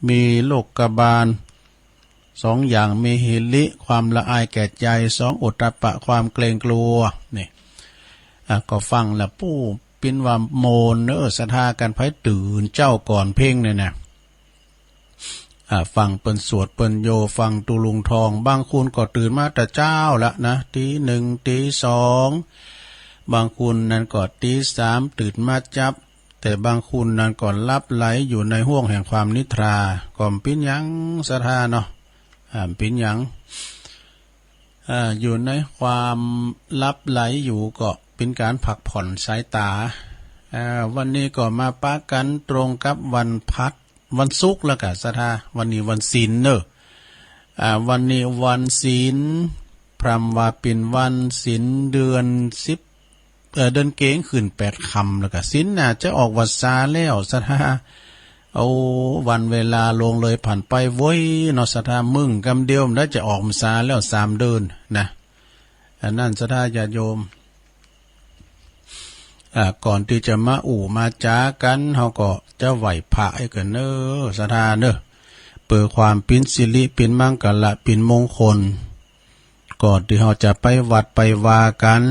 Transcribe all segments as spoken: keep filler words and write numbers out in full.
มีโลกบาลสองอย่าง มีหิริ ความละอายแก่ใจ๋ สอง โอตตัปปะ ความเกรงกลัว นี่ อ่ะ ก็ฟังแล้ว ปู๊ ปิ้นว่าโมนเน่อ ศรัทธา กันไผตื่นเจ๊าก่อนเพ็งเนี่ยนะ อ่า ฟังเปิ้นสวดเปิ้นโย ฟังตุ๊ลุงทอง บางคนก็ตื่นมาแต่เจ๊าละนะ ตีหนึ่ง ตีสอง บางคนนั้นก็ตีสาม ตื่นมาจั๊บ แต่บางคนนั้นก็หลับไหลอยู่ในห้วงแห่งความนิทรา ก็บ่เป๋นหยังศรัทธาเนาะ อ่า บ่เป๋นหยัง อ่า อยู่ในความหลับไหลอยู่ก็เป๋นก๋านพักผ่อนสายต๋า อ่า วันนี้ก็มาปะกั๋นตรงกับวันพัด วันศุกร์แล้วกะศรัทธา วันนี้วันศีลเน่อ อ่า วันนี้วันศีล พร่ำว่าเป๋นวันศีลเดือนสิบ เอ่อ เดือนเก๋งขึ้นแปดค่ำ แล้วกะศีลน่าจะออกวัสสาแล้วศรัทธา โอ้ วันเวลาล่วงเลยผ่านไปเว้ยเนาะศรัทธา มึงกำเดียวมันได้จะออกพรรษาแล้วสามเดือนนะ อันนั้นศรัทธาญาติโยม อ่า ก่อนตี้จะมาอู้มาจ๋ากั๋น เฮาก็จะไหว้พระหื้อกั๋นเน่อศรัทธาเน่อ เปื้อความเป๋นสิริ เป๋นมังคละ เป๋นมงคล ก่อนตี้เฮาจะไปวัดไปวากั๋น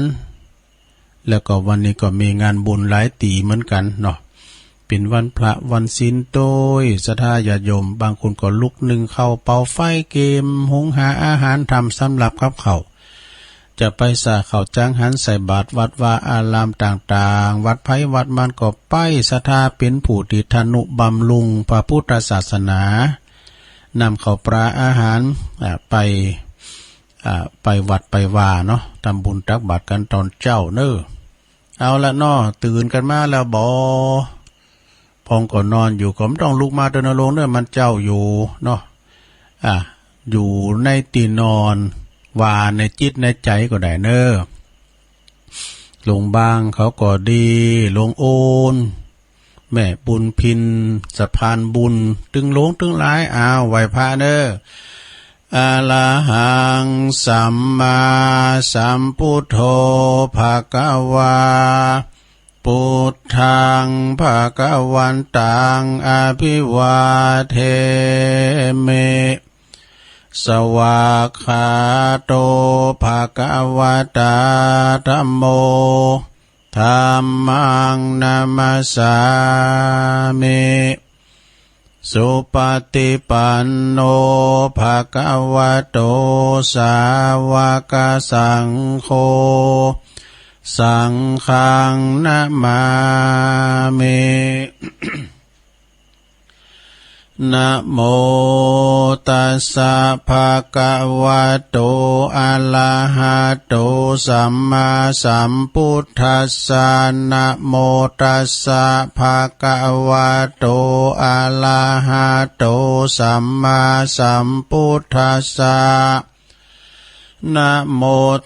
แล้วก็วันนี้ก็มีงานบุญหลายตี้เหมือนกั๋นเนาะ เป๋นวันพระวันศีลโตย ศรัทธาญาติโยม บางคนก็ลุกนึ่งข้าวเป่าไฟ เกียมหุงหาอาหาร ทำสำรับกับข้าว จะไปสาข้าวจังหันใส่บาตรวัดวาอารามต่างๆ วัดไผวัดมันก็ไป ศรัทธาเป๋นผู้ตี้ทะนุบำรุงพระพุทธศาสนา นำข้าวปลาอาหาร อ่า ไป อ่า ไปวัดไปวาเนาะ ทำบุญตักบาตรกั๋นต๋อนเจ๊าเน่อ เอาละเนาะ ตื่นกั๋นมาแล้วบ่ พ่องก็นอนอยู่ก็บ่ต้องลุกมาเต๊อะนะโลงเน่อ มันเจ๊าอยู่เนาะ อ่ะ อยู่ในตี้นอน ว่าในจิตในใจ๋ก็ได้เน่อ โลงบางเขาก็ดี โลงโอน แม่บุญพิน สะพานบุญ ตึงโลงตึงหลาย อ้าว ไหว้พระเน่อ อะระหัง สัมมาสัมพุทโธ ภะคะวา พุทธัง ภะคะวันตัง อะภิวาเทมิ สวากขาโต ภะคะวะตา ธัมโม ธัมมัง นะมัสสามิ สุปะติปันโน ภะคะวะโต สาวะกะสังโฆ สังฆัง นะมามิ นะโมตัสสะ ภะคะวะโต อะระหะโต สัมมาสัมพุทธัสสะ นะโมตัสสะ ภะคะวะโต อะระหะโต สัมมาสัมพุทธัสสะ นะโม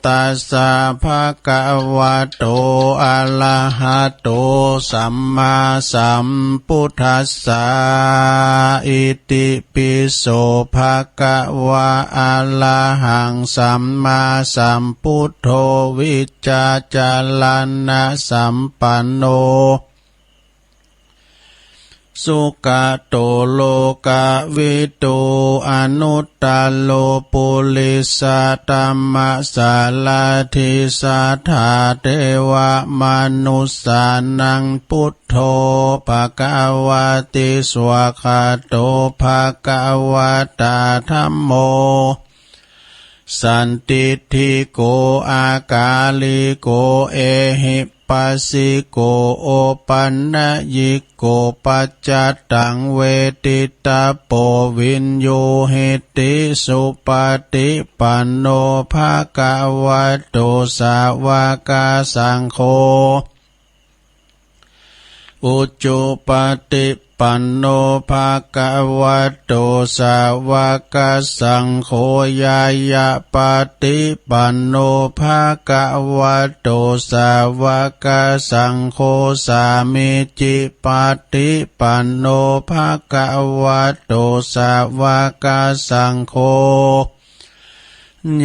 ตัสสะ ภะคะวะโต อะระหะโต สัมมาสัมพุทธัสสะ อิติปิโส ภะคะวะ อะระหัง สัมมาสัมพุทโธ วิจจารณะสัมปันโน สุกะโต โลกะวิทู อนุตตะโร ปุริสะธัมมะสารถิ สัทธาเทวะมนุสสานัง พุทโธ ภะคะวะติ สวากขาโต ภะคะวะตา ธัมโม สันทิฏฐิโก อากาลิโก เอหิปัสสิโก โอปันญิโก ปัจจัตตัง เวทิตะโป วิญญูหิติ สุปะติปันโน ภะคะวะโต สาวะกะสังโฆ อุจุปะติปันโน ภะคะวะโต สาวะกะสังโฆ ญาญาปะติปันโน ภะคะวะโต สาวะกะสังโฆ สามีจิปะติปันโน ภะคะวะโต สาวะกะสังโฆ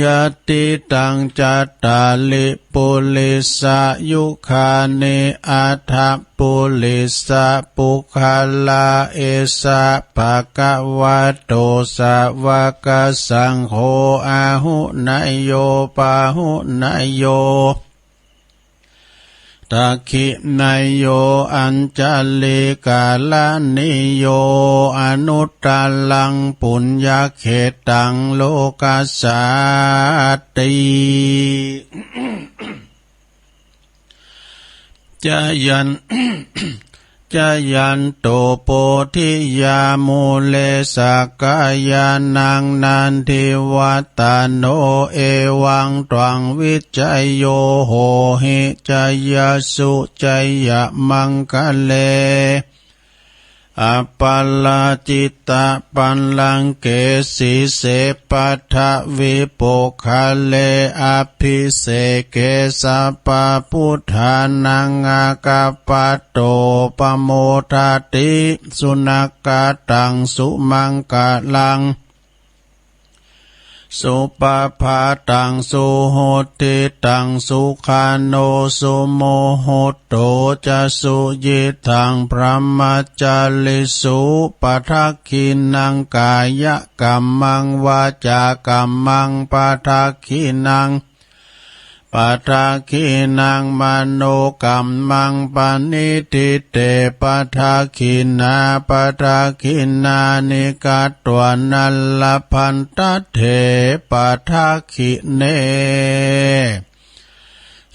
ยะติตัง จัตตาริ ปุริสายุคานิ อัฏฐะ ปุริสะปุคคลา เอสะ ภะคะวะโต สาวะกะสังโฆ อาหุเนยโย ปาหุเนยโย ทักขิเนยโย อัญชะลีกะรณีโย อนุตตรัง ปุญญะเขตัง โลกัสสาติ จะยัน จะยันโต โพธิยา มูเล สักกายานัง นันทิวัตตะโน เอวังตวัง วิจโย โหหิ จยสสุ จยะมังคะเล อัปปะราจิตะปัลลังเก สีเส ปัทวิปุคคาเล อภิเสเก สัพพะพุทธานัง อาคัปปะโต ปะโมทะติ สุนัคขะตัง สุมังคะลัง สุปะภาตัง สุหุตติตัง สุขาโน สุโมหุตโต จะสุยิทัง พรหมจาริสุ ปะทักขินัง กายะกัมมัง วาจากัมมัง ปะทักขินัง ปะทักขินัง มโนกัมมัง ปะนิฏฐิเต ปะทักขิณา ปะทักขิณานิ กัตวา นะละพันทะเถ ปะทักขิเณ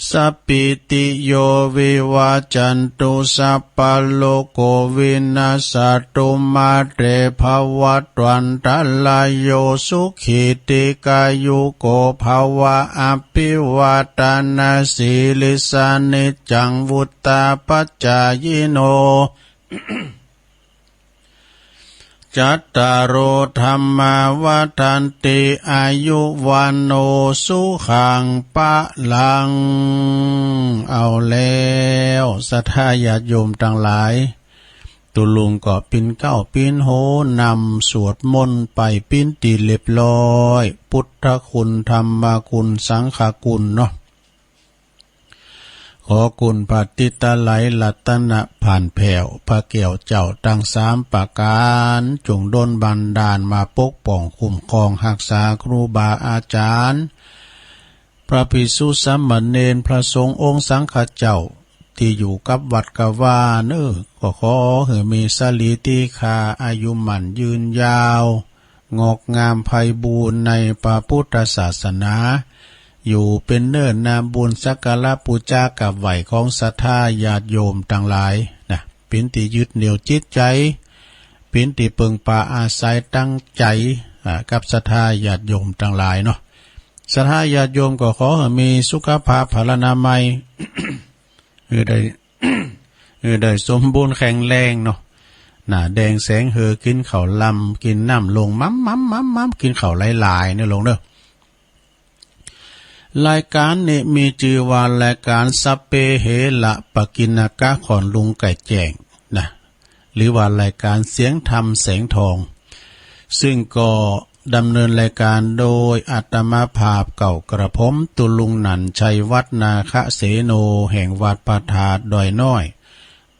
สัปปีติโย วิวัจจันตุ สัพพะโรโค วินัสสะตุ มาเต ภะวัตวันตะราโย สุขี ทีฆายุโก ภะวะ อภิวาทะนะสีลิสสะ นิจจัง วุฑฒาปะจายิโน จัตตาโร ธัมมา วัฑฒันติ อายุ วัณโณ สุขัง พะลัง เอาแล้ว ศรัทธาญาติโยมตังหลาย ตุ๊ลุงก็ปิ๊นเก๊าปิ๊นโฮ นำสวดมนต์ไปปิ๊นตี้เรียบร้อย พุทธคุณ ธัมมคุณ สังฆคุณเนาะ ขอคุณพระติตะไลยรัตนะผ่านแผ้ว พระแก้วเจ้าตังสามประก๋าน จงดลบันดาลมาปกป้องคุ้มครองฮักษาครูบาอาจ๋ารย์ พระภิกษุสามเณร พระสงฆ์องค์สังฆเจ้า ตี้อยู่กับวัดกับวาเน่อ ก็ขอหื้อมีสะหลีตี้คา อายุหมั้นยืนยาว งอกงามไพบูลย์ในพระพุทธศาสนา อยู่เป๋นเนื้อนาบุญสักการะปู๋จากราบไหว้ของศรัทธาญาติโยมตังหลายนะ เป๋นตี้ยึดเหนี่ยวจิตใจ๋ เป๋นตี้เปิ่งปาอาศัยตังใจ๋ อ่า กับศรัทธาญาติโยมตังหลายเนาะ ศรัทธาญาติโยมก็ขอหื้อมีสุขภาพพลานามัย หื้อได้ หื้อได้สมบูรณ์แข็งแรงเนาะ หน้าแดงแสงเหือ กิ๋นข้าวลำ กิ๋นน้ำลง ม้ำๆๆๆ กิ๋นข้าวหลายๆ เน่อลงเน่อ รายก๋านนี้มีจื้อว่ารายก๋านสัพเพเหระปะกิณณกะ ขอนลุงไก่แจ้งนะ หรือว่ารายก๋านเสียงธรรมแสงทอง ซึ่งก็ดำเนินรายก๋านโดยอาตมาภาพเก้ากระผม ตุ๊ลุงหนั่น ชัยวัฒน์ นาคเสโน แห่งวัดพระธาตุดอยน้อย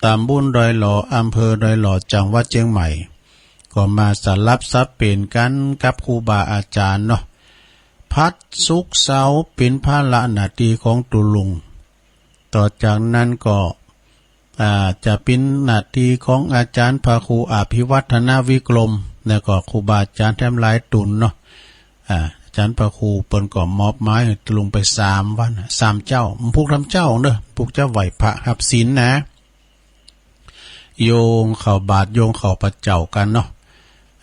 ตำบลดอยหล่อ อำเภอดอยหล่อ จังหวัดเจียงใหม่ ก็มาสลับสับเปลี่ยนกั๋นกับครูบาอาจ๋ารย์เนาะ ผัด ศุกร์ เสาร์ เป๋นภาระหน้าตี้ของตุ๊ลุง ต่อจากนั้นก็ อ่า จะเป๋นหน้าตี้ของอาจ๋ารย์พระครูอภิวัฒนวิกรม แล้วก็ครูบาอาจ๋ารย์แถมหลายตุ๊นเนาะ อ่า อาจ๋ารย์พระครูเปิ้นก็มอบหมายหื้อตุ๊ลุงไปสามวัน สามเจ๊า พุกธรรมเจ๊าเน่อ พุกเจ๊าไหว้พระฮับศีลนะ โยงเข้าบาตร โยงเข้าพระเจ้ากั๋นเนาะ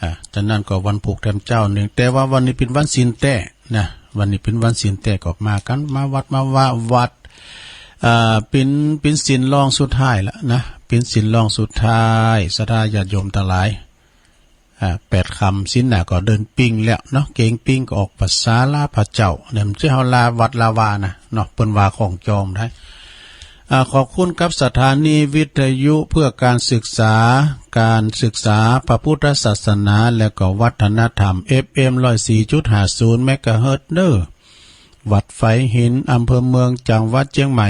อ่า จากนั้นก็วันพุกแถมเจ๊านึ่ง แต่ว่าวันนี้เป๋นวันศีลแต๊นะ วันนี้เป๋นวันศีลแต๊ ก็มากั๋น มาวัด มาวาวัด อ่า เป๋น เป๋นศีลล่องสุดท้ายละนะ เป๋นศีลล่องสุดท้าย ศรัทธาญาติโยมตังหลาย อ่า แปดค่ำศีลหน้าก็เดินปิ้งแล้วเนาะ เก๋งปิ้งก็ออกไปศาลาพระเจ้า เนี่ย บ่ใจ้เฮาลาวัดลาวานะเนาะ เปิ้นว่าของจอมไทย อ่า ขอบคุณกับสถานีวิทยุเพื่อการศึกษา การศึกษาพระพุทธศาสนาและก็วัฒนธรรม เอฟเอ็ม ร้อยสี่จุดห้าศูนย์ เมกะเฮิรตซ์เน่อ วัดฝายหิน อำเภอเมือง จังหวัดเจียงใหม่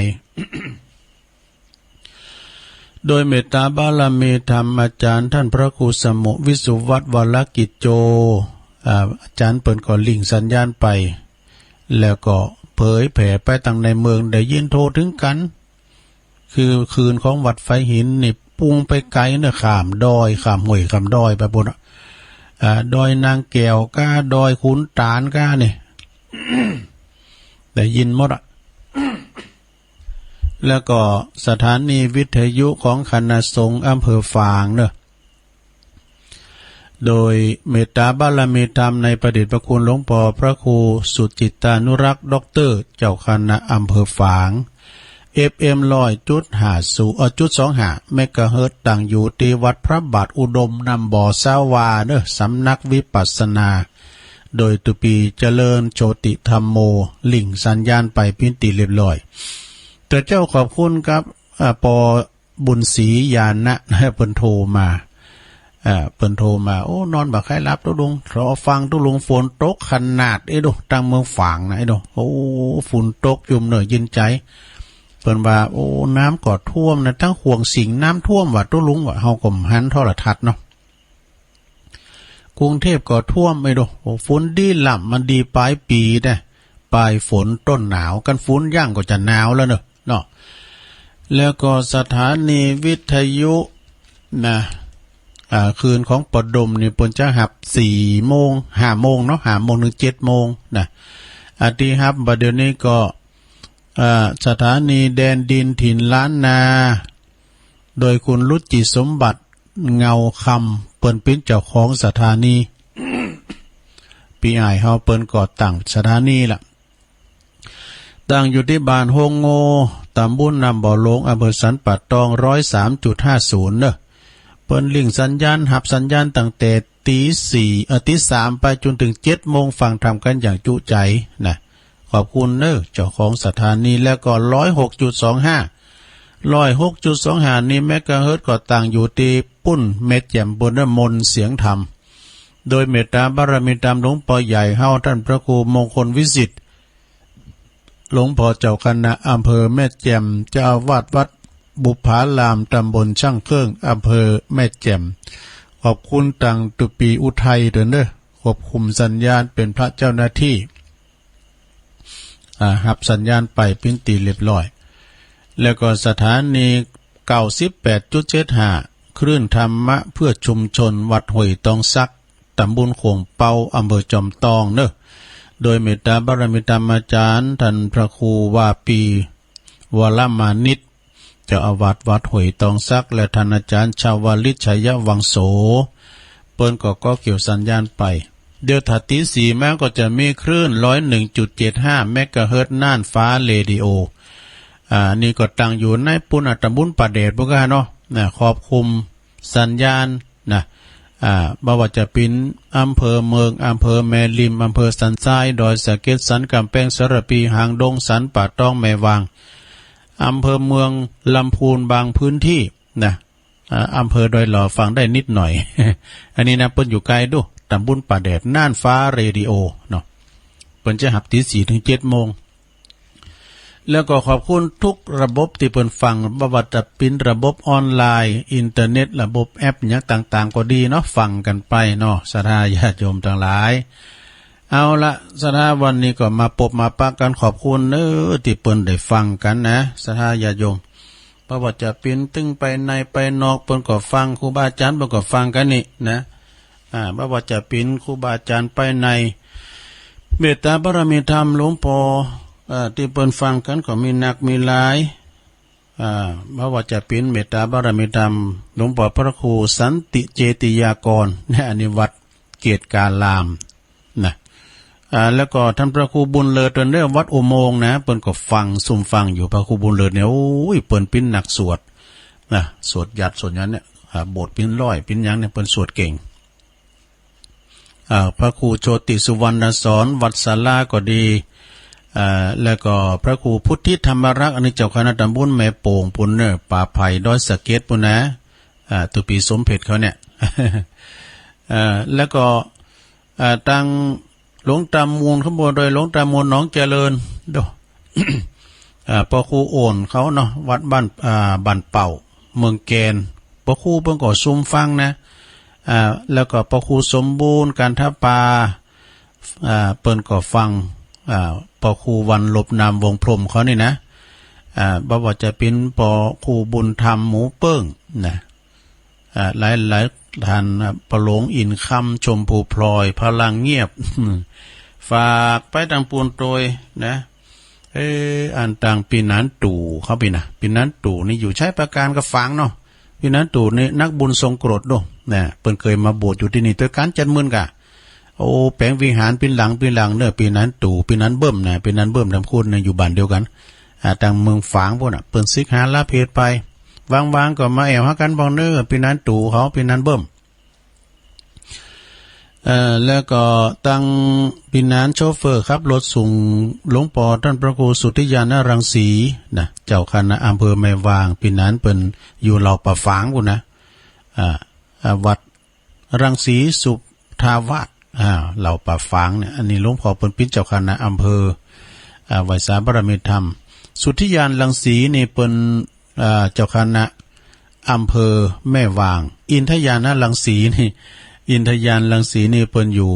โดยเมตตาบารมีธรรมอาจารย์ท่านพระครูสมุห์ วิสุวัฒน์ วรกิจโจ อ่า อาจารย์เปิ้นก็ลิงก์สัญญาณไป แล้วก็เผยแผ่ไปตังในเมือง ได้ยินทั่วเถิงกั๋น คือคืนของวัดฝายหินนี่ ปุ้งไปไก๋เน่อ ข้ามดอย ข้ามห้วย ข้ามดอยไปปู๊นอะ อ่า ดอยนางแก้วก้า ดอยขุนตาลก้านี่ ได้ยินหมดอะ แล้วก็สถานีวิทยุของคณะสงฆ์อำเภอฝางเน่อ โดยเมตตาบารมีธรรมในพระเดชพระคุณหลวงป้อพระครูสุจิตตานุรักษ์ ด็อกเตอร์ เจ้าคณะอำเภอฝาง เอฟเอ็ม ร้อยจุดห้าศูนย์ เอ่อ จุดสองห้า เมกะเฮิรตซ์ ตั้งอยู่ตี้วัดพระบาทอุดม น้ำบ่อสาวาเน่อ สำนักวิปัสสนา โดยตุปี๋เจริญโชติธัมโม ลิงก์สัญญาณไปเป๋นตี้เรียบร้อย แต่เจ้าขอบคุณกับ อ่า ป้อ บุญศรีญาณะ เปิ้นโทรมา อ่า เปิ้นโทรมา โอ้ นอนบ่ใค่หลับตุ๊ลุง รอฟังตุ๊ลุง ฝนตกขนาด เอ้ยโด ตังเมืองฝางนะ เอ้ยโด โอ้ ฝนตกจุ่มเน่อ เย็นใจ๋ เปิ้นว่า โอ้ น้ำก็ท่วมนะ ตังขวงสิงห์น้ำท่วมว่ะตุ๊ลุงว่ะ เฮาก็บ่หันโทรทัศน์เนาะ กรุงเทพฯก็ท่วม เอ้ยโด โอ้ ฝนดีล้ำ มันดีป๋ายปี๋นะ ป๋ายฝนต้นหนาว กันฝนยังก็จะหนาวแล้วเน่อ เนาะ แล้วก็สถานีวิทยุนะ อ่า คืนของป้อดมนี่เปิ้นจะฮับสี่โมง ห้าโมงเนาะ ห้าโมงเถิงเจ็ดโมงนะ อ่า ตี้ฮับบ่าเดี่ยวนี้ก็ อ่า สถานีแดนดินถิ่นล้านนา โดยคุณรุจิสมบัติ เงาคำ เปิ้นเป๋นเจ้าของสถานี ปี้อ้ายเฮาเปิ้นก่อตั้งสถานีละ ตั้งอยู่ตี้บ้านโฮงโง่ ตำบลน้ำบ่อหลง อำเภอสันป่าตอง ร้อยสามจุดห้าศูนย์ เน่อ เปิ้นลิงก์สัญญาณ ฮับสัญญาณตั้งแต่ตีสี่ เอ่อ ตีสามไปจ๋นเถิงเจ็ดโมง ฟังธรรมกั๋นอย่างจุใจ๋นะ ขอบคุณเน่อ เจ้าของสถานี แล้วก็ ร้อยหกจุดสองห้า ร้อยหกจุดสองห้า นี่ เมกะเฮิรตซ์ ก็ตั้งอยู่ตี้ปุ้นแม่แจ่มปู๊นเน่อ มนต์เสียงธรรม โดยเมตตาบารมีธรรมหลวงป้อใหญ่เฮา ท่านพระครูมงคลวิสิทธิ์ หลวงป้อเจ้าคณะอำเภอแม่แจ่ม เจ้าอาวาสวัดบุพผาราม ตำบลช่างเครื่อง อำเภอแม่แจ่ม ขอบคุณตังตุปี๋อุทัยเถิงเน่อ ควบคุมสัญญาณ เป๋นพระเจ้าหน้าตี้ อ่า ฮับสัญญาณไปเป๋นตี้เรียบร้อย แล้วก็สถานี เก้าสิบแปดจุดเจ็ดห้า คลื่นธรรมะเพื่อชุมชน วัดห้วยตองสัก ตำบลโข่งเปา อำเภอจอมตองเน่อ โดยเมตตาบารมีธรรมอาจารย์ ท่านพระครูวาปี วรมานิต เจ้าอาวาสวัดห้วยตองสัก และท่านอาจารย์ชาวลิต ชัยวังโส เปิ้นก็ก่อเกี่ยวสัญญาณไป เดี๋ยวถ้าตีสี่มาก็จะมีคลื่น ร้อยหนึ่งจุดเจ็ดห้า เมกะเฮิรตซ์ น่านฟ้าเรดิโอ อ่า นี่ก็ตั้งอยู่ในปุ้นอะ ตำบลป่าแดดปู๊นก้าเนาะ นะ ควบคุมสัญญาณนะ อ่า บ่ว่าจะเป๋นอำเภอเมือง อำเภอแม่ริม อำเภอสันทราย ดอยสะเก็ด สันก๋ำแปง สารภี หางดง สันป่าตอง แม่วาง อำเภอเมืองลำพูนบางพื้นที่นะ อ่า อำเภอดอยหล่อฟังได้นิดหน่อย อันนี้นะ เปิ้นอยู่ไก๋ดู ตำบลป่าแดด น่านฟ้าเรดิโอเนาะ เปิ้นจะฮับตี้สี่เถิงเจ็ดโมง แล้วก็ขอบคุณทุกระบบตี้เปิ้นฟัง บ่ว่าจะเป๋นระบบออนไลน์ อินเทอร์เน็ต ระบบแอปหยังต่างๆ ก็ดีเนาะ ฟังกั๋นไปเนาะ ศรัทธาญาติโยมตังหลาย เอาละ ศรัทธา วันนี้ก็มาปบมาปะกั๋น ขอบคุณเน่อตี้เปิ้นได้ฟังกั๋นนะ ศรัทธาญาติโยม บ่ว่าจะเป๋นตึงไปในไปนอก เปิ้นก็ฟัง ครูบาอาจ๋ารย์เปิ้นก็ฟังกั๋นนี่นะ อ่า บ่ว่าจะเป๋นครูบาอาจ๋ารย์ไปใน เมตตาบารมีธรรมหลวงป้อ เอ่อ ตี้เปิ้นฟังกั๋นก็มีนักมีหลาย อ่า บ่ว่าจะเป๋นเมตตาบารมีธรรมหลวงป้อพระครูสันติเจติยากร เนี่ย อันนี้วัดเกตุการามนะ อ่า แล้วก็ท่านพระครูบุญเลิศเปิ้นเน่อ วัดอุโมงค์นะ เปิ้นก็ฟัง ซุ่มฟังอยู่ พระครูบุญเลิศเนี่ย โอ้ย เปิ้นเป๋นนักสวดนะ สวดหยัดสวดหยังเนี่ย อ่า บทเป๋นร้อยเป๋นหยังเนี่ย เปิ้นสวดเก่ง อ่า พระครูโชติสุวรรณสอน วัดสาราก็ดี อ่า แล้วก็พระครูพุทธิธรรมรักษ์ อันนี้เจ้าคณะตำบลแม่โป่งปู๊นเน่อ ป่าไผ่ดอยสะเก็ดปู๊นนะ อ่า ตุ๊ปีสมเพ็จเขาเนี่ย อ่า แล้วก็ อ่า ตังหลวงตามูล ข้างบนดอยหลวงตามูลหนองเจริญ โด้ อ่า ปอครูโอ่นเขาเนาะ วัดบ้าน อ่า บ้านเป่า เมืองแกน ปอครูเปิ้นก็ซุมฟังนะ อ่า แล้วก็ปอครูสมบูรณ์ กันทปา อ่า เปิ้นก็ฟัง อ่า ปอครูวันลบนามวงพรหมเขานี่นะ อ่า บ่ว่าจะเป๋นปอครูบุญธรรมหมูเปิ้งนะ อ่า หลายๆ ท่านนะ ปอหลวงอินคำ ชมพูพลอย พลังเงียบ ฝากไปตังปู๊นตวยนะ เออ อันตังปี๋หนานตู่เขาปี้นะ ปี๋หนานตู่นี่อยู่ชัยปราการก็ฟังเนาะ ปี๋หนานตู่นี่นักบุญทรงกรดโด้ นะ เปิ้นเกยมาบวชอยู่ตี้นี่ตวยกั๋น เจ็ดหมื่น ก่ะ โอ้ แป๋งวิหารเป๋นหลังเป๋นหลังเน่อ ปี๋หนานตู่ ปี๋หนานเบิ่มนะ ปี๋หนานเบิ่มตำคุณเนี่ย อยู่บ้านเดียวกั๋น อ่า ตังเมืองฝางปู๊นน่ะ เปิ้นสิกขาลาเพสไป ว่างๆ ก็มาแอ่วหากั๋นพ่องเน่อ ปี๋หนานตู่เขา ปี๋หนานเบิ่ม เอ่อ แล้วก็ตังปี๋หนานโชเฟอร์ขับรถส่งหลวงปอต้านพระครูสุทธิญาณรังสีนะ เจ้าคณะอำเภอแม่วาง ปี๋หนานเปิ้นอยู่เหล่าป่าฝางปู๊นนะ อ่า อ่า วัด รังสีสุทธาวาส อ่า เหล่าป่าฝางเนี่ย อันนี้หลวงพ่อเปิ้นเป๋นเจ้าคณะอำเภอ อ่า ไหว้สาบารมีธรรม สุทธิญาณรังสีนี่เปิ้น อ่า เจ้าคณะอำเภอแม่วาง อินทญาณรังสีนี่ อินทญาณรังสีนี่เปิ้นอยู่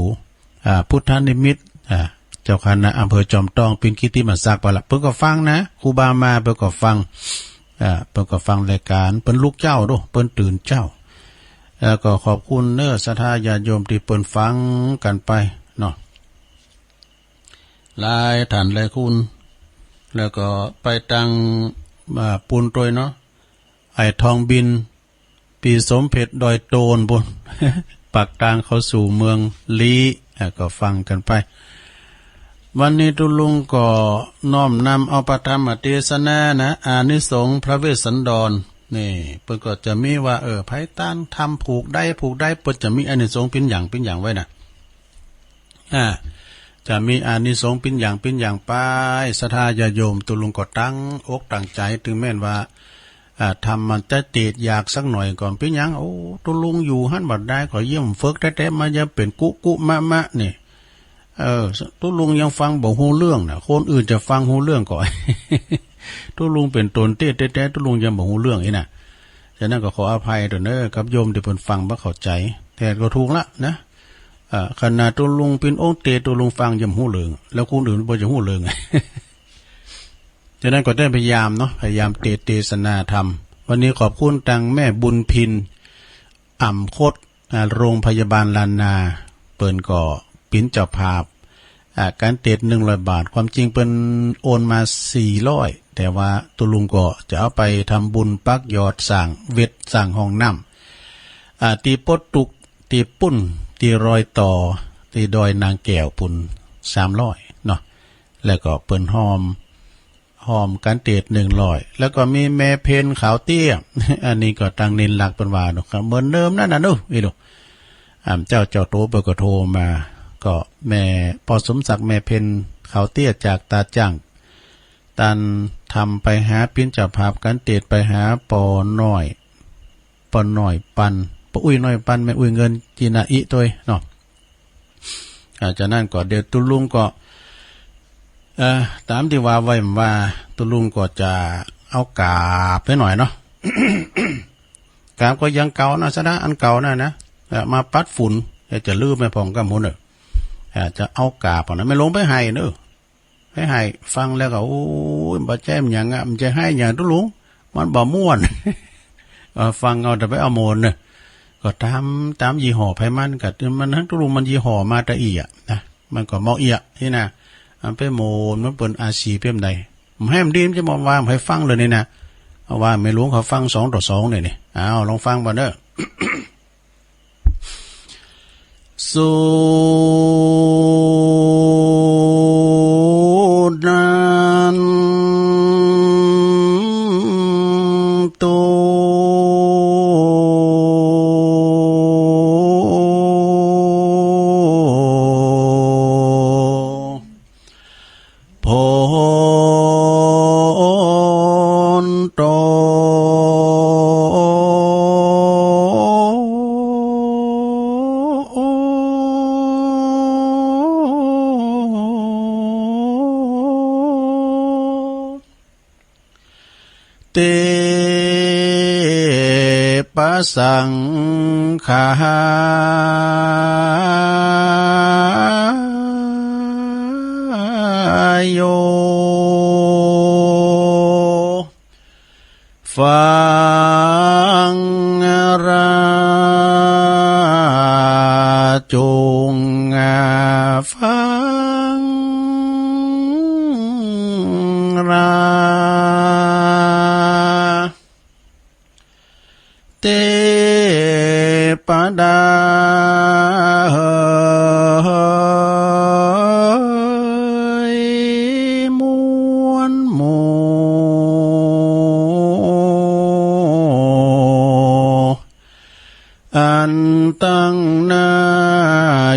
อ่า พุทธนิมิตร อ่า เจ้าคณะอำเภอจอมต้อง เป๋นกิตติมศักดิ์ไปละ เปิ้นก็ฟังนะ ครูบามาเปิ้นก็ฟัง อ่า เปิ้นก็ฟังรายก๋าน เปิ้นลุกเจ๊าโด้ เปิ้นตื่นเจ๊า แล้วก็ขอบคุณเน่อศรัทธาญาติโยมตี้เปิ้นฟังกั๋นไปเนาะ หลายท่านหลายคน แล้วก็ไปตัง อ่า ปู๊นตวยเนาะ ไอ้ทองบิน ปี๋สมเพ็จดอยโตนปู๊น ปากตางเข้าสู่เมืองลี้ อ่า ก็ฟังกั๋นไป วันนี้ตุ๊ลุงก็น้อมนำเอาพระธรรมเตสนานะ อานิสงส์พระเวสสันดร นี่ เปิ้นก็จะมีว่า เออ ใผตานทำผูกไดร์ ผูกไดร์ เปิ้นจะมีอานิสงส์เป๋นอย่าง เป๋นอย่างไว้นะ อ่า จะมีอานิสงส์เป๋นอย่าง เป๋นอย่างไป ศรัทธาญาติโยม ตุ๊ลุงก็ตั้งอกตั้งใจ๋ เถิงแม้นว่า อ่า ธรรมมันจะเตดอยากสักหน่อยก่อน เป๋นหยัง โอ้ ตุ๊ลุงอยู่หั้นบ่ได้ ก็เยี่ยมเฟิกแต๊ๆ มา ยังเป๋นกุกุมะมะนี่ เออ ตุ๊ลุงยังฟังบ่ฮู้เรื่องนะ คนอื่นจะฟังฮู้เรื่องก่อ ตุ๊ลุงเป๋นตนเตสแต๊ๆ ตุ๊ลุงยังบ่ฮู้เรื่องอี้นะ ฉะนั้นก็ขออภัยเต๊อะเน่อ กับโยมตี้เปิ้นฟังบ่เข้าใจ๋ แต่ก็ถูกละนะ เอ่อ ขนาดตุ๊ลุงเป๋นองค์เตส ตุ๊ลุงฟังยังบ่ฮู้เรื่อง แล้วคนอื่นบ่จะฮู้เรื่อง ฉะนั้นก็ได้พยายามเนาะ พยายามเตสเตสนาธรรม วันนี้ขอบคุณตังแม่บุญพิน อ่ำคด อ่า โรงพยาบาลล้านนา เปิ้นก็เป๋นเจ้าภาพ อ่า ก๋านเตสหนึ่งร้อยบาท ความจริงเปิ้นโอนมาสี่ร้อย แต่ว่าตุ๊ลุงก็จะเอาไปทำบุญปักยอดสร้างเว็ดสร้างห้องน้ำ อ่า ตี้ปดตุ๊ก ตี้ปุ้น ตี้รอยต่อ ตี้ดอยนางแก้วปู๊น สามร้อยเนาะ แล้วก็เปิ้นฮ่อม ฮ่อมก๋านเตสหนึ่งร้อย แล้วก็มีแม่เพ็ญขาวเตี้ย อันนี้ก็ตังนินลักษณ์เปิ้นว่าเนาะครับ เหมือนเดิมนั่นน่ะเนาะ อี้ลูก อ่า เจ้า เจ้าโตเปิ้นก็โทรมา ก็แม่ ป้อสมศักดิ์ แม่เพ็ญขาวเตี้ยจากตาจั่ง ต้านทำไปหาเป๋นเจ้าภาพก๋านเตสไปหาป้อน้อย ป้อน้อยปัน ป้ออุ้ยน้อยปัน แม่อุ้ยเงิน จีนาอิตวยเนาะ อ่า จากนั้นก็เดี๋ยวตุ๊ลุงก็ เอ่อ ต๋ามตี้ว่าไว้ว่า ตุ๊ลุงก็จะเอากาบไปหน่อยเนาะ กาบก็ยังเก่านะ สะดาอันเก่านั่นนะ เอ่อ มาปัดฝุ่น เดี๋ยวจะลืมไปพ่องกำหัวเน่อ อ่า จะเอากาบนะ แม่หลวงไปไห้เน่อ ไห้ไห้ ฟังแล้วก็ โอ้ย บ่แจ้มหยังอะ มันจะไห้หยังตุ๊ลุง มันบ่ม่วน เออ ฟังเอาแต่ไปเอาโมนเน่อ ก็ต๋าม ต๋ามยี่ห้อไผมัน ก็มันฮั้นตุ๊ลุง มันยี่ห้อมาแต่อี้อะนะ มันก็เมาะอี้อะ อี้นะ มันไปโมน มันเปิ้นอาชีพเปียบใด บ่แหมดี มันจะมาว่าบ่หื้อฟังเลยนี่นะ เอาว่าแม่หลวงเขาฟังสองต่อสองเนี่ยนี่ เอา ลองฟังบ่าเน่อ สุนันโต เต ปะสังฆา โย ฟัง ราจุง ฟัง รา เตปะดา มวลหมู่ อันตั้งหน้า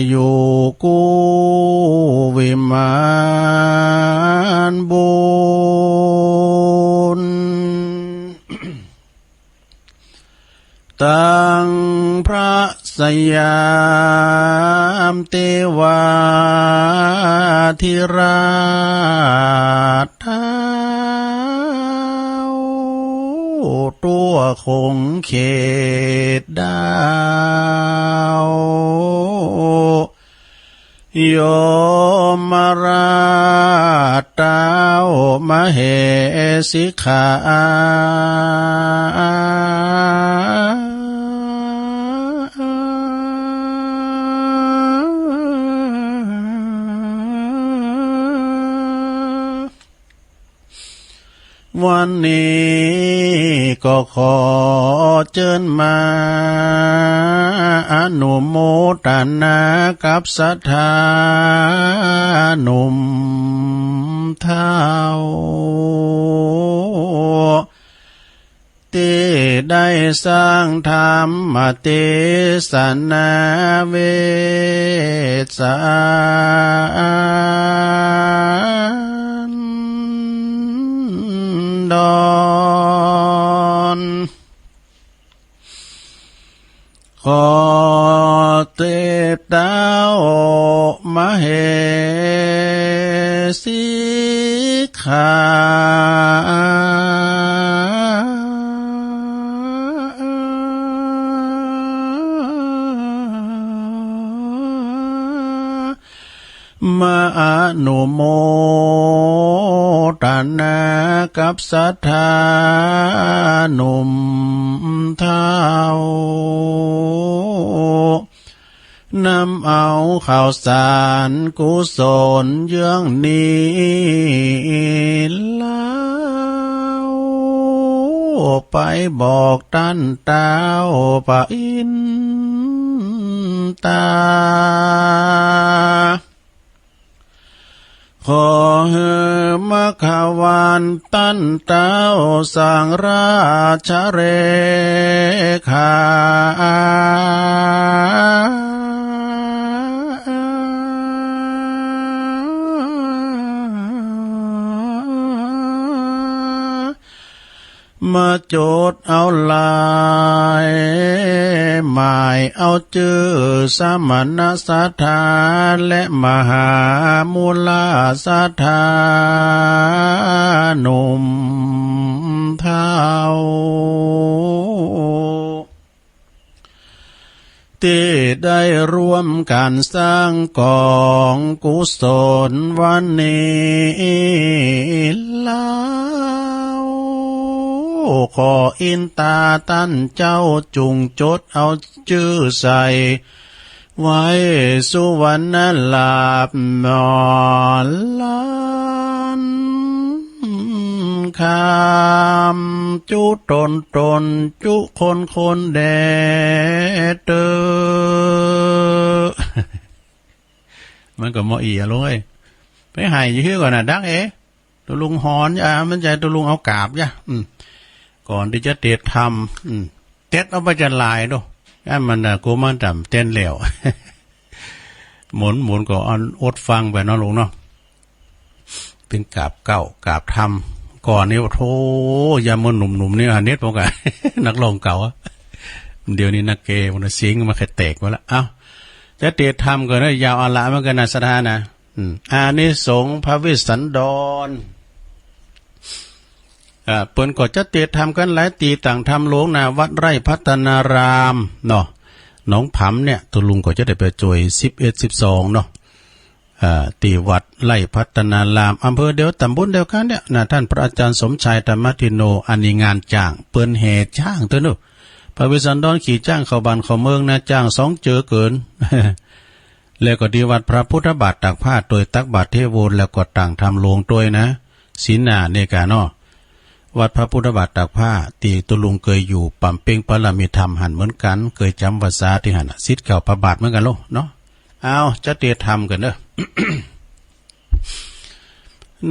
อยู่กู้วิมานบุญ ตังพระสยามเตวาธิราช เท้า ทั่วขงเขตดาว ยมราชเท้ามเหสิขา วันนี้ก็ขอเจิญมาอนุโมตนากับศรัทธาหนุ่มเฒ่า ตี้ได้สร้างธรรมเตสนาเวสสันดร ขอเตพเท้ามเหสิขา มาอนุโมตนากับศรัทธาหนุ่มเฒ่า นำเอาข้าวสารกุศลเยื่องนี้เล่า ไปบอกต้านเท้าพระอินตา ขอหื้อมะขวานต้านเท้าสังราชเลขา มาจดเอาลายหมายเอาจื้อสมณศรัทธาและมหามุลาศรัทธาหนุ่มเฒ่า ตี้ได้ร่วมกั๋นสร้างก๋องกุศลวันนี้เล่า ขออินตาต้านเจ้าจุ่งจดเอาจื้อใส่ไว้สุวรรณลาภหมอนล้าน คำจุตนตนจุคนคนแด่เต๊อะ มันก็มออี่อะลุงเอ้ย ไปไห้อยู่หื้อก่อนน่ะ ดักเอ๋ ตุ๊ลุงหอนยา มันจะตุ๊ลุงเอากราบยา อืม ก่อนตี้จะเตรียมทำ อืม เต็ดเอาไปจะหลายโด อันมันน่ะ กูมันต่ำเต้นแล้ว หมุนหมุนก็อันอดฟังไปเนาะลุงเนาะ เป๋นกราบเก๊ากราบธรรม ก่อนนี้ โธ่ ยามเมื่อหนุ่มๆ นี่ เน็ตผมก็ นักร้องเก่าอะ เดี๋ยวนี้นักเกย์ มันเสียงมันแค่แตกไปละ เอ้า จะเตรียมทำก่อนนะ ยาวอะละ มันก็น่าศรัทธานะ อืม อานิสงส์พระเวสสันดร อ่า เปิ้นก็จัดเตรียมทำกั๋นหลายตี้ ตางธรรมหลวงนาวัดไร่พัฒนารามเนาะ หนองผำเนี่ย ตุ๊ลุงก็จะได้ไปจ้วยสิบเอ็ด สิบสองเนาะ อ่า ตี้วัดไร่พัฒนาราม อำเภอเดียว ตำบลเดียวกั๋นเนี่ยนะ ต้านพระอาจารย์สมชาย ธรรมทินโน อันนี้งานจ๊าง เปิ้นแห่จ๊างเต๊อะเนาะ พระเวสสันดรขี่จ๊างเข้าบ้านเข้าเมืองนะ จ๊างสองเจ๋อเกิ๋น แล้วก็ตี้วัดพระพุทธบาทตากผ้าตวย ตักบาตรเทโว แล้วก็ตางธรรมหลวงตวยนะ ศีลหน้าเนี่ยก่ะเนาะ วัดพระพุทธบาทตากผ้า ตี้ตุ๊ลุงเกยอยู่ปำเพ็งบารมีธรรมหั้นเหมือนกั๋น เกยจ๋ำพรรษาตี้หั้นน่ะ ศิษย์เก่าพระบาทเหมือนกั๋นโลเนาะ เอา จัดเตรียมทำกั๋นเนาะ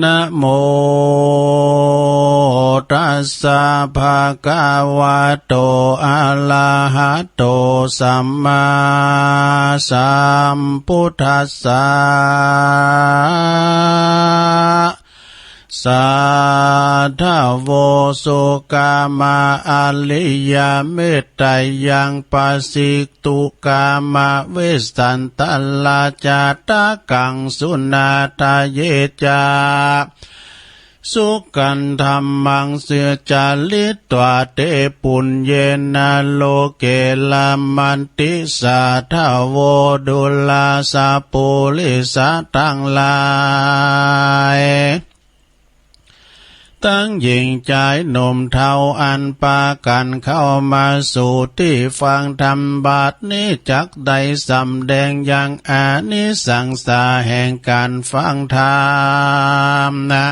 นะโมตัสสะ ภะคะวะโต อะระหะโต สัมมาสัมพุทธัสสะ สาธะโว สุขะมะ อะริยะเมตตายัง ปะสิตุ กามะ เวสสันตะระ จาตะกัง สุนาถะเย จะ สุขันธัมมัง สะ จาริตวา เต ปุญเญนะ โลเก ละมันติ สาธะโว ดูราสะ ปุริสะตังหลาย ตังญิงจายหนุ่มเฒ่า อันปากั๋นเข้ามาสู่ตี้ฟังธรรมบัดนี้ จักได้สำแดงยังอานิสังสาแห่งก๋านฟังธรรมนะ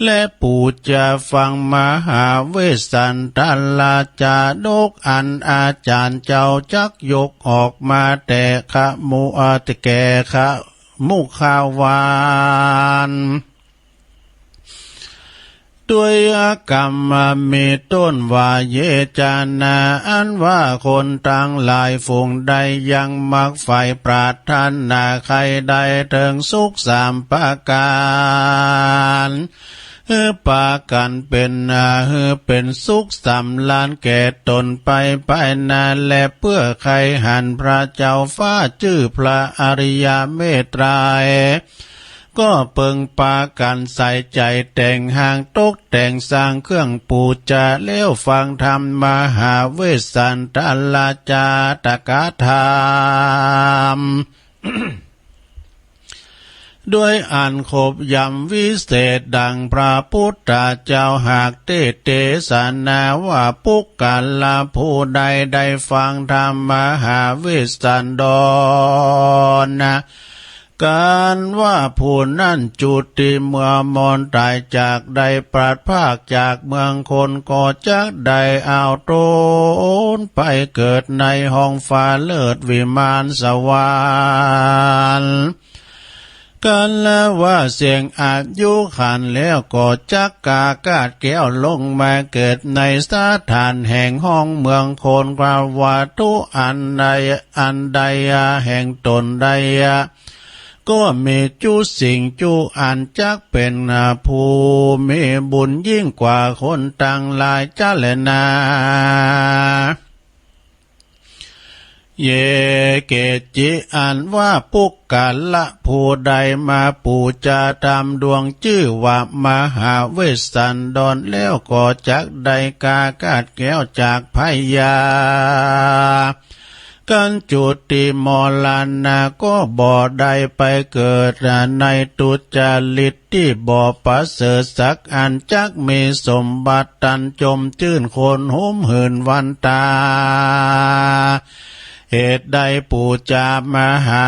และปู๋จะฟังมหาเวสสันตะระจาดก อันอาจ๋ารย์เจ้าจักยกออกมาแต่ขะมุ เอ่อ แต่แก่ขะมุขาวาน ตวยกำมีต้นว่า เยจะนะ อันว่าคนตังหลายฝูงใดยังมักใฝ่ปรารถนาใค่ได้เถิงสุขสามประก๋าน หื้อปากั๋นเป๋น อ่า หื้อเป๋นสุขสำราญแก่ต๋นไปไปนา และเปื้อใค่หันพระเจ้าฟ้าจื้อพระอริยะเมตไตรย ก็เปิงปากั๋นใส่ใจ๋แต่งฮ้างตกแต่งสร้างเครื่องปู๋จะ แล้วฟังธรรมมหาเวสสันตะระจาตกถาม ด้วยอันครบย่ำวิเศษดังพระพุทธเจ้าหากเตสน์เตสนาว่า ปุคคละผู้ใดได้ฟังธรรมมหาเวสสันดรนะ กันว่าผู้นั้นจุติเมื่อมรต๋ายจากได้ปราศพรากจากเมืองคน ก็จักได้เอาต๋นไปเกิดในห้องฟ้าเลิศวิมานสวรรค์ กันว่าเสี้ยงอายุขันแล้วก็จักกาคาดแคล้วลงมาเกิดในสถานแห่งห้องเมืองคน กาว่าทุอันใดอันใดแห่งต๋นใด ก็มีจุสิ่งจุอันจักเป๋นผู้มีบุญยิ่งกว่าคนตังหลายจะแลนา เย เกจิ อันว่าปุคคละผู้ใดมาปู๋จะธรรมดวงจื้อว่ามหาเวสสันดรแล้ว ก็จักได้กาคาดแคล้วจากพยากั๋นจุติมรณะ ก็บ่ได้ไปเกิดในทุจริตตี้บ่ประเสริฐสักอัน จักมีสมบัติตันจมจื้นคนฮุมหื่นวันต๋า เหตุใดปู๋จะมหา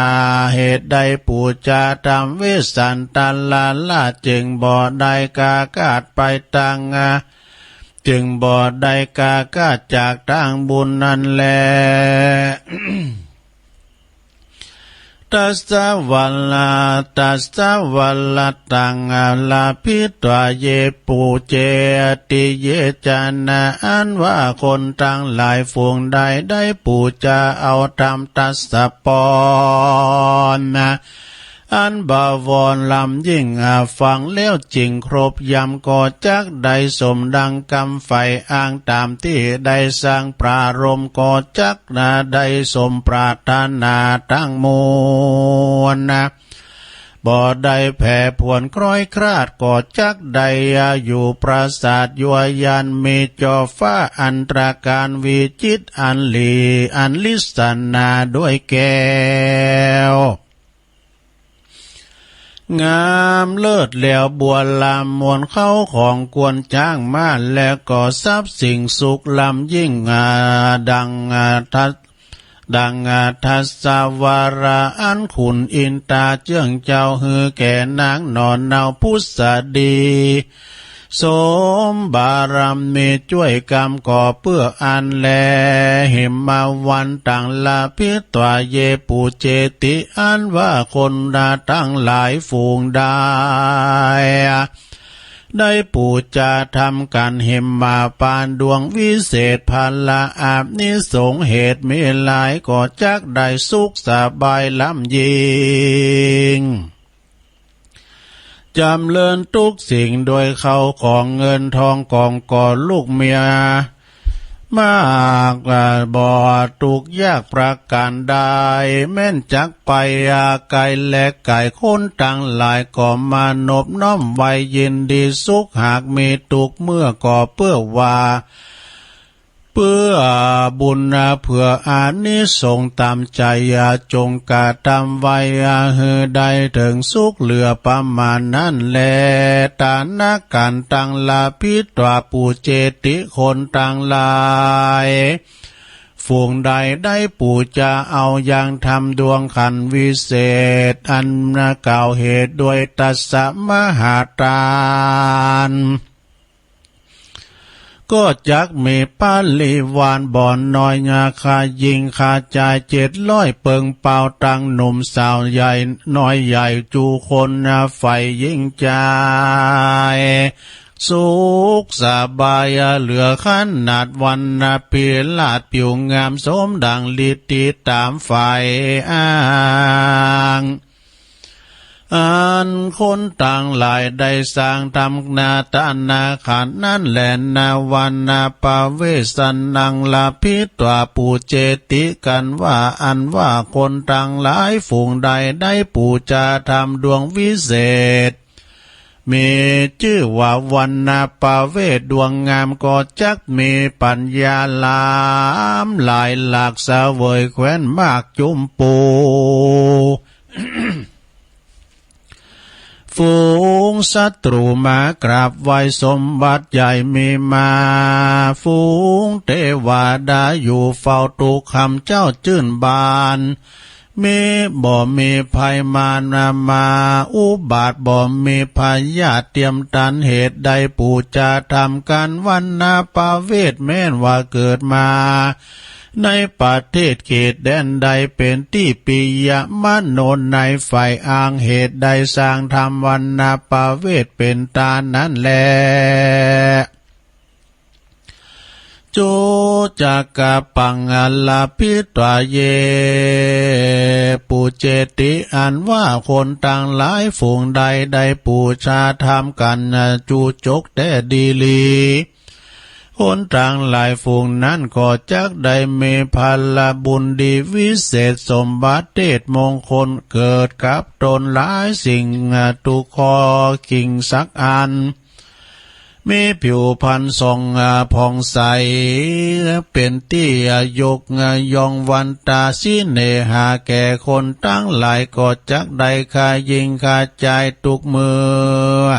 เหตุใดปู๋จะธรรมเวสสันตะระละจึงบ่ได้กาคาดไปตัง จึงบ่ได้กาคาดจากตางบุญนั้นแล ตัสสะวัลละ ตัสสะวัลละตัง อะละภิตวา เย ปูเจติ เยจะนะ อันว่าคนตังหลายฝูงใดได้ปู๋จะเอาธรรมตัสสะปอนนะ อันบวรล้ำยิ่ง อ่า ฟังแล้วจึ่งครบย่ำ ก็จักได้สมดังกำใฝ่อ้างต๋ามตี้ได้สร้างปรารภก็จักนาได้สมปรารถนาตังมวลนะ บ่ได้แผ่ผวนคล้อยคลาด ก็จักได้อยู่ปราสาทยัวยัน มีจ่อฟ้าอันตระการวิจิตร อันหลีอันลิสนาด้วยแก้ว งามเลิศแล้วบัวลามวล เข้าของควรจ๊างมา และก็ทรัพย์สิ่งสุขล้ำยิ่ง อ่า ดัง อ่า ทัศ ดัง อ่า ทัศวรา อันขุนอินตาเจื้องเจ้า หื้อแก่นางหนอนเนาพุทธดี สมบารมีจ้วยกำก่อเปื้ออันแล หิมวันตังลาภิตวา เยปุเจติ อันว่าคนนาตังหลายฝูงได้ ได้ปู๋จาธรรมกั๋น หิมมาปานดวงวิเศษ พละอานิสงส์เหตุมีหลาย ก็จักได้สุขสบายล้ำยิ่ง จ๋ำเริญทุกสิ่ง โดยเข้าของเงินทอง กองก่อลูกเมีย มาก อ่า บ่ทุกข์ยากประก๋านใด แม้นจักไป อ่า ไก๋และไก๋ คนตังหลายก็มานบน้อมไหว้ ยินดีสุข หากมีทุกข์เมื่อ ก็เปื้อว่า เปื้อบุญ อ่า เปื้ออานิสงส์ต๋ามใจ๋ อ่า จงกระทำไว้ อ่า หื้อได้เถิงสุขเหลือประมาณนั้นแล ตานากั๋นตังลาภิตวา ปุเจติ คนตังหลายฝูงใดได้ปู๋จาเอายังธรรมดวงขันธ์วิเศษ อันกล่าวเหตุด้วยตัสสะมหาทาน ก็จักมีปริวารบ่น้อย นาคาหญิงคาจายเจ็ดร้อยเปิงเปา ตังหนุ่มสาวใหญ่น้อยใหญ่ จูคนใฝ่หญิงจาย สุขสบายเหลือขนาด วรรณพีราชผิวงาม สมดังฤทธิต๋ามใฝ่อ้าง อันคนตังหลายได้สร้างทำนา ตานาขันนั้นแล นา วรรณปเวสสนังลาภิตวา ปุเจติ กั๋นว่า อันว่าคนตังหลายฝูงใดได้ปู๋จาธรรมดวงวิเศษ มีจื้อว่าวรรณปเวสดวงงาม ก็จักมีปัญญาล้ำหลายหลาก เสวยแคว้นมากจุมปู ฝูงศัตรูมากราบไหว้ สมบัติใหญ่มีมา ฝูงเตวดาอยู่เฝ้าทุกค่ำเจ๊าจื้นบาน มีบ่มีภัยมารมาอุบาท บ่มีพยาธิเตียมตัน เหตุใดปู๋จาธรรมกั๋น วรรณปเวสแม้นว่าเกิดมา ในประเทศเขตแดนใด เป๋นตี้ปิยมโนในใฝ่อ้าง เหตุใดสร้างทำวรรณปเวสเป๋นตานั้นแล จุจักกัปปังลาภิตวา เยปุเจติ อันว่าคนตังหลายฝูงใดได้ปู๋จาธรรมกั๋นจุจกแต๊ดีหลี คนตังหลายฝูงนั้นก็จักได้มีผลบุญดีวิเศษ สมบัติเดชมงคลเกิดกับตนหลายสิ่งทุกข้อคิงสักอัน มีผิวพรรณส่องผ่องใส เป๋นตี้ยกย่องวันตา สิเนหาแก่คนตังหลาย ก็จักได้คาหญิงคาจายทุกเมื่อ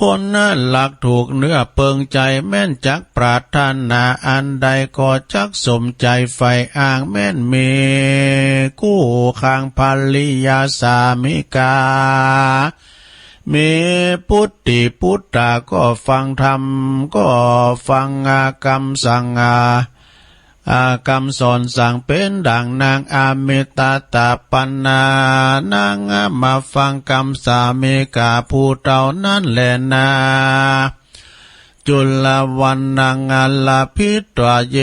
คนนั้นหลักถูกเนื้อเปิงใจ๋ แม้นจักปรารถนาอันใด ก็จักสมใจ๋ใฝ่อ้าง แม้นมีคู่ครองภริยาสามิกา มีปุตติปุตตา ก็ฟังธรรม ก็ฟังกำสั่ง อ่า กำสอนสั่งเป๋นดังนางอมิตตปนา นางมาฟังกำสามิกาผู้เฒ่านั้นแลนา จุลวรรณังลาภิตวา เย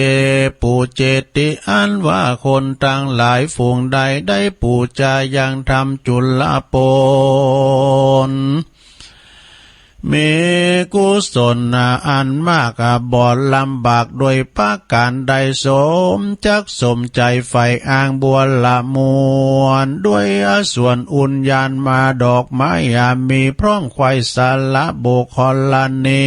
ปุเจติ อันว่าคนตังหลายฝูงใดได้ปู๋จายังธรรมจุลปน มีกุศลอันมาก บ่ลำบากโดยประก๋านใด สมจักสมใจ๋ใฝ่อ้างบัวละมวล ด้วยสวนอุญญาณมาดอกไม้ มีพร้อมไขว้สาระบุคคลณี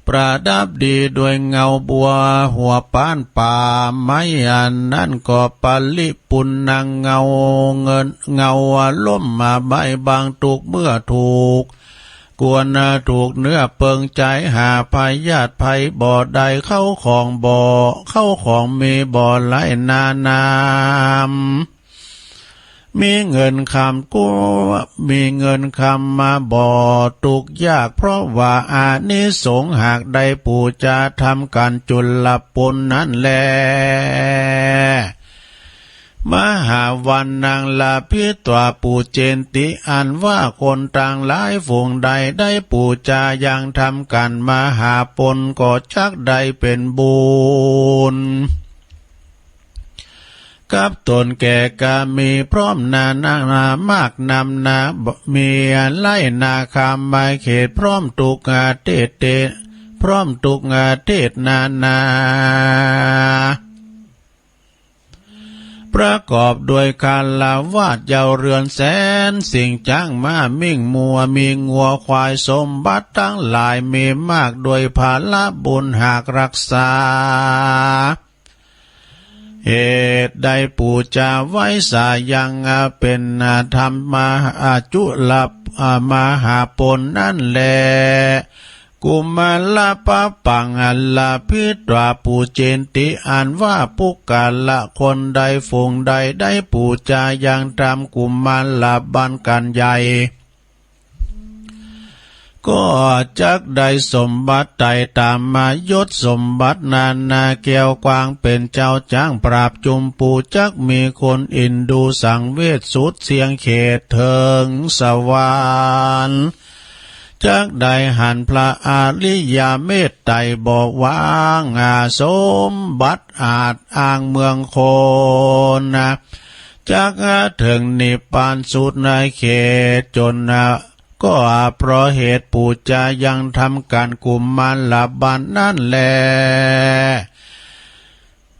ประดับดีด้วยเงาบัวหัวป้านป่าไม้ อันนั้นก็ปริปุณณัง เงาเงินเงาร่มมาใบบังทุกข์เมื่อถูก ควรถูกเนื้อเปิงใจ๋ หาพยาธิภัยบ่ได้ เข้าของบ่ เข้าของมีบ่หลายนานา มีเงินคำกู้ มีเงินคำมาบ่ทุกข์ยาก เพราะว่าอานิสงส์หากได้ปู๋จาทำก๋านจุลปุณณนั้นแล มหาวัณณัง ลาภิตวา ปูเจนติ อันว่าคนตังหลายฝูงใดได้ปู๋จายังทำก๋านมหาปุณณก็จักได้เป๋นบุญ กับต๋นแก่กามีพร้อมนานา มากนำนา มีหลายนาคามาเขตพร้อมทุกอาเทศ พร้อมทุกอาเทศนานา ประกอบด้วยคฤหาสน์เยาว์เรือนแสนสิ่ง จ๊างม้ามิ่งมัว มีงัวควายสมบัติตังหลายมีมาก ด้วยผละบุญหากรักษา เหตุได้ปู๋จาไว้สายังเป๋นธรรมจุลป มหาปุณณนั้นแล กุมารปะปัง ลาภิตวา ปูเจนติ อันว่าปุคคละคนใดฝูงใดได้ปู๋จายังทำกุมารบัณฑิตก๋านใหญ่ ก็จักได้สมบัติไต่ตามยศสมบัตินานา แก้วกวางเป๋นเจ้าจ๊างปราบจุมปู จักมีคนอินดูสังเวชสุดเสี้ยงเขตเถิงสวรรค์ จักได้หันพระอริยเมตไตรบอกว่า อา สมบัติอาจอ้างเมืองคนนะ จักเถิงนิพพานสุดในเขตจนนะ ก็เพราะเหตุปู๋จายังทำก๋านกุมารบัณฑิตนั้นแล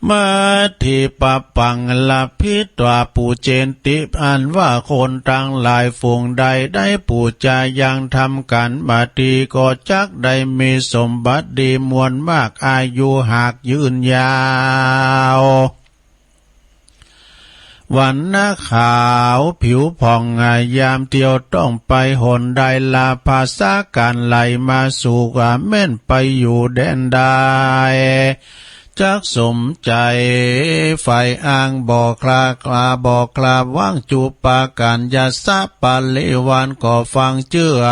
มัทธิปะปัง ลาภิตวา ปูเจนติ อันว่าคนตังหลายฝูงใดได้ปู๋จายังทำก๋านมัทธิก็จักได้มีสมบัติดีมวลมาก อายุหากยืนยาว วรรณะขาวผิวผ่อง ยามเตียวต้องไปหนใด ลาภาษาก๋านไหลมาสู่ แม่นไปอยู่แดนใด จักสมใจ๋ใฝ่อ้างบ่คลา บ่คลาว่าง จุปากัญญะสะปริวารก็ฟังเจื้อ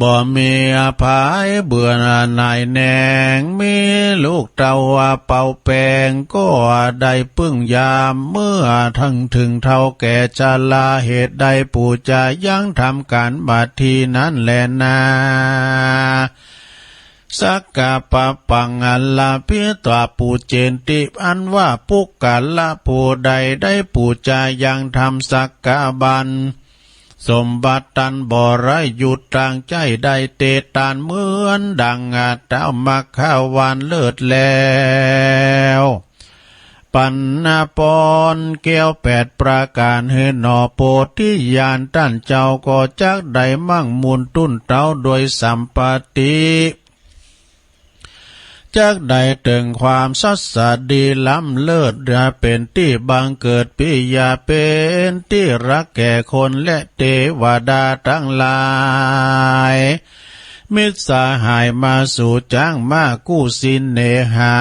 บ่มีภัยเบื่อหน่ายแหนง มีลูกเต้าเป่าแป้ง ก็ได้ปึ้งยามเมื่อเถิงเฒ่าแก่ชรา เหตุใดปู๋จายังทำก๋านมัทธินั้นแลนา สักกะปะปัง ลาภิตวา ปูเจนติ อันว่าปุคคละผู้ใดได้ปู๋จายังทำสักกะบัณฑิต สมบัติตันบ่ได้หยุดตางใจ๊ ได้เตตานเหมือนดังท้าวมัคควานเลิศแล้ว ปั๋นปอนแก้วแปดประก๋านหื้อหนอ โพธิญาณต้านเจ้าก็จักได้มั่งมูลตุ้นเต๊าโดยสัมปัตติ จักได้เถิงความสัสสะดีล้ำเลิศ เป๋นตี้บังเกิดปิยะ เป๋นตี้ฮักแก่คนและเตวดาตังหลาย มิตรสหายมาสู่จ๊างมากู้สิเนหา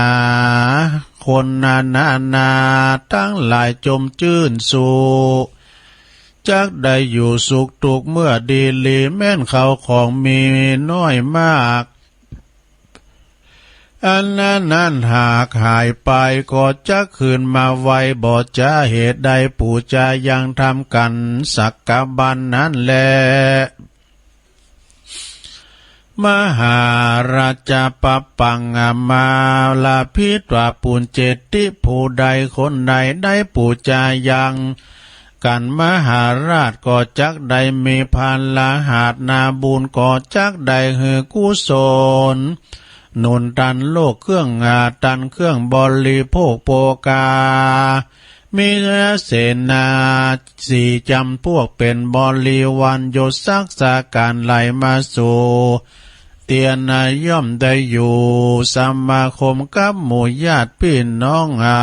คนนานาตังหลายจมจื้นสู่ จักได้อยู่สุขถูกข์เมื่อดีหลี แม้นเข้าของมีน้อยมาก อันนั้นหากหายไปก็จักคืนมาไวบ่จ๊า เหตุใดปู๋จายังทำก๋านสักกะบัณฑิตนั้นแล มหาราชะปะปัง มาลาภิตวา ปุญเจติ ผู้ใดคนใดได้ปู๋จายัง กันมหาราชก็จักได้มีผลาหาสน์ นาบุญก็จักได้หื้อกุศล หนุนตันโลก เครื่องอาตันเครื่องบริโภคโภคา มีเสนาสี่จำพวกเป๋นบริวาร ยศศักดิ์สาก๋านไหลมาสู่ เตียนนาย่อมได้อยู่สมาคมกับหมู่ญาติปี้น้องอา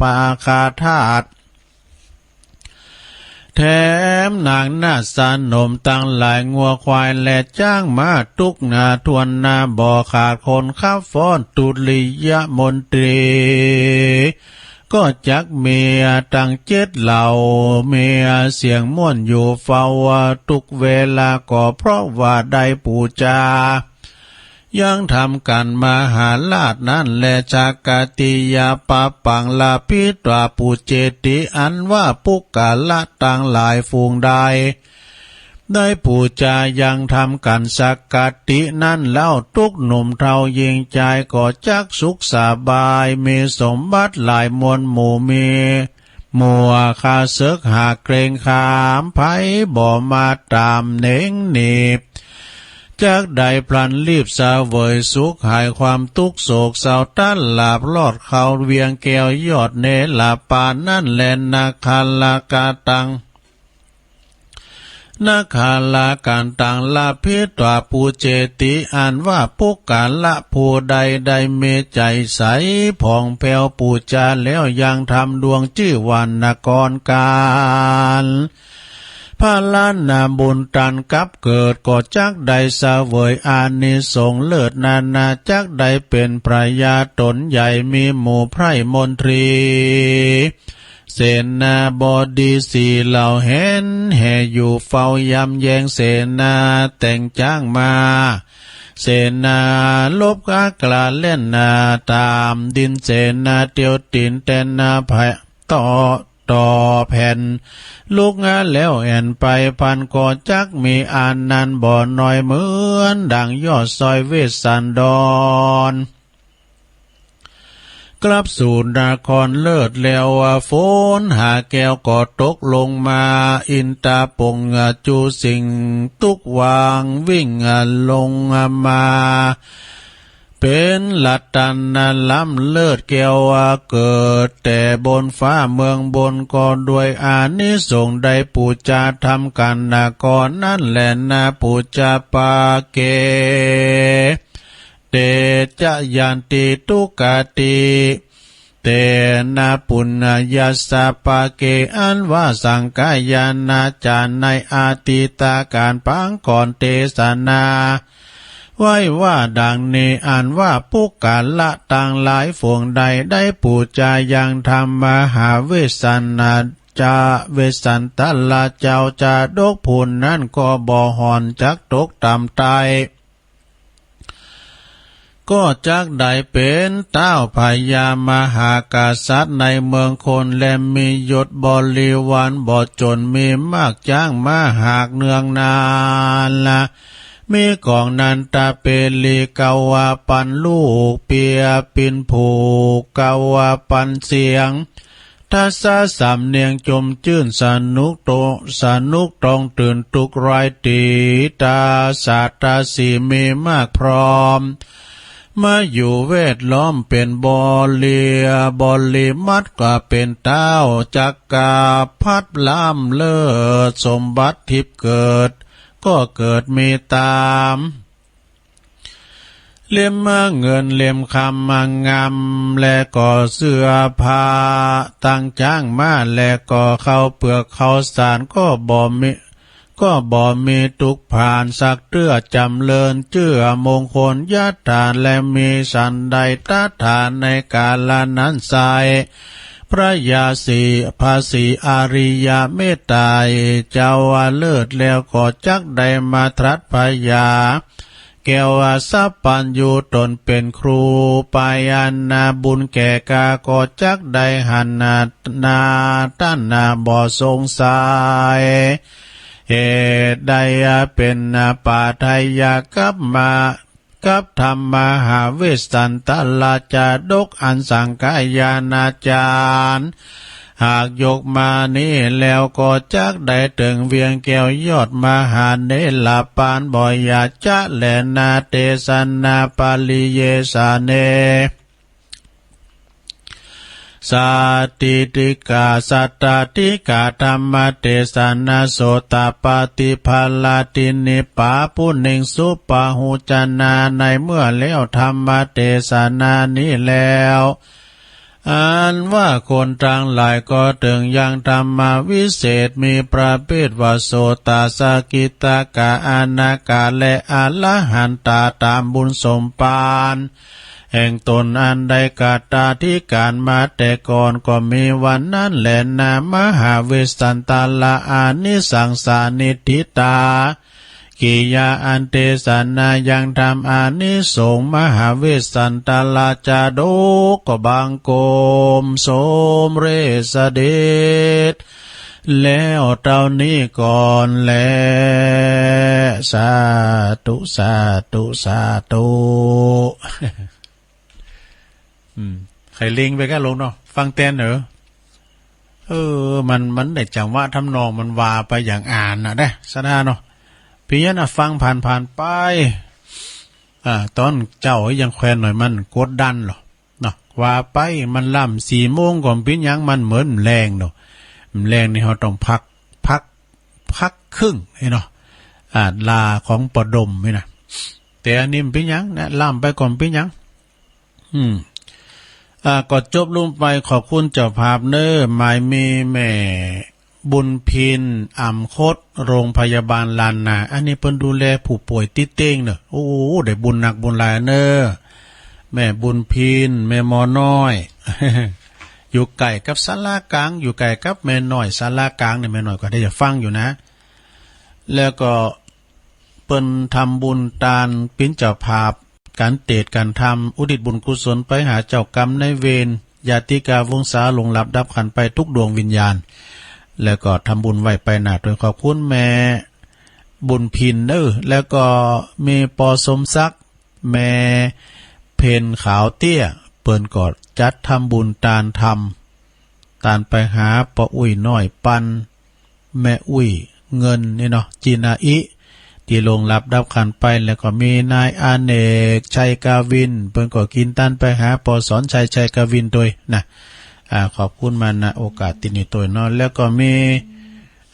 ปาคาทาส แถมนางนาฏสนมตังหลาย งัวควายและจ๊างม้าตุ๊กหนาถ้วนหน้า บ่ขาดคนขับฟ้อน ตุริยมนตรี ก็จักมีตังเจ็ดเหล่า มีเสียงม่วนอยู่เฝ้าตุ๊กเวลา ก็เพราะว่าได้ปู๋จา ยังทำกั๋นมหาราชนั้นแล ชากติยาปปัง ลาภิตวา ปูเจติ อันว่าปุคคละตังหลายฝูงใด ได้ปู๋จายังทำกั๋นสักกตินั้นแล้ว ตุ๊กหนุ่มเฒ่าญิงจายก็จักสุขสบาย มีสมบัติหลายมวลหมู่ มี หมู่ข้าเสิกหาเกรงขาม ไผบ่มาต๋ามเหน็งหนีบ จักได้พลันลีบเสวยสุข หายความตุ๊กข์โศกเศร้า ตัดหลาบลอดเข้าเวียงแก้วยอดเนรปานั้นแล นาคาละกะตัง นาคาละกะตัง ลาภิตวา ปูเจติ อันว่าปุคคละผู้ใดได้มีใจ๋ใส ผ่องแผ้วปู๋จาแล้ว ยังทำดวงจื้อว่านครก๋าน พระลานาบุญตันกับเกิด ก็จักได้เสวยอานิสงส์เลิศนานา จักได้เป๋นพญาต๋นใหญ่ มีหมู่ไพร่มนตรี เสนาบดีสี่เหล่า แหนแห่อยู่เฝ้ายำแยง เสนาแต่งจ๊างม้า เสนาลบกล้าแล่นหน้าต๋ามดิน เสนาเตียวตี๋นแต่หน้าผะ ต่อ ต่อแผ่น ลุกงาแล้วแอ่นไปพลัน ก็จักมีอานันต์บ่น้อยเหมือนดังยอดซอยเวสสันดร กลับสู่นครเลิศแล้ว ฝนหาแก้วก็ตกลงมา อินทาปงจุสิงห์ตุ๊กวางวิ่งลงมา เป๋นรัตนะล้ำเลิศแก้ว เกิดแต่บนฟ้าเมืองบน ก็ด้วยอานิสงส์ได้ปู๋จาทำกั๋นนครนั้นแลนา ปู๋จาปาเก เตจะยันติทุกขาติ เตนะปุญญาสสะปาเก อันว่าสังคายานาจ๋ารย์ในอดีตก๋าลปางก่อนเตสนาไว้ว่าดังนี้ อันว่าปุคคละตังหลายฝูงใดได้ปู๋จายังธรรมมหาเวสสันนะ จะเวสสันตะละเจ้าจาดกผู้นั้นก็บ่ห่อนจักตกต่ำใต้ ก็จักได้เป๋นเต๊าพญามหากษัตริย์ในเมืองคน และมียศบริวารบ่จน มีมากจ๊างม้าหากเนืองนานละ มีก๋องนันทเปลีกาวาปันลูกเปียปินผูกกาวาปันเสียง ทัศสำเนียงจมจื้นสนุกโต สนุกต้องตื่นทุกรายตี ตาสาตาสีมีมากพร้อม มาอยู่แวดล้อมเป๋นบริ บริมัติกว่าเป๋นเต๊าจักรพรรดิล้ำเลิศสมบัติทิพย์เกิด ก็เกิดมีต๋าม เล่มเงินเล่มคำงาม และก็เสื้อผ้า ตังจ๊างม้า และก็ข้าวเปือกข้าวสาร ก็บ่มี ก็บ่มีตกผานสักเตื้อ จ๋ำเริญเจื้อมงคลยถา และมีสันใดตถาในกาละนั้นไซร้ พระยาศรี พระศรีอริยเมตไตรเจ้าว่าเลิศแล้ว ก็จักได้มาตรัสพญา แก้วสัพพัญญูต๋นเป๋นครู ปายานาบุญแก่กา ก็จักได้หันนาต้านนาบ่สงสัย เหตุใดเป๋นปัจจัยกับมา กับธรรมมหาเวสสันตะละจาดก อันสังคายานาจ๋ารย์ หากยกมานี้แล้วก็จักได้เถิงเวียงแก้วยอดมหาเถรปานบ่อย่าจะแลนา เตสนาปริเยสเน สาติติกา สัตตาธิกา ธัมมเตสนา โสตปาฏิผลาทินิปา ปุเณงสุปะหุจนา ในเมื่อแล้วธรรมเตสนานี้แล้ว อันว่าคนตังหลายก็เถิงยังธรรมวิเศษ มีประเภทว่าโสตา สกิตากา อนาคา และอรหันตา ต๋ามบุญสมปาน แห่งต๋นอันได้กตาธิการมาแต่ก่อนก็มีวันนั้นแลนา มหาเวสสันตะละอานิสังสานิทธิตา กิยาอันเตสนายังธรรมอานิสงส์ มหาเวสสันตะละจาดก ก็บังคมสมเร็จเสด็จ แล้วเต้านี้ก่อนแล สาธุ สาธุ สาธุ อืม ใค่เล็งไปก้าลงเนาะ ฟังแตนเหรอ เออ มัน มันได้จังหวะทำนอง มันว่าไปอย่างอ่านน่ะเด้ สะดาเนาะ เปียนน่ะ ฟังผ่านๆ ไป อ่า ต๋อนเจ๊ายังแควนหน่อย มันกดดันเหรอ เนาะ ว่าไปมันล้ำสี่โมงก็บ่เป๋นหยัง มันเหมือนแลงเนาะ แลงนี่เฮาต้องพัก พัก พักครึ่งนี่เนาะ อ่า ลาของปอดมนี่นะ แต่อันนี้บ่เป๋นหยังนะ ล้ำไปก็บ่เป๋นหยัง อืม อ่า ก็จบลงไป ขอบคุณเจ้าภาพเน้อ หมายมีแม่ บุญพิน อ่ำคด โรงพยาบาลล้านนา อันนี้เปิ้นดูแลผู้ป่วยติดเตียงเนาะ โอ้ ได้บุญนักบุญหลายเน้อ แม่บุญพิน แม่หมอน้อย อยู่ใก้กับศาลากลาง อยู่ใก้กับแม่น้อยศาลากลางเนี่ย แม่น้อยก็ได้จะฟังอยู่นะ แล้วก็เปิ้นทำบุญตานเป๋นเจ้าภาพ ก๋านเตสน์ก๋านธรรม อุทิศบุญกุศลไปหาเจ้ากรรมนายเวร ญาติกาวงศาล่วงลับดับขันธ์ไปทุกดวงวิญญาณ แล้วก็ทำบุญไหว้ไปหน้าโตย ขอบคุณแม่บุญพินเน้อ แล้วก็มีปอสมศักดิ์ แม่เพ็ญขาวเตี้ย เปิ้นก็จัดทำบุญตานธรรม ตานไปหาป้ออุ๊ยน้อยปัน แม่อุ๊ยเงินนี่เนาะ จินาอิ ตี้ล่วงลับดับขันธ์ไป แล้วก็มีนายอเนก ชัยกาวิน เปิ้นก็กิ๋นตานไปหาป้อสอนชัย ชัยกาวินโตยนะ อ่า ขอบคุณมา ณ โอกาสตี้นี้โตยเนาะ แล้วก็มี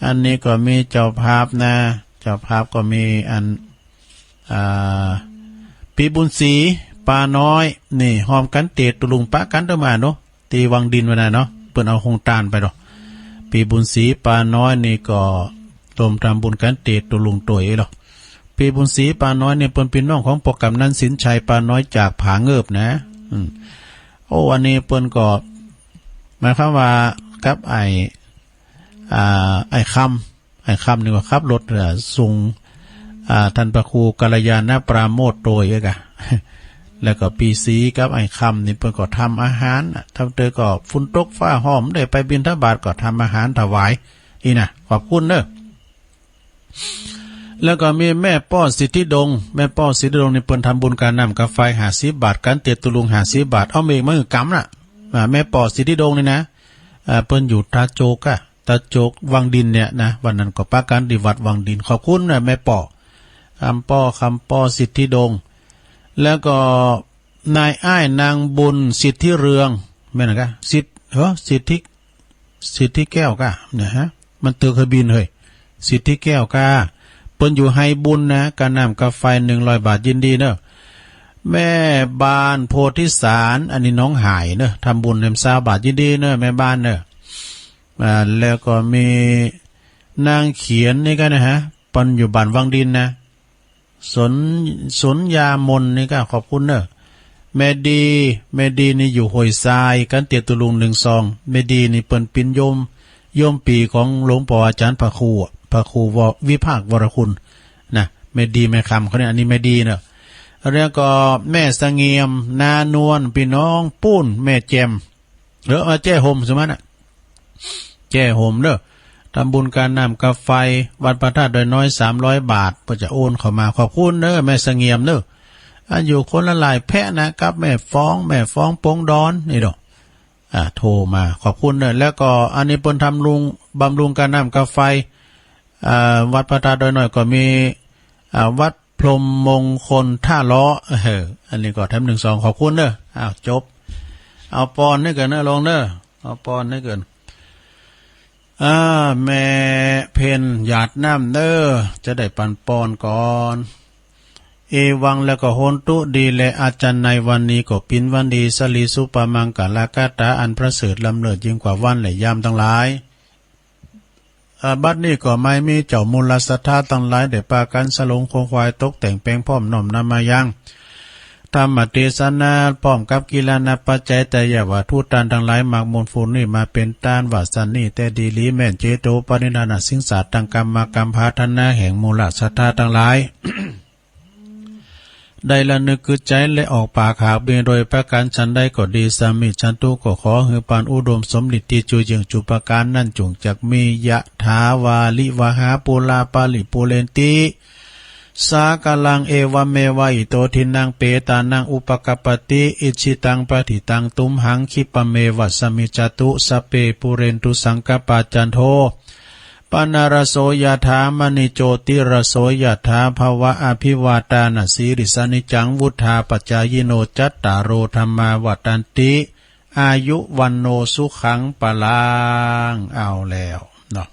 อันนี้ก็มีเจ้าภาพนะ เจ้าภาพก็มีอัน อ่า ปีบุญศรี ปาน้อย นี่ ฮอมกั๋นเตสน์ตุ๊ลุงปะกั๋นเต๊อะมาเนาะ ตี้วังดินวันนั้นเนาะ เปิ้นเอาโฮงตานไปเนาะ ปีบุญศรี ปาน้อย นี่ก็ร่วมทำบุญกั๋นเตสน์ตุ๊ลุงโตยเนาะ ปีบุญศรี ปาน้อย นี่เปิ้นเป๋นน้องของป้อกำนันสินชัย ปาน้อย จากผาเงิบนะ อืม โอ้ อันนี้เปิ้นก็ หมายความว่ากับไอ้ อ่า ไอ้คำ ไอ้คำนี่ก็ขับรถ เอ่อ ส่ง อ่า ต้านพระครูกัลยาณปราโมทย์โตยอะกะ แล้วก็ปี๋ศรีกับไอ้คำนี่เปิ้นก็ทำอาหารน่ะ ทำเตอก็ฝนตกฟ้าฮ้อม ได้ไปบิณฑบาตก็ทำอาหารถวาย อี้นะ ขอบคุณเน้อ แล้วก็มีแม่ป้อสิทธิดง แม่ป้อสิทธิดงนี่เปิ้นทำบุญก๋าน้ำก๋าไฟห้าสิบบาท ก๋านเตสน์ตุ๊ลุงห้าสิบบาท เอาเมกมาหื้อก๋ำน่ะ อ่า แม่ป้อสิทธิดงนี่นะ อ่า เปิ้นอยู่ตาโจกอะ ตาโจกวังดินเนี่ยนะ วันนั้นก็ปะกั๋นตี้วัดวังดิน ขอบคุณนะแม่ป้อ คำป้อ คำป้อสิทธิดง แล้วก็นายอ้ายนางบุญสิทธิเรือง แม่นกะ สิทธิ เออ สิทธิ สิทธิแก้วกะ เนี่ยฮะ มันตึกหื้อบิณเฮ้ย สิทธิแก้วกะ เปิ้นอยู่ไฮบุญนะ ก๋าน้ำก๋าไฟหนึ่งร้อยบาท ยินดีเน้อ แม่บ้านโพธิสาร อันนี้หนองหายเน้อ ทำบุญแหมซาวบาท ยินดีเน้อ แม่บ้านเน้อ อ่า แล้วก็มีนางเขียนนี่กะนะฮะ เปิ้นอยู่บ้านวังดินนะ สน สนยามนนี่กะ ขอบคุณเน้อ แม่ดี แม่ดีนี่อยู่ห้วยทราย ก๋านเตสน์ตุ๊ลุงหนึ่งซอง แม่ดีนี่เปิ้นเป๋นโยม โยมปี๋ของหลวงป้ออาจ๋ารย์พระครูอะ พระครูว- วิภาควรคุณนะ แม่ดีแม่คำเขาเนี่ย อันนี้แม่ดีเน้อ แล้วก็แม่เสงี่ยม นานวล ปี้น้องปู๊น แม่แจ่ม เออ มาแจ้ห่มสุมันน่ะ แจ้ห่มเน้อ ทำบุญก๋าน้ำก๋าไฟ วัดพระธาตุดอยน้อย สามร้อยบาท เปิ้นจะโอนเข้ามา ขอบคุณเน้อ แม่เสงี่ยมเน้อ อันอยู่คนละหลายแพะนะ กับแม่ฟ้อง แม่ฟ้องปงดอน นี่ดอก อ่า โทรมา ขอบคุณเน่อ แล้วก็อันนี้เปิ้นทำรุง บำรุงก้าน้ำก้าไฟ อ่า วัดพระธาตุดอยน้อยก็มี อ่า วัดพรหมมงคลท่าล้อ เออ อันนี้ก็แถมหนึ่งซอง ขอบคุณเน่อ อ้าว จบ เอาปอนให้เกินเน่อ ลงเน่อ เอาปอนให้เกิน อ่า แม่เพ็ญหยาดน้ำเน่อ จะได้ปันปอนก่อน เอวัง แล้วก็โหนตุดีแล อาจารย์ ในวันนี้ก็เป๋นวันดี สะหลีสุภมังคละคาถาอันประเสริฐล้ำเลิศยิ่งกว่าวันและยามตังหลาย อ่า บัดนี้ก็หมายมีเจ้ามูลศรัทธาตังหลายได้ปากั๋นสะหลงขวนขวายตกแต่งแป๋งพร้อมน้อมนำมายัง ธรรมเตสนา พร้อมกับกิลานะปัจจัยไตรยวัตถุ ต้านตังหลาย มากมวลฝูนนี้มาเป๋นต้าน ว่าสันนี้แต๊ดีหลีแม่น เจโตปริญญาณสิงสาตั้งกรรมกรรมปรารถนาแห่งมูลศรัทธาตังหลาย ได้ระนึกกึ๊ดใจ๋และออกปากหากมีโดยประก๋านฉันใดก็ดี สามิฉันตุ ก็ขอหื้อปานอุดมสมฤทธิ์ตี้จุเยื่องจุประก๋านนั้นจุ่งจักมี ยะถาวาริวหาปูราปาริปูเรนติ สาคารัง เอวะเมวะ อิโต ทินนัง เปตานัง อุปะกัปปะติ อิจฉิตัง ปะฏิตัง ตุมหัง คิปะเมวะ สะมิจจตุ สัพเพ ปูเรนตุ สังกัปปา จันโท ปะนะระโส ยะถา มะณิ โจติระโส ยะถา ภะวะ อะภิวาตานะสีลิสสะ นิจจัง วุฑฒาปะจายิโน จัตตาโร ธัมมา วัฑฒันติ อายุ วัณโณ สุขัง พะลัง เอาแล้วเนาะ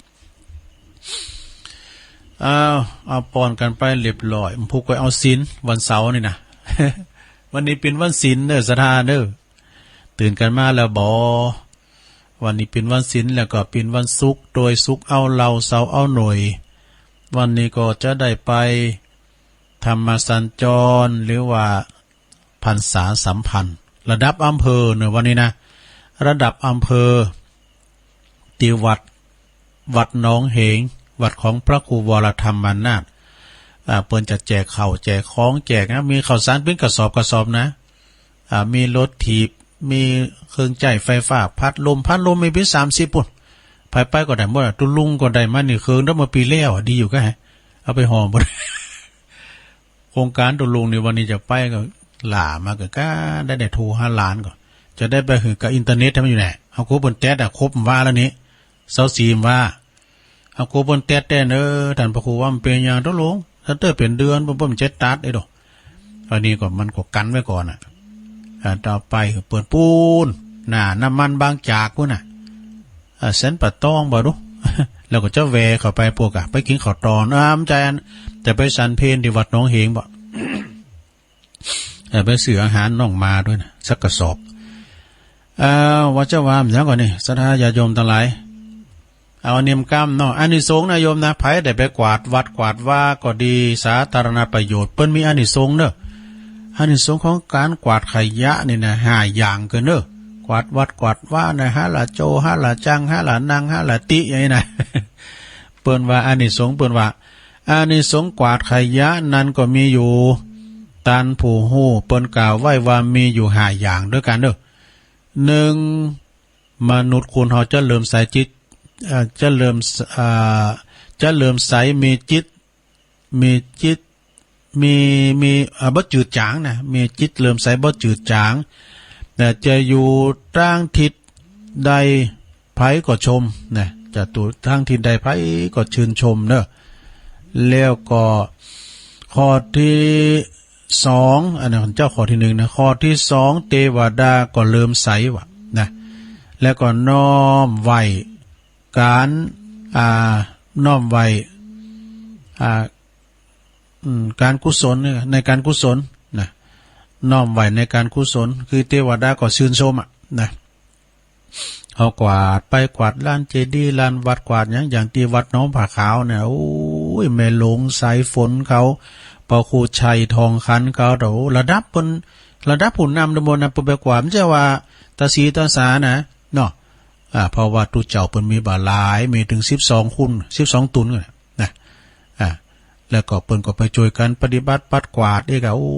เอา เอาปอนกั๋นไปเรียบร้อย มันผูกไว้เอาศีลวันเสาร์นี่นะ วันนี้เป๋นวันศีลเน่อ ศรัทธาเน่อ ตื่นกั๋นมาแล้วบ่ วันนี้เป๋นวันศีล แล้วก็เป๋นวันศุกร์ โดยศุกร์เอาเหล้า เสาร์เอาหน่วย วันนี้ก็จะได้ไปธรรมสัญจร หรือว่า พรรษาสัมพันธ์ ระดับอำเภอเน่อ วันนี้นะ ระดับอำเภอ ตี้วัด วัดหนองเหง วัดของพระครูวรธรรมานาถ อ่า เปิ้นจะแจกข้าวแจกของแจกนะ มีข้าวสารเป๋นกระสอบกระสอบนะ อ่า มีรถถีบ มีเครื่องใจ๊ไฟฟ้า พัดลม พัดลมมีเป๋นสามสิบปู้น ไผไปก็ได้หมดอะ ตุ๊ลุงก็ได้มานี่เครื่อง แต่เมื่อปี๋แล้วอะ ดีอยู่ก้า เอาไปห่อหมด โครงก๋านตุ๊ลุงนี่ วันนี้จะไปก็หล้ามาก็ก้า ได้ ได้โทรหาหลานก่อ จะได้ไปหื้อกับอินเทอร์เน็ตหื้อมันอยู่แหละ เฮากั๋วเปิ้นแต๊ดอะ ครบว่าแล้วนี่ ซาวสี่ว่า เฮากั๋วเปิ้นแต๊ดแต๊เน่อ ต้านพระครูว่ามันเป๋นหยังตุ๊ลุง ถ้าเต้อเป๋นเดือน เปิ้น เปิ้นจะตัดไอ้ดอก อันนี้ก็มันก็กั๋นไว้ก่อนน่ะ อ่า ต่อไปเปิ้นปู๊น น่ะ น้ำมันบางจากปู๊นน่ะ อ่า เส้นป่าตองบ่ดู แล้วก็จะแวะเข้าไปพวกอะ ไปกิ๋นข้าวตอน อ่า บ่ใจ้อัน จะไปฉันเพลตี้วัดหนองเหงบ่ เออ ไปซื้ออาหารน้องหมาด้วยนะ สักกระสอบ อ้าว ว่าจะว่าหยังก่อนี่ ศรัทธาญาติโยมตังหลาย เอาเนียมกำเนาะ อานิสงส์นะโยมนะ ใผได้ไปกวาดวัดกวาดวาก็ดี สาธารณประโยชน์ เปิ้นมีอานิสงส์เนาะ อานิสงส์ของก๋านกวาดขยะนี่นะ ห้าอย่างเกินเนาะ กวาดวัดกวาดวานะ หละโจ หละจัง หละนัง หละติ อย่างนี้นะ เปิ้นว่าอานิสงส์ เปิ้นว่า อานิสงส์กวาดขยะนั้นก็มีอยู่ ต้านผู้ฮู้เปิ้นกล่าวไว้ว่ามีอยู่ห้าอย่างด้วยกั๋นเนาะ นึ่ง มนุษย์คนเฮาจะเลื่อมใสจิต เอ่อ จะเลื่อม เอ่อ จะเลื่อมใส มีจิต มีจิต มี มี เอ่อ บ่จืดจ๋างนะ มีจิตเลื่อมใสบ่จืดจ๋าง แต่จะอยู่ตางทิศใดใผก็ชมนะ จะอยู่ตางทิศใดใผก็ชื่นชมเนาะ แล้วก็ข้อตี้สอง อันนั้นเจ้าข้อตี้นึ่งนะ ข้อตี้สอง เตวดาก็เลื่อมใสว่านะ แล้วก็น้อมไหว้ก๋าน อ่า น้อมไหว้ อ่า อืม ก๋านกุศลเนี่ย ในก๋านกุศลนะ น้อมไหว้ในก๋านกุศล คือเตวดาก็ชื่นชมอะนะ เฮากวาดไปกวาดลานเจดีย์ ลานวัด กวาดหยัง อย่างตี้วัดหนองผาขาวเนี่ย โอ้ย แม่หลวงสายฝนเขา พระครูชัยทองขันเขา โอ้ ระดับเปิ้น ระดับผู้นำตำบลนะ เปิ้นไปกวาด บ่ใจ้ว่าตาสีตาสานะ เนาะ อ่า เพราะว่าตุ๊เจ้าเปิ้นมีบ่าหลาย มีเถิงสิบสองคน สิบสองต๋นน่ะนะ อ่า แล้วก็เปิ้นก็ไปจ้วยกั๋นปฏิบัติปัดกวาดอีกอะ โอ้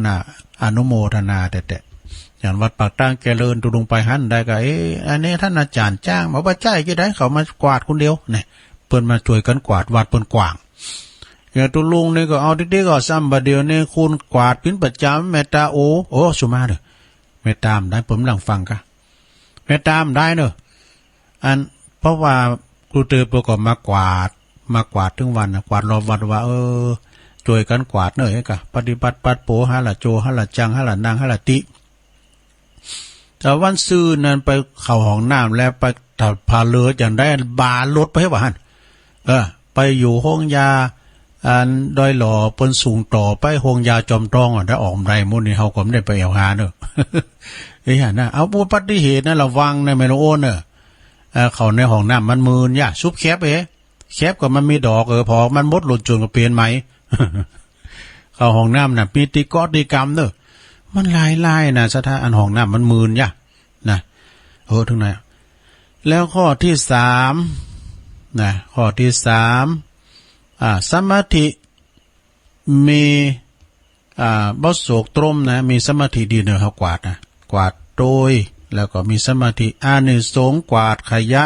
น่าอนุโมทนาแต๊ๆ อย่างวัดปากตางเจริญ ตุ๊ลุงไปหั้นได้ก็ เอ๊ะ อันนี้ต้านอาจ๋ารย์จ้างมา บ่ใจ้จะใด เขามากวาดคนเดียวนะ เปิ้นมาจ้วยกั๋นกวาด วัดเปิ้นกว้าง อย่างตุ๊ลุงนี่ก็เอาติ๊กๆ ก็ซ้ำบ่าเดี่ยวนี้คนกวาดเป๋นประจ๋ำ แม่ตาโอ โอ้ สุมาเน่อ แม่ตาบ่ได้ เปิ้นบ่ลังฟังกะ เมตตาบ่ได้เน่อ อัน เพราะว่ากู้เตื้อเปิ้นก็มากวาด มากวาดตึงวันน่ะ กวาดรอบวัดว่า เออ จ้วยกั๋นกวาดเน่อ เอ๊ะ ก็ปฏิบัติปัดโป๋ หาละโจ หาละจัง หาละนัง หาละติ แต่วันซืนนั้นไปเข้าห้องน้ำแล้วไปถอดผ้าเหลือจั่งใด บ่าหลดไปว่าหั้น เออ ไปอยู่โฮงยา อันดอยหล่อเปิ้นสูงต่อไป โฮงยาจอมทองอะ ได้ออกบ่ได้ หมู่นี้เฮาก็บ่ได้ไปแอ่วหาเน่อ เอ้ย หั้นนะ เอาอุบัติเหตุนะ ระวังนะ แม่หลวงโอนเน่อ เออ เข้าในห้องน้ำมันมืน อย่าสุบแข็บเอ้ แข็บก็มันมีดอก เออ พอมันหมดหล่นจวนก็เปลี่ยนใหม่ เข้าห้องน้ำน่ะ มีติเกาะติกำเน่อ มันหลายๆ นะ ศรัทธา อันห้องน้ำมันมืน อย่า นะ เออ ถึงไหน แล้วข้อตี้สาม นะ ข้อตี้สาม อ่า สมาธิ มี อ่า บ่โศกตรมนะ มีสมาธิดีเน่อ เฮากวาดนะ กวาดโตย แล้วก็มีสมาธิ อานิสงส์กวาดขยะ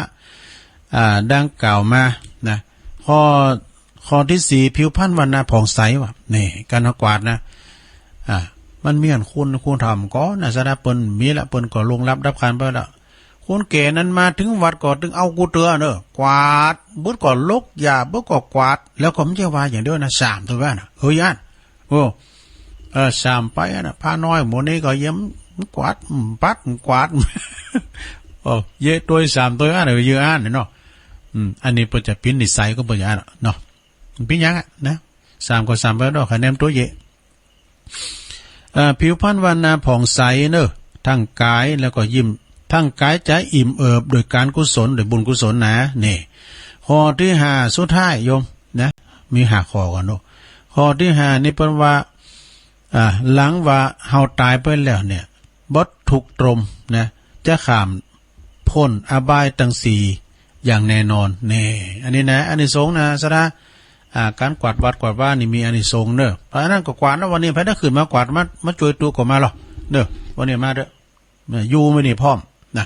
อ่า ดังกล่าวมา นะ ข้อ ข้อตี้สี่ ผิวพรรณวรรณะผ่องใสว่ะ นี่ ก๋านเฮากวาดนะ อ่า มันมีอันคุณ คุณธรรมก่อนนะ ศรัทธา เปิ้นมีละ เปิ้นก็ล่วงลับดับขันธ์ไปละ คนแก่นั้นมาถึงวัดก็ตึงเอากู้เตื้อเน่อ กวาด เบิดก็ลกหญ้า เบิดก็กวาด แล้วก็บ่ใจ้ว่าอย่างเดียวนะ สามตัวว่าน่ะ เฮ้ย อั้น โอ้ เออ สามไปอั้นน่ะ พระน้อยหมู่นี้ก็เยี่ยมกวาด อืม ปัด กวาด โอ้ เยอะตัวย สามตัวอั้นน่ะ เยอะอั้นเนาะ อืม อันนี้เปิ้นจะเป๋นนิสัยของเปิ้นอย่างอั้นเนาะ เป๋นหยังอะนะ สามก็สามไปดอก คะแนนตั๋วเยอะ อ่า ผิวพรรณวรรณะผ่องใสเน่อ ทั้งกายแล้วก็ยิ้ม ทั้งกายใจ๋อิ่มเอิบโดยก๋านกุศล โดยบุญกุศลนะ นี่ ข้อตี้ห้า สุดท้ายโยมนะ มีห้าข้อก่อนเนาะ ข้อตี้ห้านี่เปิ้นว่า อ่า หลังว่าเฮาต๋ายไปแล้วเนี่ย บ่ทุกข์ตรมนะ จะข้าม พ้นอบายตังสี่อย่างแน่นอน นี่ อันนี้นะ อานิสงส์นะ ศรัทธา อ่า ก๋านกวาดวัดกวาดวานี่มีอานิสงส์เน่อ เพราะอันนั้นก็กวาดนะ วันนี้ใผได้ขึ้นมากวาด มา มาจ้วยตุ๊ก็มาลอเน่อ วันนี้มาเต๊อะ อยู่มื้อนี้พร้อมนะ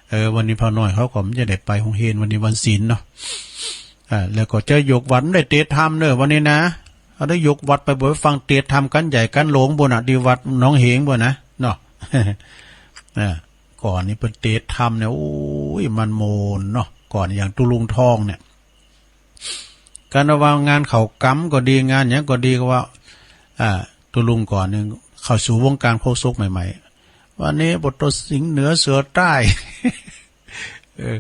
เออ วันนี้พระน้อยเขาก็บ่ได้ไปโฮงเฮียน วันนี้วันศีลเนาะ อ่า แล้วก็จะยกวัด บ่ได้เตสน์ธรรมเน่อ วันนี้นะ เขาได้ยกวัดไป บ่ไปฟังเตสน์ธรรมก๋านใหญ่ก๋านหลวงปู้นน่ะ ตี้วัดหนองเหงปู้นนะ เนาะ อ่า ก่อนนี้เปิ้นเตสน์ธรรมเนี่ย โอ้ย มันม่วนเนาะ ก่อนอย่างตุ๊ลุงทองเนี่ย ก๋านระหว่างงานเข้ากรรมก็ดี งานหยังก็ดีก็ว่า อ่า ตุ๊ลุงก่อนนี่เข้าสู่วงก๋านโฆษกใหม่ๆ วันนี้ปอโตสิงห์เหนือเสือใต้ เออ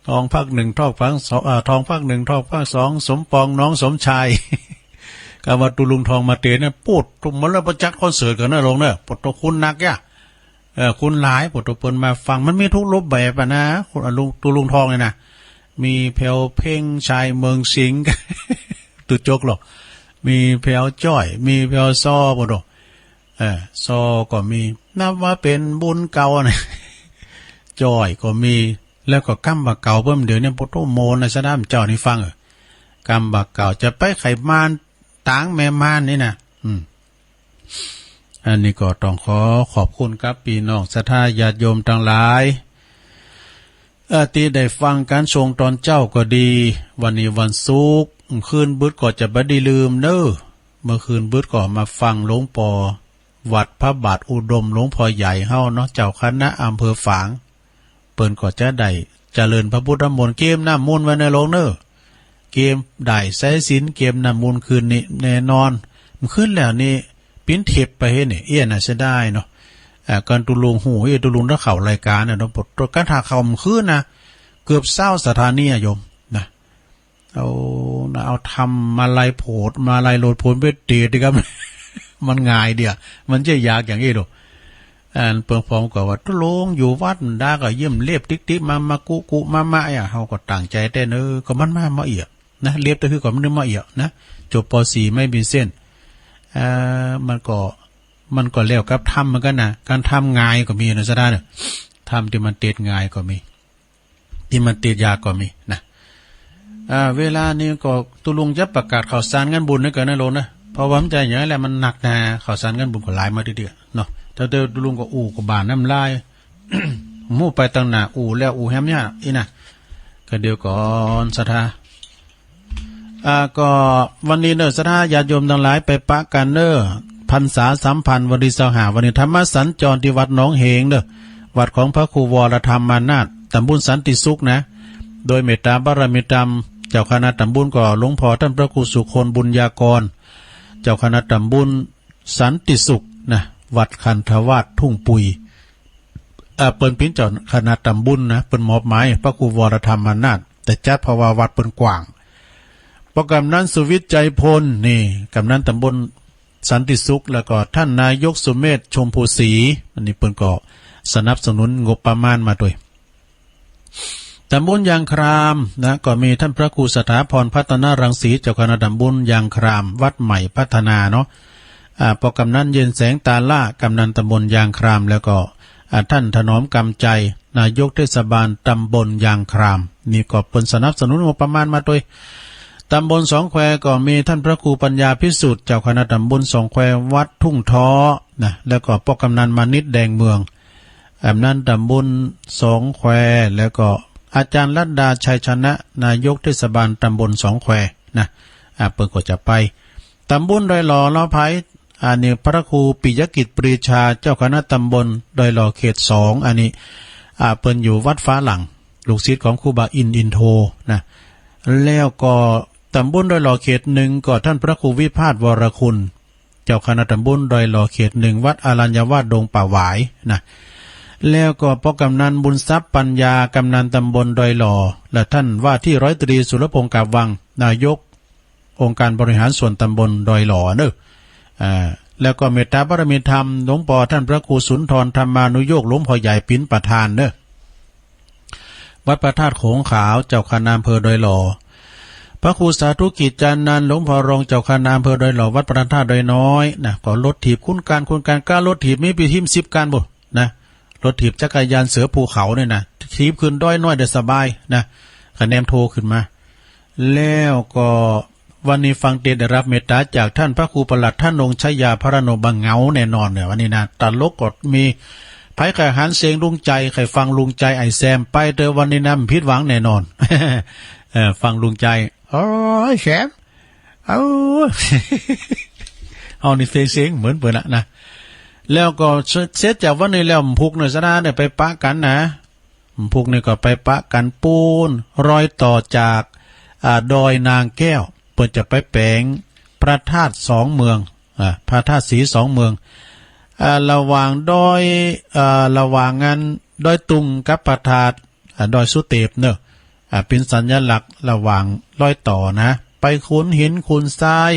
ทองภาคหนึ่ง ทองภาคสอง อ่า ทองภาคหนึ่ง ทองภาคสอง สมปองน้องสมชาย ก็ว่าตุ๊ลุงทองมาเตสน์เนี่ย ปู๊ด ตุ๊มมาแล้ว บ่จัดคอนเสิร์ตกั๋นเน่อลุงเน่อ ปอโตคนนักยะ เออ คนหลาย ปอโตเปิ้นมาฟัง มันมีทุกรูปแบบอะนะ คน อ่ะ ลุง ตุ๊ลุงทองเนี่ยนะ มีแผวเพ็ง ชายเมืองสิงห์ ตุ๊จกหรอก มีแผวจ้อย มีแผวซอ ปอโต เออ ซอก็มี นับว่าเป๋นบุญเก่านะ จ้อยก็มี แล้วก็กำบ่าเก่าเปิ้นเดี๋ยวนี้ ปอโต ม่วนนะ สะดามเจ้านี่ฟัง เออ กำบ่าเก่า จะไปไขม่านตางแม่ม่านนี่นะ อืม อันนี้ก็ต้องขอขอบคุณกับปี้น้องศรัทธาญาติโยมตังหลาย เอ่อ ตี้ได้ฟังก๋านสงฆ์ตอนเจ๊าก็ดี วันนี้วันศุกร์ คืนบึดก็จะบ่ได้ลืมเน่อ เมื่อคืนบึดก็มาฟังหลวงป้อวัดพระบาทอุดม หลวงป้อใหญ่เฮาเนาะ เจ้าคณะอำเภอฝาง เปิ้นก็จะได้เจริญพระพุทธมนต์ เกมน้ำมนต์ไว้เน่อลุงเน่อ เกมได้สายศีล เกมน้ำมนต์คืนนี้แน่นอน คืนแล้วนี่ ปิ้นเทปไปเฮ้นี่ เอี้ยน่าเสียดายเนาะ อ่า ก๋านตุ๊ลุงฮู้ เอ้ย ตุ๊ลุงถ้าเข้ารายก๋านน่ะเนาะ ปอโต ก๋านถ้าเข้าคืนนะ เกือบซาวสถานีอะโยมนะ เอานะ เอาธรรมาลัยโผด มาลัยโลดโผนไปเตสน์ดีครับ มันง่ายเดียว มันจะยากอย่างอี้ดอก อันเปิ้นฟ้องก็ว่า ตุ๊ลุงอยู่วัดมันดาก็เยี่ยมเล็บติ๊กๆ มา มากุกุมามะอะ เฮาก็ตั้งใจ๋เต้น เออ ก็มันมา มาเอี้ย นะ เล็บตะคือก็มันมาเอี้ยนะ จบ ป.สี่ ไม่มีเส้น เอ่อ มันก็ มันก็แล้วกับธรรมเหมือนกั๋นนะ ก๋านธรรมง่ายก็มีนะ ศรัทธาเน่อ ธรรมตี้มันเตสน์ง่ายก็มี ตี้มันเตสน์ยากก็มีนะ อ่า เวลานี้ก็ตุ๊ลุงจะประกาศข่าวสารงานบุญหื้อกั๋นเน่อลุงเน่อ เพราะว่ามันจะอย่างนั้นแหละ มันหนักหนา ข่าวสารงานบุญก็หลายมาเตื้อๆ เนาะ แต่ตุ๊ลุงก็อู้ก็บ่าน้ำลาย ฮู้ไปตังหน้า อู้แล้วอู้แฮมเนี่ยอี้นะ ก็เดี๋ยวก่อนศรัทธา อ่า ก็วันนี้เน่อ ศรัทธาญาติโยมตังหลาย ไปปะกั๋นเน่อ พรรษาสัมพันธ์ วันตี้ซาวห้า วันนี้ธรรมสัญจรตี้วัดหนองเหงเน่อ วัดของพระครูวรธรรมานาถ ต๋ำบลสันติสุขนะ โดยเมตตาบารมีธรรม เจ้าคณะต๋ำบลก็หลวงพ่อต้านพระครูสุคนบุญญากร เจ้าคณะต๋ำบลสันติสุขนะ วัดคันธวาสทุ่งปุย อ่า เปิ้นเป๋นเจ้าคณะต๋ำบลนะ เปิ้นมอบหมายพระครูวรธรรมานาถ แต่จัดเพราะว่าวัดเปิ้นกว้าง ปอก๋ำนันสุวิทย์ ใจพล นี่ ก๋ำนันต๋ำบลสันติสุข แล้วก็ต้านนายกสุเมธ ชมพูศรี อันนี้เปิ้นก็สนับสนุนงบประมาณมาตวย ต๋ำบลยางครามนะ ก็มีต้านพระครูสถาพร พัฒนรังสี เจ้าคณะต๋ำบลยางคราม วัดใหม่พัฒนาเนาะ อ่า ปอก๋ำนันเย็นแสงตาล่า ก๋ำนันต๋ำบลยางคราม แล้วก็ อ่า ต้านถนอมกำใจ นายกเทศบาลต๋ำบลยางคราม นี่ก็เปิ้นสนับสนุนงบประมาณมาตวย ต๋ำบลสองแควก็มีต้านพระครูปัญญาภิสุทธิ์ เจ้าคณะต๋ำบลสองแคว วัดทุ่งท้อนะ แล้วก็ปอก๋ำนันมานิต แดงเมือง ก๋ำนันต๋ำบลสองแคว แล้วก็อาจารย์รัตดา ชัยชนะ นายกเทศบาลต๋ำบลสองแควนะ อ่า เปิ้นก็จะไป ต๋ำบลดอยหล่อลาวไพร อันนี้พระครูปิยกิจปรีชา เจ้าคณะต๋ำบลดอยหล่อเขตสอง อันนี้ อ่า เปิ้นอยู่วัดฟ้าหลัง ลูกศิษย์ของครูบาอินทร์ อินโทนะ แล้วก็ต๋ำบลดอยหล่อเขตหนึ่งก็ต้านพระครูวิภาส วรคุณ เจ้าคณะต๋ำบลดอยหล่อเขตหนึ่ง วัดอรัญญวาสดงป่าหวายนะ แล้วก็ปอก๋ำนันบุญทรัพย์ปัญญา ก๋ำนันต๋ำบลดอยหล่อ และต้านว่าที่ร้อยตรีสุรพงษ์ กาบวัง นายกองค์การบริหารส่วนต๋ำบลดอยหล่อเนอะ อ่า แล้วก็เมตตาบารมีธรรม หลวงปอต้านพระครูสุนทรธรรมานุโยค หลวงพ่อใหญ่เป๋นประธานเนอะ วัดพระธาตุโขงขาว เจ้าคณะอำเภอดอยหล่อ พระครูสาธุกิจจานันท์ หลวงพ่อรองเจ้าคณะอำเภอดอยหล่อ วัดพระธาตุดอยน้อยนะ ก็รถถีบคุณก๋าน คุณก๋าน ก้ารถถีบมีไปหิ้มสิบก๋านบุ้นนะ รถถีบจักรยานเสือภูเขาเนี่ยนะ ถีบขึ้นดอยน้อยได้สบายนะ คะแนนโทขึ้นมา แล้วก็วันนี้ฟังเตสน์ได้รับเมตตาจากต้านพระครูประหลัดธนงค์ ชยาภรโณ บ่เหงาแน่นอนเนี่ย วันนี้นะ ตลกก็มี ใผใค่หันเสียงลุงใจ๋ ใค่ฟังลุงใจ๋ ไอ้แซม ไปเต๊อะ วันนี้นะ บ่ผิดหวังแน่นอน เออ ฟังลุงใจ๋ โอ้ย แซม เอ้า เอานี่เสียง เสียงเหมือนเปิ้นละนะ แล้วก็เสร็จจากวันนี้แล้ว วันพูกเน่อ ศรัทธาเนี่ยไปปะกั๋นนะ วันพูกนี่ก็ไปปะกั๋นปู๊น รอยต่อจาก อ่า ดอยนางแก้ว เปิ้นจะไปแป๋งพระธาตุสองเมือง อ่า พระธาตุสีสองเมือง อ่า ระหว่างดอย อ่า ระหว่างอันดอยตุงกับพระธาตุ อ่า ดอยสุเตปเนอะ อ่า เป๋นสัญลักษณ์ระหว่างรอยต่อนะ ไปขุนหินขุนทราย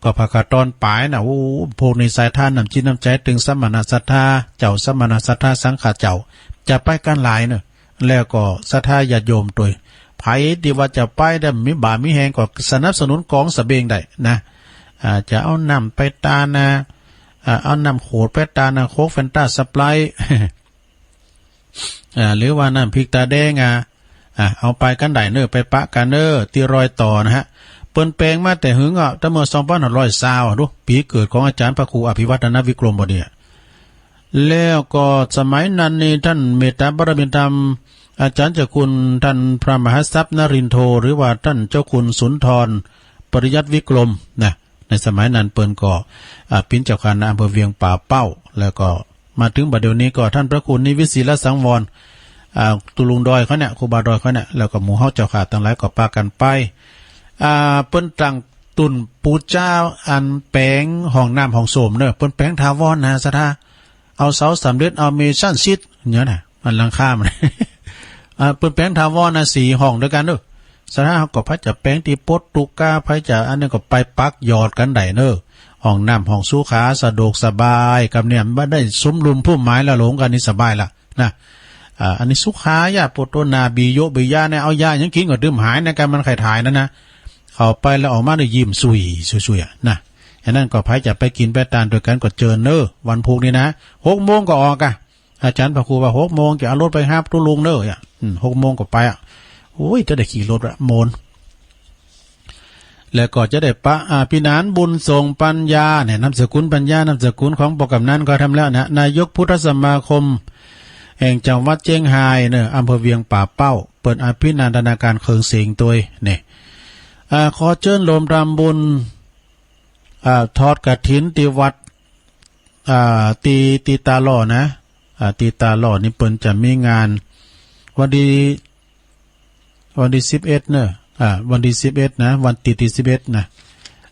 ก็ผ่าขาดต๋อนป๋ายนะ โอ้ พวกนี้ศรัทธา น้ำจิตน้ำใจ๋ ตึงสมณศรัทธา เจ้าสมณศรัทธา สังฆะเจ้า จะไปกั๋นหลายเนอะ แล้วก็ศรัทธาญาติโยมตวย ใผตี้ว่าจะไปได้มีบ่ามีแฮงก็สนับสนุนก๋องสะเบงได้นะ อ่า จะเอาน้ำไปตานนะ อ่า เอาน้ำขวดไปตานนะ โค้ก แฟนต้า สไปร์ต อ่า หรือว่าน้ำพริกตาแดง อ่า อ่า เอาไปกั๋นได้เนอะ ไปปะกั๋นเนอะ ตี้รอยต่อนะฮะ เปิ้นแป๋งมาแต่หึงอ่ะ ตั้งเมื่อสองปันห้าร้อยซาว ดู ปี๋เกิดของอาจ๋ารย์พระครูอภิวัฒนวิกรมบ่าเดี่ย แล้วก็สมัยนั้นนี่ต้านเมตตาบารมีธรรม อาจ๋ารย์เจ้าคุณต้านพระมหาทรัพย์นรินทโธ หรือว่าต้านเจ้าคุณสุนทรปริยัติวิกรมนะ ในสมัยนั้นเปิ้นก็ อ่า เป๋นเจ้าคณะอำเภอเวียงป่าเป้า แล้วก็มาเถิงบัดเดี๋ยวนี้ก็ต้านพระครูนิวิตศิลสังวร อ่า ตุ๊ลุงดอยเขาเนี่ย ครูบาดอยเขาเนี่ย แล้วก็หมู่เฮาเจ้าข้าตังหลายก็ปากั๋นไป อ่า เปิ้นตั้งตุ๊นปู๋จาอันแป๋งห้องน้ำห้องส้วมเนอะ เปิ้นแป๋งถาวรนะศรัทธา เอาเสาสามเหล็ก เอาเมซันซีดเนี่ยนะ อันหลังคามัน อ่า เปิ้นแป๋งถาวรนะ สี่ห้องตวยกั๋นเนอะ ศรัทธาเฮาก็ใผจะแป๋งตี้โปรตุเกส ใผจะอันนี้ก็ไปปักหยอดกั๋นได้เนอะ ห้องน้ำห้องสุขา สะดวกสบาย กำเนี่ยบ่ได้สุมรุมพุ่มไม้ละหลงกั๋นนี่สบายละนะ อ่า อันนี้สุขายะ ปวดตัวยา บีโยะบียาเนี่ย เอายาหยังกิ๋นก็ดื่มหายนะ ก๋านมันใค่ถ่ายนั่นนะ เข้าไปแล้วออกมาได้ยิ้มสุยสุยๆ อ่ะนะ อันนั้นก็ใผจะไปกิ๋นไปตานตวยกั๋นก็เจิญเนอะ วันพูกนี่นะ หกโมงก็ออกอ่ะ อาจ๋ารย์พระครูว่าหกโมงจะเอารถไปฮับตุ๊ลุงเนอะ อ่ะ อืม หกโมงก็ไปอ่ะ โอ้ย จะได้ขี่รถละโมน แล้วก็จะได้ปะ อ่า พินานบุญส่งปัญญาเนี่ย นามสกุลปัญญา นามสกุลของปอกำนันก็ทำแล้วนะ นายกพุทธสมาคมแห่งจังหวัดเจียงฮายเนอะ อำเภอเวียงป่าเป้า เปิ้นอภินันทนาการเคิงเสงตวยเนี่ย อ่า ขอเจิญโยมทำบุญ อ่า ทอดกฐินตี้วัด อ่า ตี้ ตี้ตาหล่อนะ อ่า ตี้ต้าล้อนี่เปิ้นจะมีงานวันตี้ วันตี้สิบเอ็ดเนาะ อ่า วันตี้สิบเอ็ดนะ วันตี้ตี้สิบเอ็ดนะ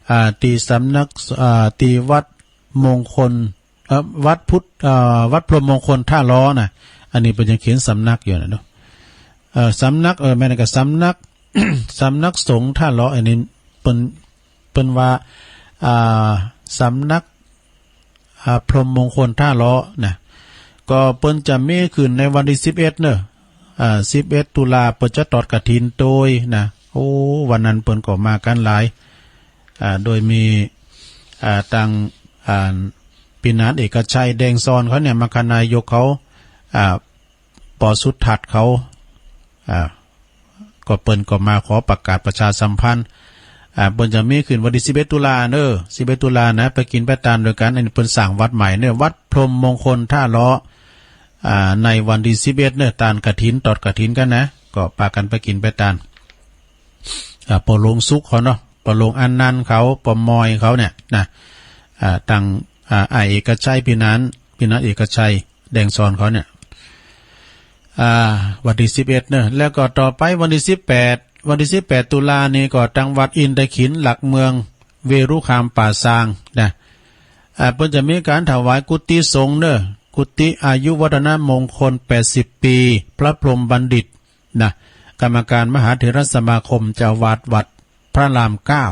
อ่า ตี้สำนัก อ่า ตี้วัดมงคล เอ่อ วัดพุทธ เอ่อ วัดพรหมมงคลท่าล้อนะ อันนี้เปิ้นยังเขียนสำนักอยู่นะเนาะ เอ่อ สำนัก เออ แม่นก็สำนัก สำนักสงฆ์ท่าล้อ อันนี้เปิ้น เปิ้นว่า อ่า สำนัก อ่า พรหมมงคลท่าล้อนะ ก็เปิ้นจะมีขึ้นในวันตี้สิบเอ็ดเนาะ อ่า สิบเอ็ดตุลาเปิ้นจะตอดกฐินโตยนะ โอ้ วันนั้นเปิ้นก็มากั๋นหลาย อ่า โดยมี อ่า ตัง อ่า ปี้หนานเอกชัย แดงซอนเขาเนี่ย มคธนายกเขา อ่า ป.สุทัศน์เขา อ่า ก็เปิ้นก็มาขอประกาศประชาสัมพันธ์ อ่า เปิ้นจะมีขึ้นวันตี้สิบเอ็ดตุลาเนาะ สิบเอ็ดตุลานะ ไปกิ๋นไปตานโตยกั๋น อันนี้เปิ้นสร้างวัดใหม่เนาะ วัดพรหมมงคลท่าล้อ อ่า ในวันตี้สิบเอ็ดเนาะ ตานกฐิน ตอดกฐินกั๋นนะ ก็ปากั๋นไปกิ๋นไปตาน อ่า ป้อหลวงสุขเขาเนาะ ป้อหลวงอานันต์เขา ป้อมอยเขาเนี่ยนะ อ่า ตัง อ่า อ้ายเอกชัย ปี้หนาน ปี้หนานเอกชัย แดงซอนเขาเนี่ย อ่า วันตี้สิบเอ็ดเนาะ แล้วก็ต่อไปวันตี้สิบแปด วันตี้สิบแปดตุลานี่ก็ตังวัดอินทขิลหลักเมืองเวรุคัมป่าซางนะ อ่า เปิ้นจะมีก๋านถวายกุฏิสงฆ์เนาะ กุฏิอายุวัฒนมงคลแปดสิบปี พระพรหมบัณฑิต นะ กรรมการมหาเถรสมาคม เจ้าอาวาสวัดพระรามเก้า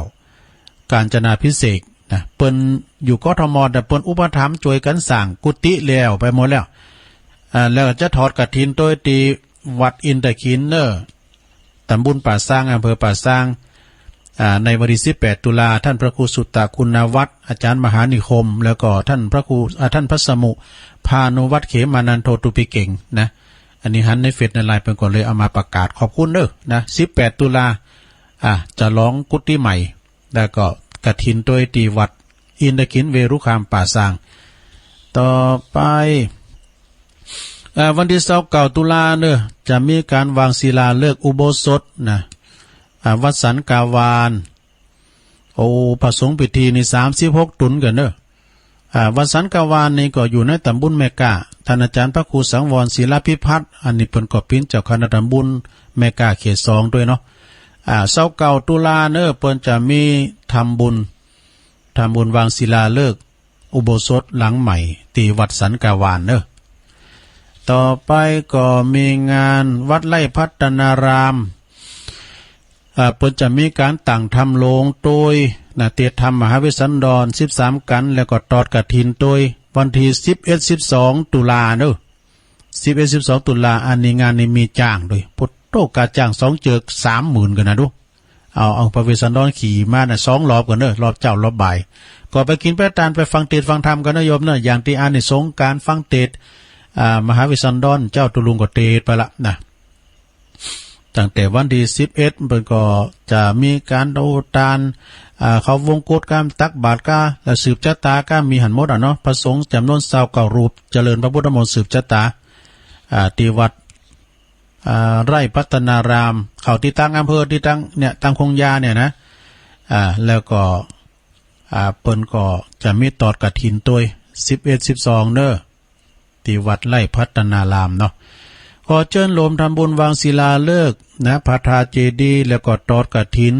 กาญจนาภิเษกนะ เปิ้นอยู่ กทม แต่เปิ้นอุปถัมภ์จ้วยกั๋นสร้างกุฏิแล้วไปหมดแล้ว อ่า แล้วจะตอดกฐินโตยตี้วัดอินทขิลเนาะ ต๋ำบลป่าซาง อำเภอป่าซาง อ่า ในวันตี้สิบแปดตุลา ต้านพระครูสุตตะคุณวัฒน์ อาจ๋ารย์มหานิคม แล้วก็ต้านพระครู อ่า ต้านพระสมุ พานุวัฒน์เขมานันโท ตุ๊ปิเก๋งนะ อันนี้หันในเฟซในไลน์เปิ้นก็เลยเอามาประกาศขอบคุณเนาะนะ สิบแปดตุลา อ่า จะลองกุฏิใหม่ แล้วก็กฐินโตยตี้วัดอินทขิลเวรุคัมป่าซาง ต่อไป อ่า วันตี้ซาวเก้าตุลาเนาะ จะมีก๋านวางศิลาฤกษ์อุโบสถนะ อ่า วัดสันกาวาน โอ้ พระสงฆ์พิธีนี่สามสิบหกต๋นกั๋นเนาะ อ่า วัดสันกาวานนี่ก็อยู่ในต๋ำบลแม่ก้า ต้านอาจ๋ารย์พระครูสังวรศิลาภิพัฒน์ อันนี้เปิ้นก็เป๋นเจ้าคณะต๋ำบลแม่ก้าเขตสองโตยเนาะ อ่า ซาวเก้าตุลาเนาะ เปิ้นจะมีทำบุญ ทำบุญวางศิลาฤกษ์อุโบสถหลังใหม่ตี้วัดสันกาวานเนาะ ต่อไปก็มีงานวัดไร่พัฒนาราม อ่า เปิ้นจะมีก๋านตั้งธรรมโลงโตยนะ เตียรธรรมมหาเวสสันดรสิบสามกั๋น แล้วก็ตอดกฐินโตยวันตี้สิบเอ็ด สิบสองตุลาเนาะ สิบเอ็ด สิบสองตุลา อันนี้งานนี้มีจ้างโตย โผโต้ ก๋าจ้างสองเจิกสามหมื่นกั๋นนะดู เอา เอาพระเวสสันดรขี่มานะ สองรอบกั๋นเนาะ รอบเจ๊ารอบบ่าย ก็ไปกิ๋นไปตานไปฟังเตสน์ฟังธรรมกั๋นนะโยมเนาะ อย่างตี้อานิสงส์ก๋านฟังเตสน์ อ่า มหาเวสสันดรเจ้าตุลุงก็เตสน์ไปละนะ ตั้งแต่วันตี้สิบเอ็ด เปิ้นก็จะมีก๋านเอาตาน อ่า เข้าวงกตก้า ตักบาตรก้า แล้วสืบจะตาก้า มีหั้นหมดอะเนาะ พระสงฆ์จ๋ำนวนซาวเก้ารูป เจริญพระพุทธมนต์สืบจะตา อ่า ตี้วัด อ่า ไร่พัฒนาราม เข้าตี้ตางอำเภอ ตี้ตางเนี่ย ตางคงยาเนี่ยนะ อ่า แล้วก็ อ่า เปิ้นก็จะมีตอดกฐินโตย สิบเอ็ด สิบสองเนาะ ตี้วัดไร่พัฒนารามเนาะ ขอเจิญโยมทำบุญวางศิลาฤกษ์นะ พระธาตุเจดีย์ แล้วก็ตอดกฐิน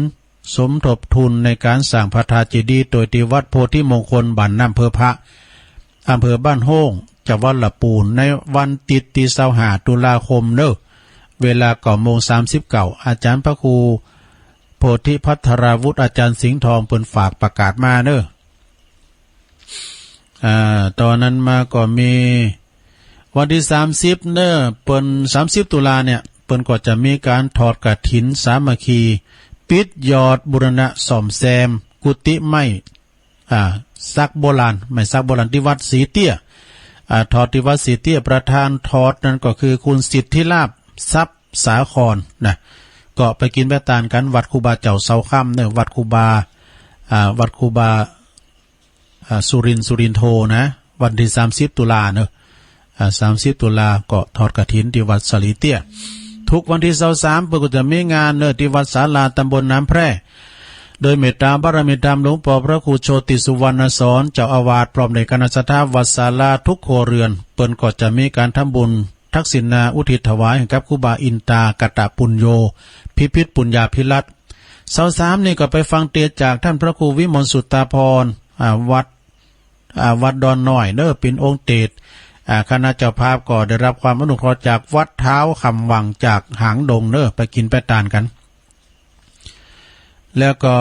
สมทบทุนในก๋านสร้างพระธาตุเจดีย์โตยตี้วัดโพธิมงคล บ้านน้ำเพิงพระ อำเภอบ้านโฮ่ง จังหวัดละปูน ในวันอาทิตย์ตี้ซาวห้าตุลาคมเนาะ เวลาเก้าโมงสามสิบเก้า อาจ๋ารย์พระครูโพธิภัทราวุฒิ อาจ๋ารย์สิงห์ทอง เปิ้นฝากประกาศมาเนาะ อ่า ต่อนั้นมาก็มีวันตี้สามสิบเนาะ เปิ้น สามสิบตุลาเนี่ย เปิ้นก็จะมีก๋านตอดกฐินสามัคคี ปิดยอดบูรณะซ่อมแซมกุฏิไม้ อ่า สักโบราณ ไม้สักโบราณตี้วัดสีเตี้ย อ่า ตอดตี้วัดสีเตี้ย ประธานตอดนั้นก็คือคุณสิทธิลาภ ทรัพย์สาครนะ ก็ไปกิ๋นไปตานกั๋นวัดครูบาเจ้าเสาค่ำเนาะ วัดครูบา อ่า วัดครูบา อ่า สุรินทร์ สุรินโทนะ วันตี้สามสิบตุลาเนาะ อ่า สามสิบตุลาก็ตอดกฐินตี้วัดสาลีเตี้ย ทุกวันตี้ซาวสามเปิ้นก็จะมีงานเนาะ ตี้วัดศาลาตำบลน้ำแพร่ โดยเมตตาบารมีธรรมหลวงป้อพระครูโชติสุวรรณสอน เจ้าอาวาส พร้อมด้วยคณะศรัทธาวัดศาลาทุกครัวเรือน เปิ้นก็จะมีก๋านทำบุญทักษิณาอุทิศถวายให้กับครูบาอินตากตปุญโญ พิพิธปุญญาภิรัตน์ เสาร์สามนี่ก็ไปฟังเตสน์จากต้านพระครูวิมลสุตตาภรณ์ อ่า วัด อ่า วัดดอนน้อยเน้อ เป๋นองค์เตสน์ อ่า คณะเจ้าภาพก็ได้ฮับความอนุเคราะห์จากวัดท้าวคำวังจากหางดงเน้อ ไปกิ๋นไปตานกั๋น แล้วก็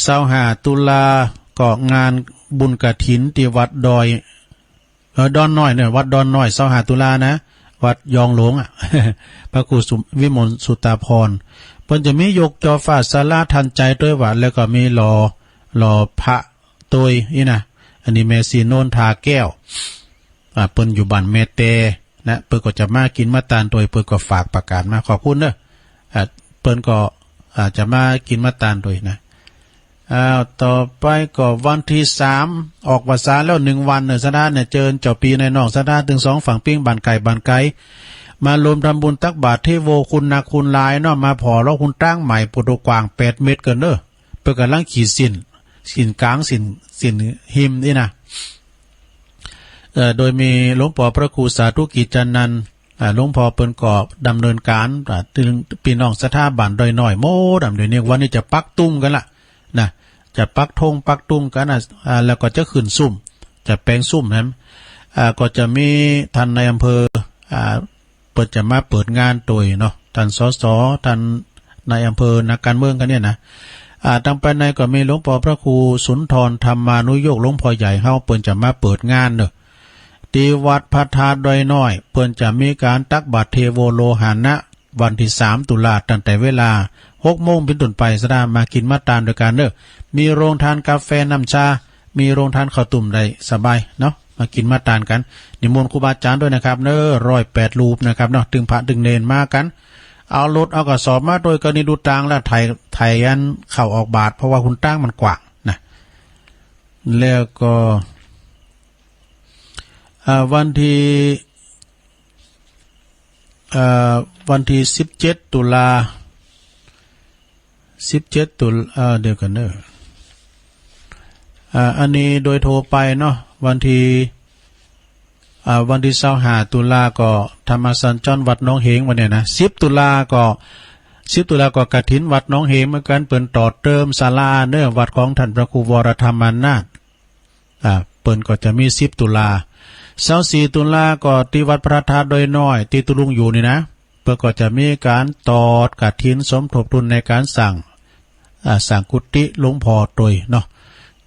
เสาร์ห้าตุลาก็งานบุญกฐินตี้วัดดอย เออ ดอนน้อยเน้อ วัดดอนน้อย เสาร์ห้าตุลานะ วัดยองหลวงอะ พระครูสุ วิมลสุตตาภรณ์ เปิ้นจะมียกจอฟ้าศาลาทันใจตวยว่า แล้วก็มีหล่อ หล่อพระตวยอี้นะ อันนี้แม่ศรีนวลทาแก้ว อ่า เปิ้นอยู่บ้านแม่แตนะ เปิ้นก็จะมากิ๋นมาตานตวย เปิ้นก็ฝากประกาศมา ขอบคุณเน้อ อ่า เปิ้นก็ อ่า จะมากิ๋นมาตานตวยนะ อ้าว ต่อไปก็วันตี้สาม ออกพรรษาแล้วหนึ่งวันเน้อ ศรัทธาเนี่ย เจิญเจ้าปี้นายน้องศรัทธาตึงสองฝั่งปิ๊ง บ้านใก้บ้านไก๋ มารวมทำบุญตักบาตรเทโว คุณหนักคุณหลายเนาะ มาผ่อเลาะคุณตางใหม่ ปูดูกว้างแปดเมตรเกินเน้อ เปิ้นก่ำลังขีดสิ้น สิ้นก๋าง สิ้น สิ้นฮิมอี้นะ เอ่อ โดยมีหลวงป้อพระครูสาธุกิจจานันท์ อ่า หลวงป้อเปิ้นก็ดำเนินก๋าน อ่า ตึงปี้น้องศรัทธาบ้านดอยน้อยหมด ดำเนินเนี่ย วันนี้จะปักตุ๊งกั๋นละนะ จะปักธงปักตุ๊งกั๋นนะ อ่า แล้วก็จะขึ้นซุ่ม จะแป๋งซุ่มนะ อ่า ก็จะมีต้านนายอำเภอ อ่า เปิ้นจะมาเปิดงานตวยเนาะ ต้าน สส ต้านนายอำเภอ นักก๋านเมืองกั๋นเนี่ยนะ อ่า ตังภายในก็มีหลวงป้อพระครูสุนทรธรรมานุโยค หลวงป้อใหญ่เฮา เปิ้นจะมาเปิดงานเนาะ ตี้วัดพระธาตุดอยน้อย เปิ้นจะมีก๋านตักบาตรเทโวโลหานะ วันตี้สามตุลา ตั้งแต่เวลาหกโมงเป๋นต้นไป ศรัทธามากิ๋นมาตานตวยกั๋นเน้อ มีโรงตานก๋าแฟน้ำชา มีโรงตานข้าวตุ้มได้สบายเนาะ มากิ๋นมาตานกั๋น นิมนต์ครูบาอาจ๋ารย์ตวยนะครับเน้อ ร้อยแปดรูปนะครับเนาะ ตึงพระตึงเณรมากั๋น เอารถเอากระสอบมาตวย ก็นี่ดูตางแล้ว ไถ ไถอันเข้าออกบาตร เพราะว่าคุณตางมันกว้างนะ แล้วก็ อ่า วันตี้ อ่า วันตี้สิบเจ็ดตุลา สิบเจ็ดตุลา อ่า เดี๋ยวกั๋นเน้อ อ่า อันนี้โดยทั่วไปเนาะ วันตี้ อ่า วันตี้ซาวห้าตุลาก็ธรรมสัญจรวัดหนองเหง วันนี้นะ สิบตุลาก็ สิบตุลาก็กฐินวัดหนองเหงเหมือนกั๋น เปิ้นต่อเติมศาลาเน้อ วัดของต้านพระครูวรธรรมานาถ อ่า เปิ้นก็จะมีสิบตุลา ซาวสี่ตุลาก็ตี้วัดพระธาตุดอยน้อย ตี้ตุ๊ลุงอยู่นี่นะ เปิ้นก็จะมีก๋านตอดกฐินสมทบทุนในก๋านสร้าง อ่า สร้างกุฏิหลวงป้อตวยเนาะ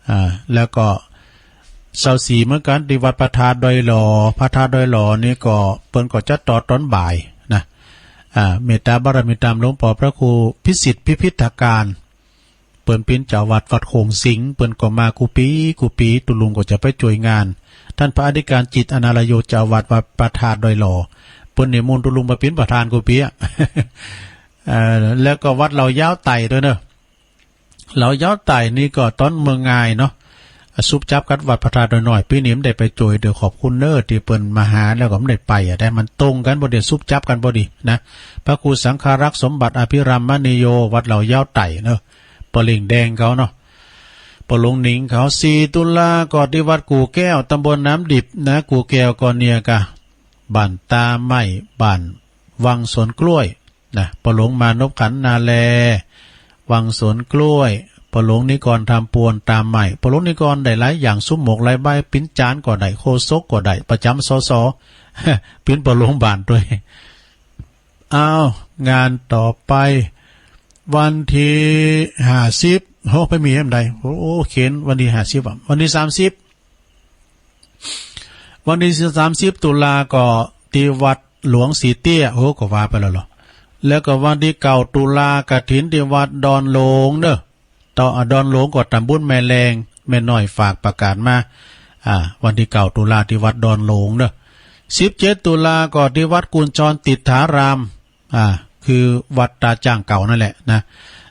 อ่า แล้วก็ซาวสี่เหมือนกั๋น ตี้วัดพระธาตุดอยหล่อ พระธาตุดอยหล่อนี่ก็เปิ้นก็จะตอดต๋อนบ่ายนะ อ่า เมตตาบารมีธรรมหลวงป้อพระครูพิสิทธิ์พิพิธการ เปิ้นเป๋นเจ้าวัดวัดโขงสิงห์ เปิ้นก็มากู้ปี๋กู้ปี๋ ตุ๊ลุงก็จะไปจ้วยงาน ต้านพระอธิการจิต อนาลโย เจ้าวัดวัดพระธาตุดอยหล่อ เปิ้นนิมนต์ตุ๊ลุงมาเป๋นประธานกู้ปี๋อะ เอ่อ แล้วก็วัดเหล่ายาวไต่ตวยเน้อ เหล่ายาวไต่นี่ก็ต๋อนเมืองงายเนาะ สุบจับกับวัดพระธาตุดอยน้อย ปี๋นี้บ่ได้ไปจ้วย เดี๋ยวขอบคุณเน้อ ตี้เปิ้นมาหา แล้วก็บ่ได้ไปอะ แต่มันตรงกั๋น บ่ได้สุบจับกั๋นพอดีนะ พระครูสังฆารักษ์สมบัติอภิรามมณีโย วัดเหล่ายาวไต่เนาะ ป้อเล็งแดงเขาเนาะ ป้อหลวงหนิงเขา สี่ตุลาก็ตี้วัดกู่แก้ว ตำบลน้ำดิบนะ กู่แก้วก็เนี่ยกะ บ้านตาไม้ บ้านวังสวนกล้วยนะ ป้อหลวงมานพขันธ์นาแล วังสวนกล้วย ป้อหลวงนิกรธรรมปวน ตาไม้ ป้อหลวงนิกรได้หลายอย่าง สุมหมวกหลายใบ เป๋นจารย์ก็ได้ โฆษกก็ได้ ประจำ สส เป๋นป้อหลวงบ้านตวย อ้าว งานต่อไป วันตี้ห้าสิบ โห ไปมีแหมใด โอ้ เขน วันตี้ห้าสิบอะ วันตี้สามสิบ วันตี้สามสิบตุลาก็ตี้วัดหลวงสีเตี้ย โห ก็ว่าไปแล้วเหรอ แล้วก็วันตี้เก้าตุลากฐินตี้วัดดอนหลงเน้อ ต่อ อ่า ดอนหลงก็ต๋ำบลแม่แลง แม่น้อยฝากประกาศมา อ่า วันตี้เก้าตุลาตี้วัดดอนหลงเน้อ สิบเจ็ดตุลาก็ตี้วัดกุญชรติฏฐาราม อ่า คือวัดตาจ้างเก่านั่นแหละนะ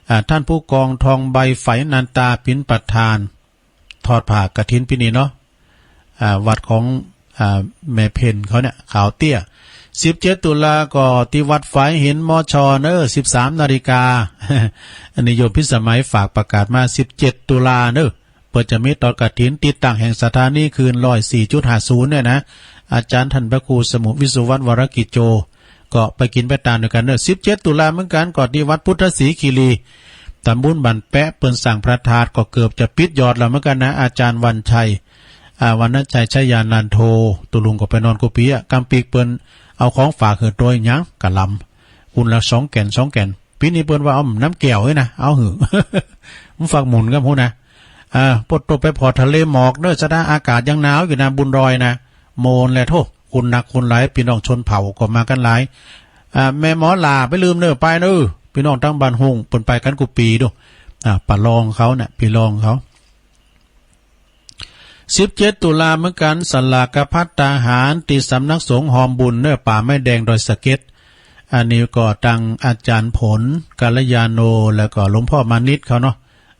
อ่า ต้านผู้กองทองใบ ไฝนันตา เป๋นประธาน ทอดผ้ากฐินปี๋นี้เนาะ อ่า วัดของ อ่า แม่เพ็ญเขาเนี่ย ขาวเตี้ย สิบเจ็ด ตุลาก็ตี้วัดฝายหิน มช เน้อ สิบสาม นาฬิกา อันนี้โยมพิสมัยฝากประกาศมา สิบเจ็ด ตุลาเน้อ เปิ้นจะมีตอดกฐิน ตี้ตั้งแห่งสถานีคลื่น ร้อยสี่จุดห้าศูนย์ เนี่ยนะ อาจ๋ารย์ต้านพระครูสมุห์ วิศวัฒน์ วรกิจโจ ก็ไปกิ๋นไปตานด้วยกั๋นเน้อ สิบเจ็ด ตุลาเหมือนกั๋น ก็ตี้วัดพุทธศรีคีรี ต๋ำบลบ้านแป๊ะ เปิ้นสร้างพระธาตุ ก็เกือบจะปิดยอดแล้วเหมือนกั๋นนะ อาจ๋ารย์วัญชัย อ่า วรรณชัย ชยานันโท ตุ๊ลุงก็ไปนอนกู้ปี๋อะ กำปี๋เปิ้นเอาของฝากหื้อตวย หยังกะลำ คนละสองแก่น สองแก่น ปี๋นี้เปิ้นว่าเอาน้ำแก้วเฮ้ยนะ เอาหื้อ มันฝากหมุนกั๋นพู้นนะ อ่า ปดตกไปผ่อทะเลหมอกเน้อ สะดา อากาศยังหนาวอยู่นะ บุญดอยนะ โมนแหละโธ่ คนนักคนหลาย ปี้น้องชนเผ่าก็มากั๋นหลาย อ่า แม่หมอหล้า ไปลืมเน้อ ไปเน้อ ปี้น้องตางบ้านฮุ่ง เปิ้นไปกั๋นกู้ปี๋ดู อ่า ป้ารองเขาน่ะ ปี้รองเขา สิบเจ็ด ตุลาเหมือนกั๋น สลากภัตตาหาร ตี้สำนักสงฆ์ฮอมบุญเน้อ ป่าไม้แดงดอยสะเก็ด อันนี้ก็ตางอาจ๋ารย์ผล กัลยาโณ แล้วก็หลวงพ่อมานิตเขาเนาะ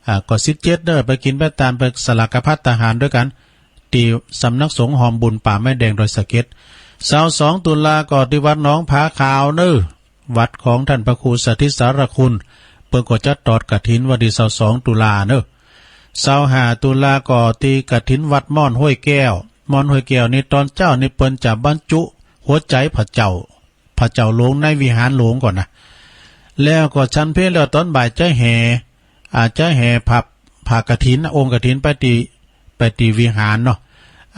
อ่า ก็ สิบเจ็ด เน้อ ไปกิ๋นไปตาน ไปสลากภัตตาหารด้วยกั๋น ตี้สำนักสงฆ์ฮอมบุญ ป่าไม้แดงดอยสะเก็ด ซาวสอง ตุลาก็ตี้วัดหนองผาขาวเน้อ วัดของต้านพระครูสถิตสารคุณ เปิ้นก็จัดตอดกฐินวันตี้ซาวสอง ตุลาเน้อ ซาวห้า ตุลาก็ตี้กฐินวัดม่อนห้วยแก้ว ม่อนห้วยแก้วนี่ต๋อนเจ๊านี่เปิ้นจะบรรจุหัวใจ๋พระเจ้า พระเจ้าหลวงในวิหารหลวงก่อนนะ แล้วก็ฉันเพลแล้วต๋อนบ่ายจะแห่ อ่า จะแห่ผ้า ผ้ากฐิน องค์กฐินไปตี้ ไปตี้วิหารเนาะ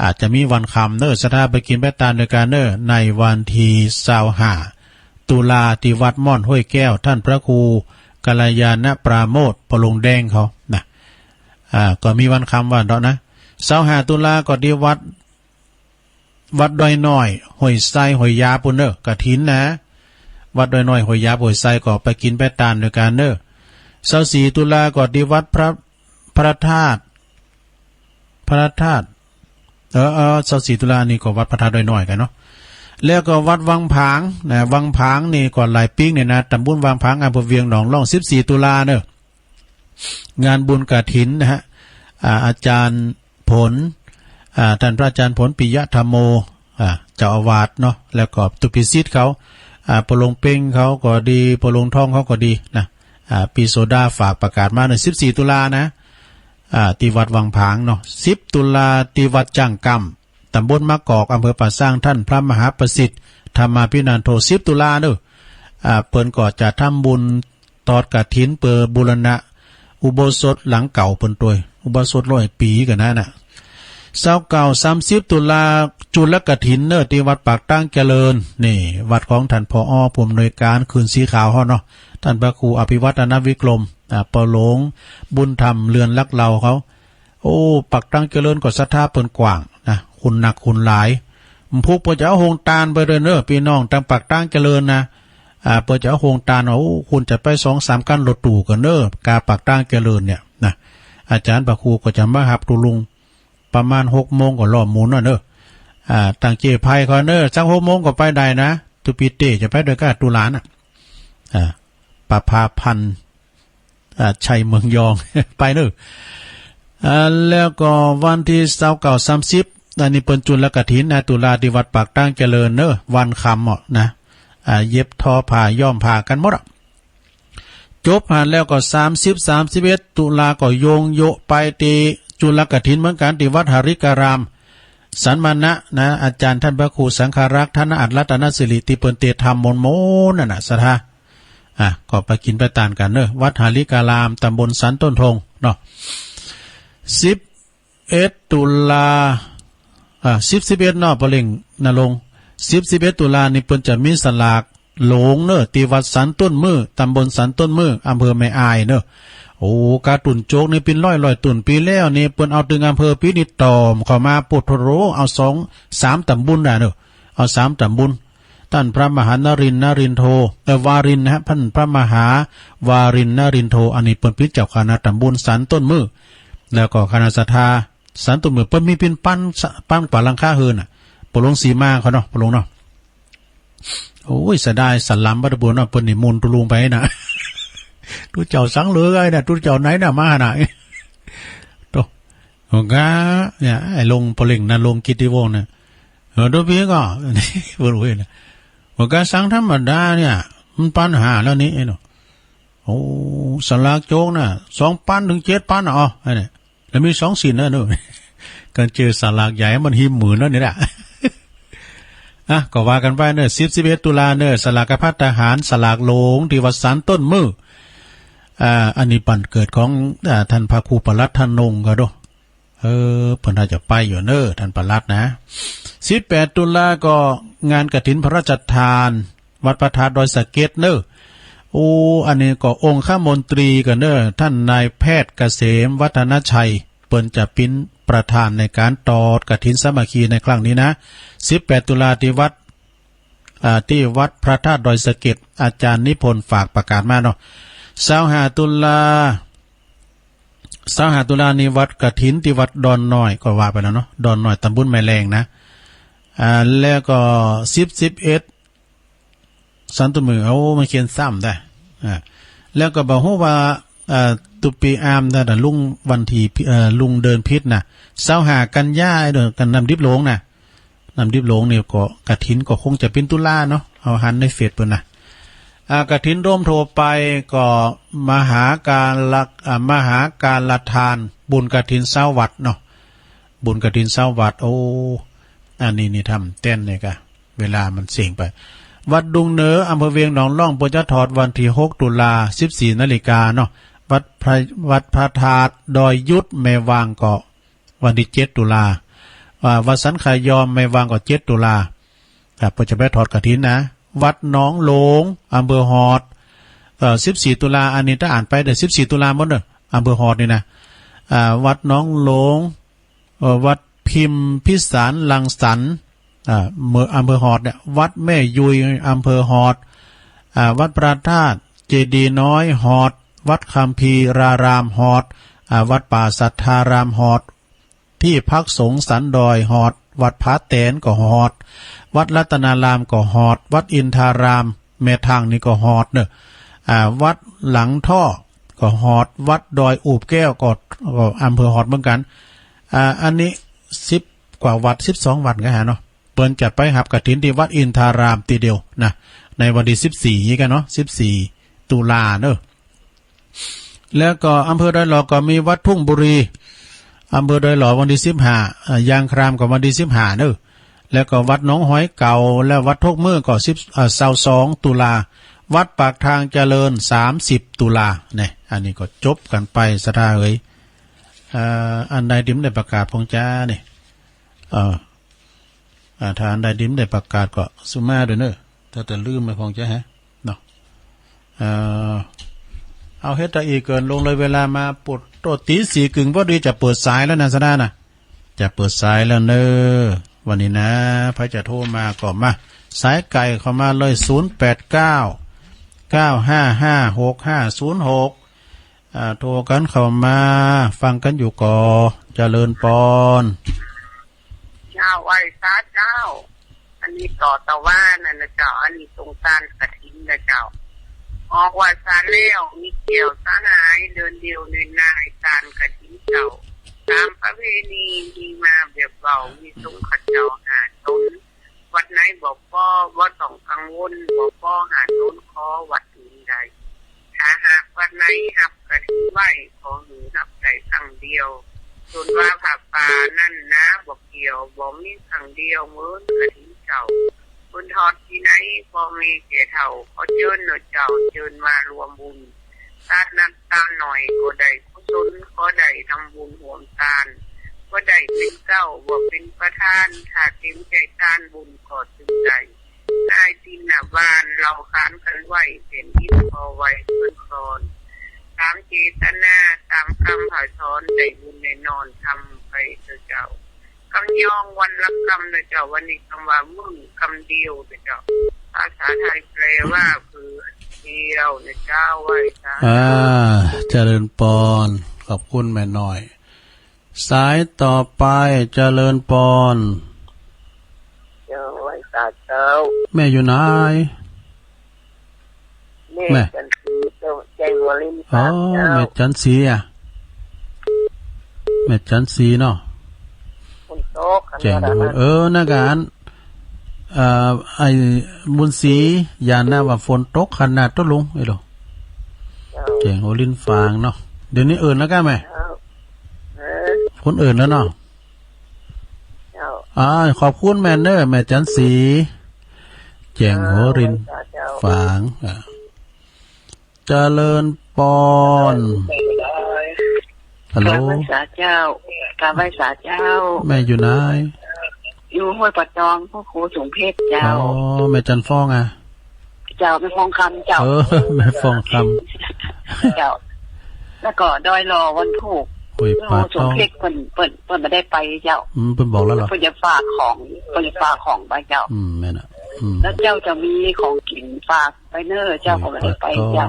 อาจจะมีวันค่ำเน้อ สะดา ไปกิ๋นไปตานด้วยกั๋นเน้อ ในวันตี้ซาวห้า ตุลา ตี้วัดม่อนห้วยแก้ว ต้านพระครูกัลยาณปราโมทย์ ป้อหลวงแดงเขานะ อ่า ก็มีวันค่ำวันเนาะนะ ซาวห้า ตุลาก็ตี้วัด วัดดอยน้อยห้วยไซ ห้วยยาบปู้นเน้อ กฐินนะ วัดดอยน้อยห้วยยาบห้วยไซ ก็ไปกิ๋นไปตานด้วยกั๋นเน้อ ซาวสี่ ตุลาก็ตี้วัดพระ พระธาตุ พระธาตุ เออ เออ ซาวสี่ ตุลานี่ก็วัดพระธาตุดอยน้อยกั๋นเนาะ แล้วก็วัดวังผางนะ วังผางนี่ก็หลายปิ๊งเนี่ยนะ ต๋ำบลวังผาง อำเภอเวียงหนองล่อง สิบสี่ ตุลาเน้อ งานบุญกฐินนะฮะ อ่า อาจ๋ารย์ผล อ่า ต้านพระอาจ๋ารย์ผล ปิยะธัมโม อ่า เจ้าอาวาสเนาะ แล้วก็ตุ๊ปิศิษย์เขา อ่า ป้อหลวงเป๊งเขาก็ดี ป้อหลวงทองเขาก็ดีนะ อ่า ปี้โสดาฝากประกาศมาเน้อ สิบสี่ ตุลานะ อ่า ตี้วัดวังผางเนาะ สิบ ตุลา ตี้วัดจ้างกำ ต๋ำบลมะกอก อำเภอป่าซาง ต้านพระมหาประสิทธิ์ ธรรมาภินันโท สิบ ตุลาเน้อ อ่า เปิ้นก็จะทำบุญตอดกฐิน เปื้อบูรณะอุโบสถหลังเก่าเปิ้นตวย อุโบสถร้อยปี๋กั๋นนะน่ะ ซาวเก้า สามสิบ ตุลา จุลกฐินเน้อ ตี้วัดปากตางเจริญ นี่ วัดของต้าน ผอ ผู้อำนวยก๋าน คืนสีขาวเฮาเนาะ ต้านพระครูอภิวัฒนวิกรม อ่า ป้อหลวงบุญธรรม เรือนรักเหล่าเขา โอ้ ปากตางเจริญก็ศรัทธาเปิ้นกว้างนะ คนนักคนหลาย มันพุกเปิ้นจะเอาโฮงตานไปตวยเน้อ ปี้น้องตางปากตางเจริญนะ อ่า เปิ้นจะเอาโฮงตาน โอ้ คนจะไปสองสามคันรถตู้กั๋นเน้อ กาปากตางเจริญเนี่ยนะ อาจ๋ารย์พระครูก็จะมาฮับตุ๊ลุง ประมาณหกโมงก็ล้อมหมุนน่ะเน้อ อ่า ตางเจ๊ไพเขาเน้อ สักหกโมงก็ไปได้นะ ตุ๊ปีเต้จะไปตวยก้าตุ๊หลานน่ะ อ่า ประภาพันธ์ อ่า ชัยเมืองยอง ไปเน้อ อ่า แล้วก็วันตี้ซาวเก้า สามสิบ อันนี้เปิ้นจุลกฐินนะ ตุลา ตี้วัดปากตางเจริญเน้อ วันค่ำเหมาะนะ อ่า เย็บทอผ้าย้อมผ้ากั๋นหมดอะ จบหั้นแล้วก็ สามสิบ สามสิบเอ็ด ตุลา ก็โยงโยะไปตี้จุลกฐินเหมือนกั๋น ตี้วัดหริการาม สันมณะนะ อาจ๋ารย์ต้านพระครูสังฆรักษ์ ธนอัตถรัตนสิริ ตี้เปิ้นเตรียมทำมนต์ๆ นั่นน่ะ ศรัทธา อ่ะ ก็ไปกิ๋นไปตานกั๋นเน้อ วัดหริการาม ตำบลสันต้นธงเนาะ สิบเอ็ด ตุลา อ่า สิบ สิบเอ็ด เนาะ ป้อเล็ง ณรงค์ สิบ สิบเอ็ด ตุลานี่เปิ้นจะมีสลากหลวงเน้อ ตี้วัดสันต้นมื้อ ตำบลสันต้นมื้อ อำเภอแม่อายเน้อ โอ้ กาตุ๊นโจกนี่เป๋นร้อยๆ ตุ๊น ปี๋แล้วนี่เปิ้นเอาตึงอำเภอ ปี๋นี้ต่อมเข้ามา โปดโธ่ เอาสอง สามต๋ำบลน่ะเน้อ เอาสามต๋ำบล ต้านพระมหานรินทร์ นรินทโธ เอ่อ วารินทร์นะฮะ ต้านพระมหาวารินทร์ นรินทโธ อันนี้เปิ้นเป๋นเจ้าคณะตำบลสันต้นมื้อ แล้วก็คณะศรัทธาสันต้นมื้อ เปิ้นมีเป๋นปัน ปันกว่าหลังคาเฮือนน่ะ ป้อหลวงสีมาเขาเนาะ ป้อหลวงเนาะ โอ้ย เสียดาย สลัมบัดตะบัวเนาะ เปิ้นนิมนต์ตุ๊ลุงไปน่ะ ตุ๊เจ้าสังเหลือไอ้น่ะ ตุ๊เจ้าไหนน่ะ มาน่ะ โต โอ้กะ เนี่ย ไอ้ลง ป้อเล็ง ณรงค์ กิตติวงศ์น่ะ เออ ดูพี่ก็ เปิ้นโอ้ยนะ เมื่อก๋าสั่งธรรมดาเนี่ย มันปันห้าแล้วนี่เนาะ โอ้ สลากโจรน่ะ สองปันเถิงเจ็ดปันน่ะ อ๋อ อันนี้ แล้วมีสองสินนะนู่น ก๋านเจอสลากใหญ่มันหิ้มหมื่นแล้วนี่แหละ อ่ะ ก็ว่ากั๋นไปเนาะ สิบ สิบเอ็ด ตุลาเนาะ สลากภัตตาหาร สลากหลวง ตี้วัดศาลต้นเมือง อ่า อันนี้บั้นเกิดของ อ่า ต้านพระครูปลัดต้านนงก็ดู เออ เปิ้นน่าจะไปอยู่เนาะ ต้านปลัดนะ สิบแปด ตุลาก็งานกฐินพระราชทาน วัดพระธาตุดอยสะเก็ดเนาะ โอ้ อันนี้ก็องคมนตรีก็เนาะ ต้านนายแพทย์เกษมวัฒนชัย เปิ้นจะเป๋นประธานในก๋านตอดกฐินสามัคคีในครั้งนี้นะ สิบแปด ตุลาตี้วัด อ่า ตี้วัดพระธาตุดอยสะเก็ด อาจ๋ารย์นิพนธ์ฝากประกาศมาเนาะ ซาวห้า ตุลา ซาวห้า ตุลานี่วัดกฐินตี้วัดดอนน้อย ก็ว่าไปแล้วเนาะ ดอนน้อย ตำบลแม่แลงนะ อ่า แล้วก็ สิบ สิบเอ็ด ศาลต้นเมือง โอ้ มันเขียนซ้ำได้ อ่า แล้วก็บ่ฮู้ว่า อ่า ตุ๊ปีอามนะ ลุงวันที่ เอ่อ ลุงเดือนผิดนะ ซาวห้า กัญญา เด้อ กั๋นน้ำดิบหลวงนะ น้ำดิบหลวงนี่ก็กฐินก็คงจะเป๋นตุลาเนาะ เอาหันในเฟซเปิ้นนะ อ่า กฐินโยมทั่วไปก็มหาการละ อ่า มหาการละทาน บุญกฐินซาววัดเนาะ บุญกฐินซาววัด โอ้ อันนี้นี่ทำแต๊นเนี่ยกะ เวลามันเสี้ยงไป วัดดุงเหนือ อำเภอเวียงหนองล่อง เปิ้นจะทอดวันที่ หก ตุลา สิบสี่ นาฬิกาเนาะ วัดพระ วัดพระธาตุดอยยุทธแม่วางก็ วันที่ เจ็ด ตุลา อ่า วัดสันขายอมแม่วางก็ เจ็ด ตุลา ครับ เปิ้นจะไปทอดกฐินนะ วัดหนองหลวง อำเภอฮอด เอ่อ สิบสี่ ตุลา อันนี้ถ้าอ่านไปเด้อ สิบสี่ ตุลาหมดเด้อ อำเภอฮอดนี่นะ อ่า วัดหนองหลวง เอ่อ วัดพิมพิสารรังสรรค์ อ่า เมือง อำเภอฮอดเนี่ย วัดแม่ยุย อำเภอฮอด อ่า วัดพระธาตุเจดีย์น้อยฮอด วัดคัมภีรารามฮอด อ่า วัดป่าสัทธารามฮอด ตี้พักสงฆ์สันดอยฮอด วัดผาแตนก็ฮอด วัดรัตนารามก็ฮอด วัดอินทารามแม่ทั่งนี่ก็ฮอดเนาะ อ่า วัดหลังท่อก็ฮอด วัดดอยอูบแก้วก็ ก็อำเภอฮอดเหมือนกั๋น อ่า อันนี้ สิบ กว่าวัด สิบสอง วัดก็หาเนาะ เปิ้นจะไปฮับกฐินตี้วัดอินทารามตี้เดียวนะ ในวันที่ สิบสี่ นี้กั๋นเนาะ สิบสี่ ตุลาเนาะ แล้วก็อำเภอดอยหล่อก็มีวัดทุ่งบุรี อำเภอดอยหล่อวันที่ สิบห้า อ่า ยางครามก็วันที่ สิบห้า เนาะ แล้วก็วัดหนองหอยเก๋า และวัดทกมื้อก็ สิบ อ่า ซาวสอง ตุลา วัดปากทางเจริญ สามสิบ ตุลา เนี่ย อันนี้ก็จบกั๋นไปศรัทธาเอ๋ย อ่า อันใดตี้บ่ได้ประกาศพ่องจ๊าเนี่ย เอ่อ อ่า ถ้าอันใดตี้บ่ได้ประกาศก็สุมาด้วยเนาะ ถ้าจะลืมไปพ่องจ๊าฮะ เนาะ เอ่อ เอาเฮ็ดตะอี้เกินลงเลย เวลามาปวดโตตีสี่กึ่ง พอดีจะเปิดสายแล้วนะศรัทธานะ จะเปิดสายแล้วเนาะ วันนี้นะ ใผจะโทรมาก็มา สายไกลเข้ามาเลย ศูนย์แปดเก้า เก้าห้าห้า หกห้าศูนย์หก อ่า โทรกั๋นเข้ามา ฟังกั๋นอยู่ก่อ เจริญปอน เจ้า ไหว้สาเจ้า อันนี้ต่อตะว่านั่นนะเจ้า อันนี้ตรงตานกฐินนะเจ้า ออกว่าสาแล้ว มีแก้วสาหาย เดินเดี่ยวเนินนายตานกฐินเจ้า ต๋ามประเพณีมีมาแบบเว้า มีสงฆ์เขาเจ้าห้าต๋น วัดไหนบ่ป้อ บ่ต้องกังวล บ่ป้อห้าต๋น ขอวัดอื่นได้ ถ้าหากวัดไหนฮับกฐินไว้ ขอหื้อฮับได้ครั้งเดียว ส่วนว่าผ้าป่านั้นนะ บ่เกี่ยว บ่มีครั้งเดียว เหมือนกฐินเจ้า เปิ้นทอดตี้ไหน พ่อแม่แก่เฒ่า ขอเจิญเนาะเจ้า เจิญมารวมบุญ ตานนักตานน้อย ก็ได้กุศล ขอได้ทำบุญร่วมตาน บ่ได้เป๋นเจ้า บ่เป๋นประธาน ถ้าเต๋มใจ๋ตานบุญก็ตึงได้ นายตินน่ะบ้าน เล่าขานกั๋นไว้ แผ่นดินขอไหว้เปิ้นก่อน ต๋ามเจตนา ต๋ามกำผาสอน ได้บุญแน่นอน ทำไปเถาะเจ้า กำยองวันละกำนะเจ้า วันนี้กำว่ามื้อกำเดียวนะเจ้า ภาษาไทยแปลว่าผืนเดียวนะเจ้า ไหว้สา อ่า เจริญปอน ขอบคุณแม่น้อย สายต่อไป เจริญปอน เจ้า ไหว้สาเจ้า แม่อยู่ไหน แม่ แม่จันทร์ศรี เจ้า แจ้งวาริน อ๋อ สาเจ้า แม่จันทร์ศรีอะ แม่จันทร์ศรีเนาะ ฝนตก แจ้งวาริน เออ นั่นกะอัน เอ่อ ไอ้บุญศรี ยานนะว่าฝนตกขนาด ตุ๊ลุง ไอ้โหล เจ้า แจ๋งหัวรินฝางเนาะ เดี๋ยวนี้เอิ้นแล้วก้าแม่ เจ้า เออ คนอื่นแล้วเนาะ เจ้า อ่า ขอบคุณแม่เน้อ แม่จันทร์ศรี แจ๋งหัวริน เจ้า ฝาง อ่า เจริญปอน ฮัลโหล กราบไหว้สาเจ้า กราบไหว้สาเจ้า แม่อยู่ไหน อยู่ห้วยป่าตอง พระครูสมเพชรเจ้า อ๋อ แม่จันทร์ฟองอะ เจ้า แม่ฟองคำเจ้า เออ แม่ฟองคำ เจ้า แล้วก็ดอยหล่อวันทูก ห้วยป่าตอง พระครูสมเพชรเปิ้น เปิ้น เปิ้นบ่ได้ไปเจ้า อืม เปิ้นบอกแล้วเหรอ เปิ้นจะฝากของ เปิ้นจะฝากของไปเจ้า อืม แม่นอะ อืม แล้วเจ้าจะมีของกิ๋นฝาก ไปเน้อเจ้า ก็บ่ได้ไปเจ้า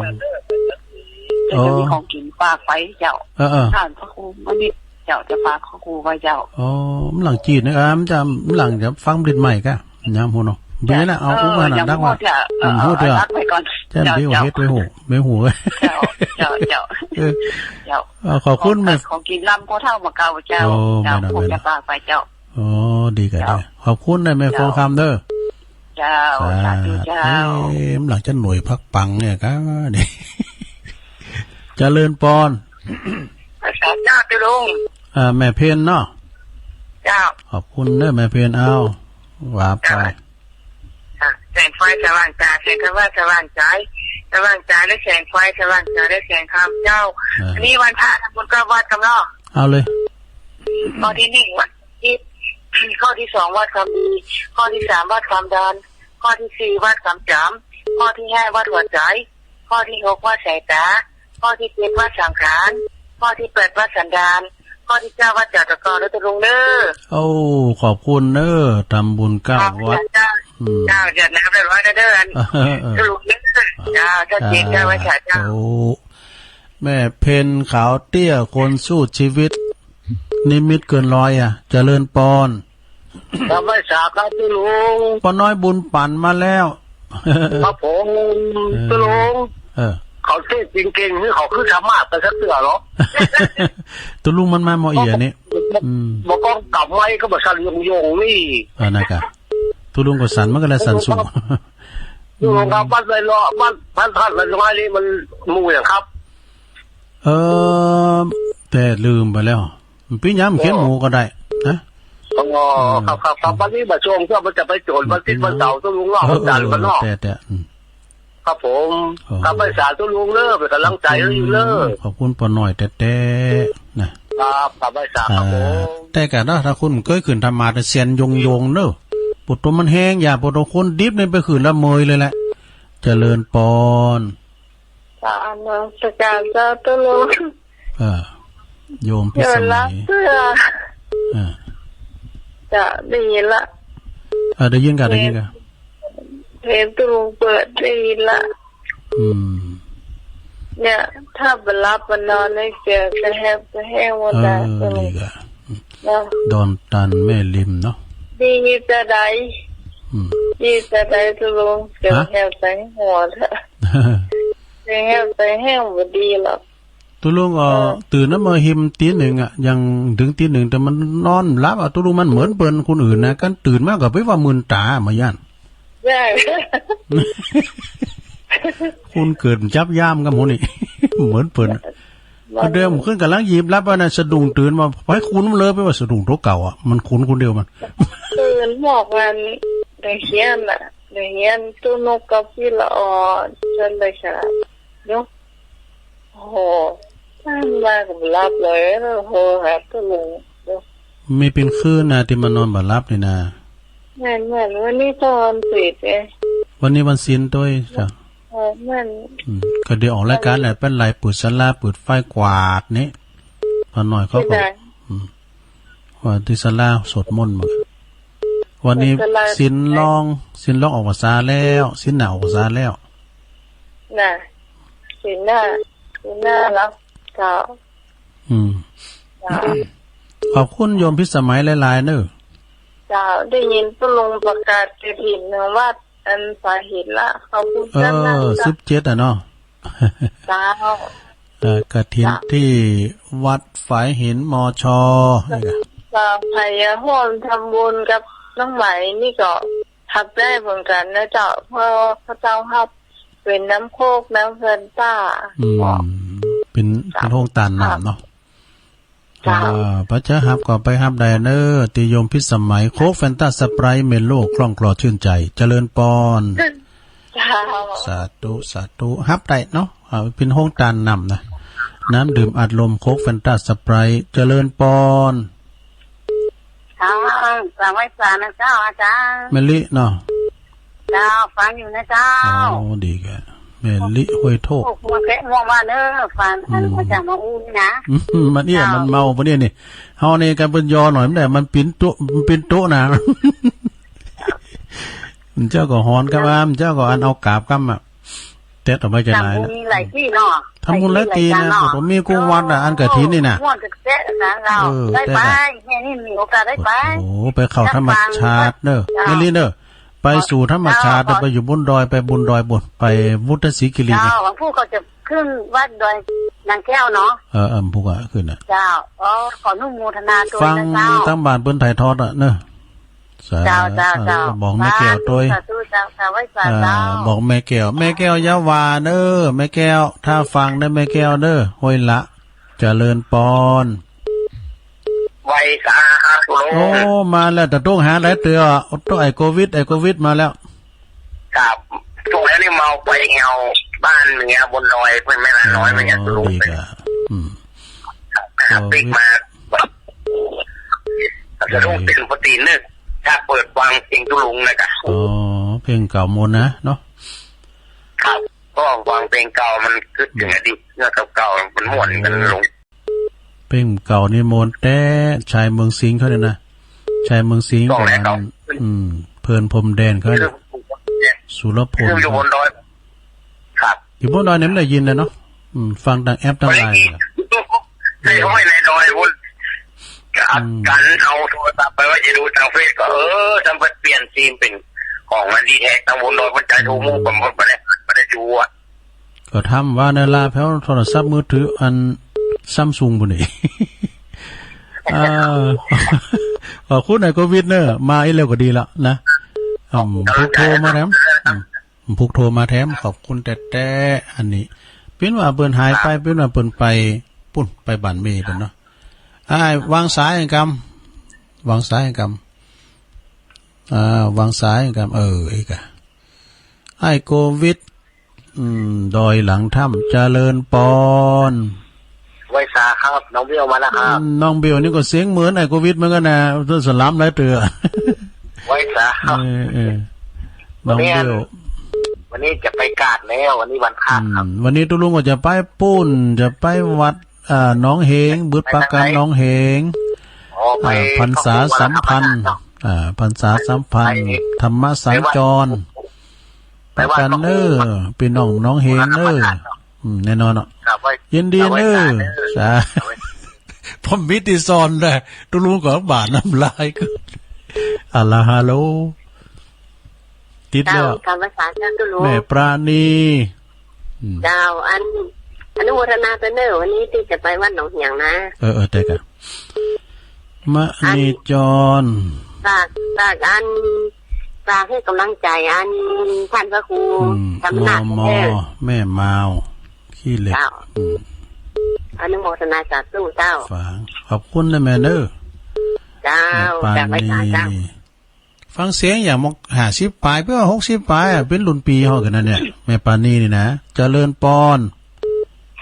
เจ้าจะมีของกิ๋นฝากไปเจ้า เออ เออ ท่านพระครูมณิษฐ์เจ้า จะฝากพระครูไว้เจ้า อ๋อ มันหลังจีนนะ อ่า มันจะ มันหลังจะฟังผลิตใหม่กะ ยามหัวเนาะ ดีนะ เอา เออ อุ้มมาหน่อย ยัง ดักว่า บ่เถาะ อืม เออ พูดเถาะ ดักไว้ก่อน เจ้า เดี๋ยว เจ้า เฮ็ดไว้หู ไม่หู เจ้า เจ้า เจ้า เออ เจ้า เอ่อ ขอบคุณ ของ แม่ ของกิ๋นลำโพเฒ่ามาเก่าเจ้า โอ้ เจ้า แม่นอะ คง แม่นอะ จะฝากไปเจ้า อ๋อ ดีกะ เจ้า ดี ขอบคุณนะแม่ เจ้า ฟองคำเน้อ เจ้า สาธุ สาธุเจ้า เอ๊ะ มันหลังจะหน่วยพักปังเนี่ยกะนี่ เจริญปอน สาธุเจ้า ตุ๊ลุง อ่า แม่เพนเนาะ เจ้า ขอบคุณเน้อแม่เพน เอา ว่าไป เจ้า อ่ะ แสงไฟสว่างจ๋า แสงธรรมะสว่างใจ๋ สว่างจ๋าด้วยแสงไฟ สว่างจ๋าด้วยแสงธรรมเจ้า อ่า อันนี้วันพระทำบุญเก้าวัดกันเนาะ เอาเลย ข้อที่หนึ่งวัด ที่ ข้อที่สองวัดความดี ข้อที่สามวัดความดัน ข้อที่สี่วัดความจ๋ำ ข้อที่ห้าวัดหัวใจ๋ ข้อที่หกวัดสายต๋า ข้อที่เจ็ดวัดสังขาร ข้อที่แปดวัดสันดาน ข้อที่เก้าวัดจ๋อตะกอเน้อตุ๊ลุงเน้อ โอ้ ขอบคุณเน้อ ทำบุญเก้าวัด เจ้า อืม เจ้า อย่านับเลยว่าเน้อ เออ เออ ตุ๊ลุงเน้อ เจ้า เจ้าเจ๋ง เจ้าไว้ค่ะเจ้า สาธุ แม่เพนขาวเตี้ย คนสู้ชีวิต นิมิตเกินร้อยอะ เจริญปอน กราบไหว้สาครับตุ๊ลุง ป้าน้อยบุญปั่นมาแล้ว ครับผม เออ ตุ๊ลุง เออ เขาเทศน์เก่งๆ นี่เขาคือสามารถไปสักเตื้อเหรอ ตุ๊ลุงมันมาหม้อเอี่ยนี่ อืม บ่ก้องกำไว้ก็บ่สั่นโยงๆ นี่ เออ นั่นกะ ตุ๊ลุงก็สั่น มันก็เลยสั่นสูง ตุ๊ลุงครับ อืม บ้านไรเลาะ บ้าน บ้านท่านไรน้อยนี่มันหมู่หยังครับ เออ แต่ลืมไปแล้ว มันปี้ยามเขียนหมู่ก็ได้นะ อ๋อ เออ ครับ ครับ ครับ วันนี้บ่าช่วงเพื่อมันจะไปโจทย์วันอาทิตย์วันเสาร์ตุ๊ลุงเนาะ เออ วันจันทร์วันนอก เออ แต่ แต่ อืม ครับผม อ๋อ กราบไหว้สาตุ๊ลุงเน้อ เป็นกำลังใจ๋หื้อเน้อ ขอบคุณป้าน้อยแต๊ๆ นะ ครับ กราบไหว้สาครับผม อ่า แต่กะเนาะ ถ้าคนบ่เกยขึ้นธรรมาสน์ เสียงโยงๆ เน้อ บ่ต๋วมันแฮง อย่า บ่ต๋วคนดิบนี่ไปขึ้นละเมยเลยแหละ เจริญปอน กราบนมัสก๋านเจ้าตุ๊ลุง เออ โยมพิสมัย เดี๋ยวรับเตื้อ เออ จะได้ยินละ เออ ได้ยินกะ ได้ยินกะ เพลงตุ๊ลุงเปิดได้ยินละ อืม เนี่ย ถ้าบ่หลับบ่นอนนี่เสียงกระแหบกระแห้งหมดละ เออ ตุ๊ลุง ดีกะ เนาะ ดอนตันแม่ริมเนาะ ดีจะใด อืม ดีจะใดตุ๊ลุง เสียง ฮะ แหบเสียงหัวเถาะ เสียงแหบเสียงแห้งบ่ดีหรอก ตุ๊ลุง เอ่อ เออ ตื่นนะเมื่อหิมตีหนึ่งอะ ยังเถิงตีหนึ่ง แต่มันนอนหลับอะ ตุ๊ลุง มันเหมือนเปิ้นคนอื่นนะ กันตื่นมาก็ไปว่ามึนต๋า บ่ย่าน ใช่ คนเกิดจับยามกำหมู่นี่ เหมือนเปิ้นอะ มัน เดี๋ยวมันขึ้นก่ำลังหยิบหลับอะนะ สะดุ้งตื่นมา ไปคุ้นมันเลย ไปว่าสะดุ้งตั๋วเก่าอะ มันคุ้นคนเดียวมัน ตื่นหมอกวัน ได้เฮียนน่ะ ได้เฮียนตุ๊นกกับปี้ละอ่อน ฉันได้ขนาด เนาะ โอ้โห ตื่นมาก็บ่หลับเลย โอ้โห หาตุ๊ลุง มีเป๋นคืนนะตี้มันนอนบ่หลับนี่นะ แม่นๆ วันนี้ก็วันศีลไง วันนี้วันศีลตวยเจ้า เออ แม่น อืม ก็เดี๋ยวออกรายก๋านแหละ เปิ้นไล่เปิดศาลา เปิดไฟ กวาดนี่ ป้าน้อยเขาก็ อืม ว่าตี้ศาลาสวดมนต์มา วันนี้ เปิดศาลา ศีลลอง ศีลลองออกพรรษาแล้ว ศีลหน้าออกพรรษาแล้ว น่ะ ศีลหน้า ศีลหน้าแล้ว เจ้า อืม เจ้า ขอบคุณโยมพิสมัยหลายๆ เน้อ เจ้า ได้ยินตุ๊ลุงประกาศกฐินวัดอันสาหิตละ ขอบคุณ เออ เจ้านะ เจ้า สิบเจ็ดอะเนาะ เจ้า เอ่อ กฐิน เจ้า ตี้วัดฝายหิน มช นี่กะ เจ้า ใผจะฮ่วมทำบุญกับน้องไหมนี่ก็ ท ฮับได้เหมือนกั๋นนะเจ้า เพราะว่าข้าเจ้าฮับเป๋นน้ำโค้ก น้ำแฟนต้า อืม เป๋น เป๋นโฮงตานน้ำเนาะ เจ้า อ่า พระเจ้าฮับก็ไปฮับได้เน้อ ตี้โยมพิสมัย โค้ก แฟนต้า สไปร์ต เมโล่ คล่องคลอชื่นใจ๋ เจริญปอน เจ้า สาธุ สาธุ ฮับได้เนาะ อ่า เป๋นโฮงตานน้ำนะ น้ำดื่มอัดลม โค้ก แฟนต้า สไปร์ต เจริญปอน เจ้า กราบไหว้สานะเจ้า อาจ๋ารย์ แม่ลิเนาะ เจ้า ฟังอยู่นะเจ้า อ๋อ ดีแก่ แม่ลิห้วยโทก โอ้ ม่วงแคะม่วงว่าเน้อ ฟัง อืม อาจ๋ารย์มาอู้นี่นะ อืม มันเอี้ย เจ้า มันเมาปะเนี่ยนี่ เฮานี่กั๋นเปิ้นยอหน่อย มันได้ มันปิ๊นตุ๊ มันปิ๊นตุ๊นะ มันเจ้าก็ฮ้อนกำ มันเจ้าก็อันเอากาบกำอะ เต็ดออกไปจะไหน ทำบุญ ละ มีหลายตี้เนาะ ทำบุญหลายตี้นะ หลายตี้ หลายตี้เนาะ ผมมีกู้วัดอะ อันกฐินนี่นะ ม่วนแต๊ๆ นะเจ้า เออ ได้ไป แต๊ๆ แม่นี่มีโอกาสได้ไป โอ้โห ไปเข้าธรรมชาติเน้อ เจ้า แม่ลิเน้อ ไปสู่ธรรมชาติ เจ้า ไปอยู่บนดอย ไปบนดอยบน ไปวุฒศรีคีรี เจ้า วันพุธก็จะขึ้นวัดดอยนางแก้วเนาะ เออ เออ พุธก็ขึ้นน่ะ เจ้า อ๋อ ขออนุโมทนาตวยนะเจ้า ฟังตางบ้านเปิ้นถ่ายทอดอะเน้อ สาธุ เจ้า เจ้า เจ้า บอกแม่แก้วตวย สาธุ สาธุ เจ้า เจ้า ไหว้สา อ่า เจ้า บอกแม่แก้ว แม่แก้วยาวาเน้อ แม่แก้ว ถ้าฟังเน้อ แม่แก้วเน้อ ห้วยละ เจริญปอน ไหว้สาครับ โอ้ มาแล้ว แต่ต้องหาหลายเตื้อ โอ้ ต้องไอ้โควิด ไอ้โควิดมาแล้ว ครับ ช่วงนั้นนี่เมาไปแถวบ้านเมียบนดอย เปิ้นแม่ละน้อย มันอยากจะลงไป อ๋อ ดีกว่า อืม ครับ โควิด ปิ๊กมา จะต้องเต้นปกตินึก ถ้าเปิดฟังเพลงตุ๊ลุงนะกะ อ๋อ เพลงเก่าหมดนะเนาะ ครับ ก็ฟังเพลงเก่า มันคิดเถิงอดีตเรื่องเก่าๆ มันม่วนกั๋นลง เพลงเก่านี่ม่วนแต๊ ชายเมืองสิงห์เขาเนี่ยนะ ชายเมืองสิงห์ ต้องแล้ว กับอัน อืม เพลินพรหมแดนเขาเนี่ย คือ สุรพล คืออยู่บนดอย ครับ อยู่บนดอยเนี่ยไม่ได้ยินเลยเนาะ อืม ฟังตางแอปตางไลน์ ไม่ได้ยิน น่ะ ในห้วยในดอยพุ้น อืม กั๋นเอาโทรศัพท์ไปว่าจะดูตางเฟซก็ เออ ทำเปลี่ยนซิมเป๋นของมันดีแท้ ตางบนดอยพุ้น ใจ๊โทรมู่ อืม ผมบ่ได้ บ่ได้ดูอะ ก็ทำว่าในลาวแถวโทรศัพท์มือถืออันซัมซุงพุ้นนี่ อ่า ขอบคุณไอ้โควิดเน้อ มาอีกแล้วก็ดีละนะ อืม พุกโทรมาแถม อืม พุกโทรมาแถม ขอบคุณแต๊ๆ อันนี้ เปิ้นว่าเปิ้นหายไป เปิ้นว่าเปิ้นไป ปุ้น ไปบ้านเมย์เปิ้นเนาะ อ้าย วางสายกำ วางสายกำ อ่า วางสายกำ เออ อีกอะ อ้ายโควิด อืม ดอยหลังถ้ำ เจริญปอน ไหว้สาครับ น้องเบลมาแล้วครับ อืม น้องเบลนี่ก็เสียงเหมือนไอ้โควิดเหมือนกั๋นนะ สลามหลายเตื้อ ไหว้สาครับ เออ เออ น้องเบล วันนี้ วันนี้จะไปกาดแล้ว วันนี้วันพระครับ อืม วันนี้ตุ๊ลุงก็จะไปปุ้น จะไปวัด อ่า หนองเหง บึดปราการ ไปทางไหน หนองเหง อ๋อ ไป อ่า พรรษาสัมพันธ์ เข้าวัดพระธาตุเนาะ อ่า พรรษาสัมพันธ์ ไป ธรรมสัญจร ไปวัด ไปวัด ปราการเน้อ พระครู ปี้น้องหนองเหงเน้อ พระธาตุเนาะ อืม แน่นอนเนาะ ครับ ไหว้ ยินดีเน้อ ไหว้สาเน้อ สา ไหว้ ผมมีตี้ซ่อนแหละ ตุ๊ลุงก็บาดน้ำลายก็ อะละฮัลโหล ติดแล้ว เจ้า กราบไหว้สาเจ้าตุ๊ลุง แม่ปราณี อืม เจ้า อัน อนุโมทนาตวยเน้อ วันนี้ตี้จะไปวัดหนองเหงนะ เออ เออ แต่กะ มะ อัน ณีจร ฝาก ฝากอัน ฝากหื้อกำลังใจ๋อัน ท่านพระครู อืม สมณะ มอ มอ เน้อ แม่มาว ขี้เหล็ก เจ้า อืม อนุโมทนาสาธุเจ้า ฝาก ขอบคุณนะแม่เน้อ เจ้า แม่ปราณี กราบไหว้สาเจ้า ฟังเสียงอย่างมองห้าสิบป๋าย เปื้อหกสิบป๋ายอะ เป๋นรุ่นปี้เฮากั๋นนะเนี่ย แม่ปราณีนี่นะ เจริญปอน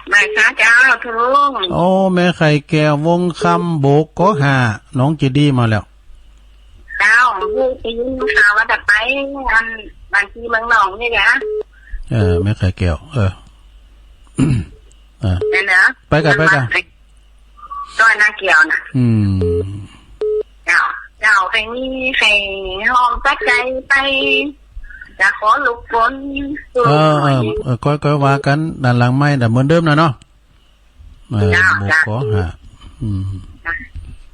ไหว้สาเจ้าตุ๊ลุง โอ้ แม่ไข่แก้ว วงคำ โบกก๊อกห้า หนองเจดีย์มาแล้ว เจ้า ฮู้ ได้ยินข่าวว่าจะไป อัน บ้านพี่เมืองน้องนี่นะ เออ แม่ไข่แก้ว เออ อ่า นั่นเหรอ ไปกะ ไปกะ ดอยนาเกี่ยวน่ะ อืม เจ้า เจ้า ใผมี ใผหอมปัจจัยไป จะขอรบกวน เออ เออ เออ ก้อย ก้อยว่ากั๋น ด้านหลังไมค์ แต่เหมือนเดิมนะเนาะ เออ เจ้า โบกก๊อกห้า อืม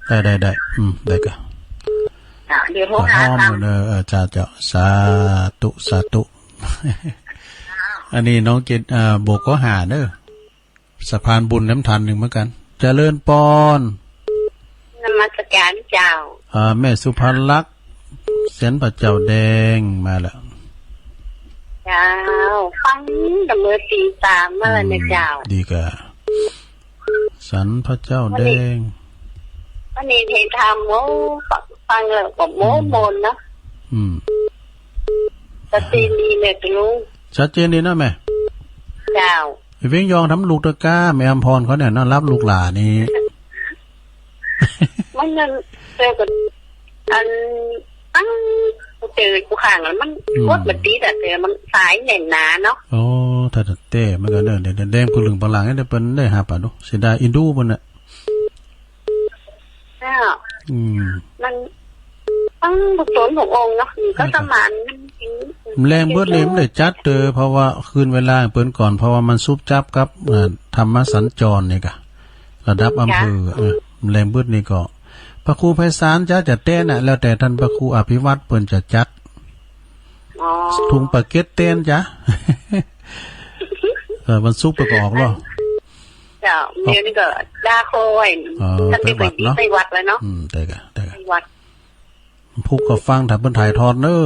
ได้ ได้ ได้ อืม ได้กะ เจ้า เดี๋ยวโทรหา หอม เจ้า เออ เออ เจ้า เจ้า สาธุ สาธุ อันนี้น้องเจด เอ่อ โบกก๊อกห้าเน้อ สะพานบุญน้ำทันนึ่งเหมือนกั๋น เจริญปอน นมัสการเจ้า อ่า แม่สุภลักษณ์ สันพระเจ้าแดงมาแล้ว เจ้า ฟังแต่เมื่อตีสามมาแล้วนะ อืม เจ้า ดีก่า สันพระเจ้าแดง วันนี้ วันนี้เห็นทำ โอ้ ฟัง ฟังแล้วก็โม้ อืม มนต์เนาะ อืม ชัดเจนดีเลยลุง ชัดเจนดีนะแม่ เจ้า ไอ้เว้งยองทำลูกตะกร้า แม่อำพรเขาเนี่ยน่ารับลูกหลานนี่ มันนั่น แต่ก็ อัน อัน กูเจอกูข้างแล้วมัน อืม กดบ่ติดอะ แต่มันสายแน่นหนาเนาะ โอ้ ถ้าแต่มันก็เด้อ เดี๋ยวแดงผลึงผลังเนี่ยเปิ้นได้หาปะดู เสียดายอินดูเปิ้นน่ะ เจ้า อืม มัน ต้องบุญสนขององค์เนาะ นี่ก็ ใช่ครับ สมาน มันแรงเบิดเลย มันได้จัดเตอ เพราะว่าคืนเวลาเปิ้นก่อน เพราะว่ามันสุบจับกับ เอ่อ ธรรมสัญจรนี่กะ ระดับอำเภอ เจ้า เออ แรงเบิดนี่ก็ พระครูไพศาลจะ จะแต๊นน่ะ แล้วแต่ท่านพระครูอภิวัตรเปิ้นจะจัด อ๋อ ถุงปากเก็ตแต๊นจ้ะ เออ วันศุกร์เปิ้นก็ออกแล้ว เจ้า เดี๋ยวนี้ก็ด่าโคไว้ อ๋อ ท่านไป ไปวัดเนาะ ไปวัดแล้วเนาะ อืม ได้กะ ได้กะ ไปวัด ผู้ก็ฟังถ้าเปิ้นถ่ายทอดเนอะ